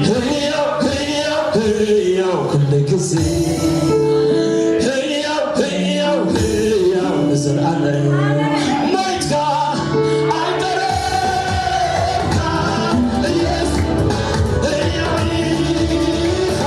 ህያው፣ ህያው፣ ህያው ኩሉ ግዜ፣ ህያው፣ ህያው፣ ህያው ንዘለኣለም። ሞይትካ ኣይተረፍካ፣ ኢየሱስ ህያው ኢኻ።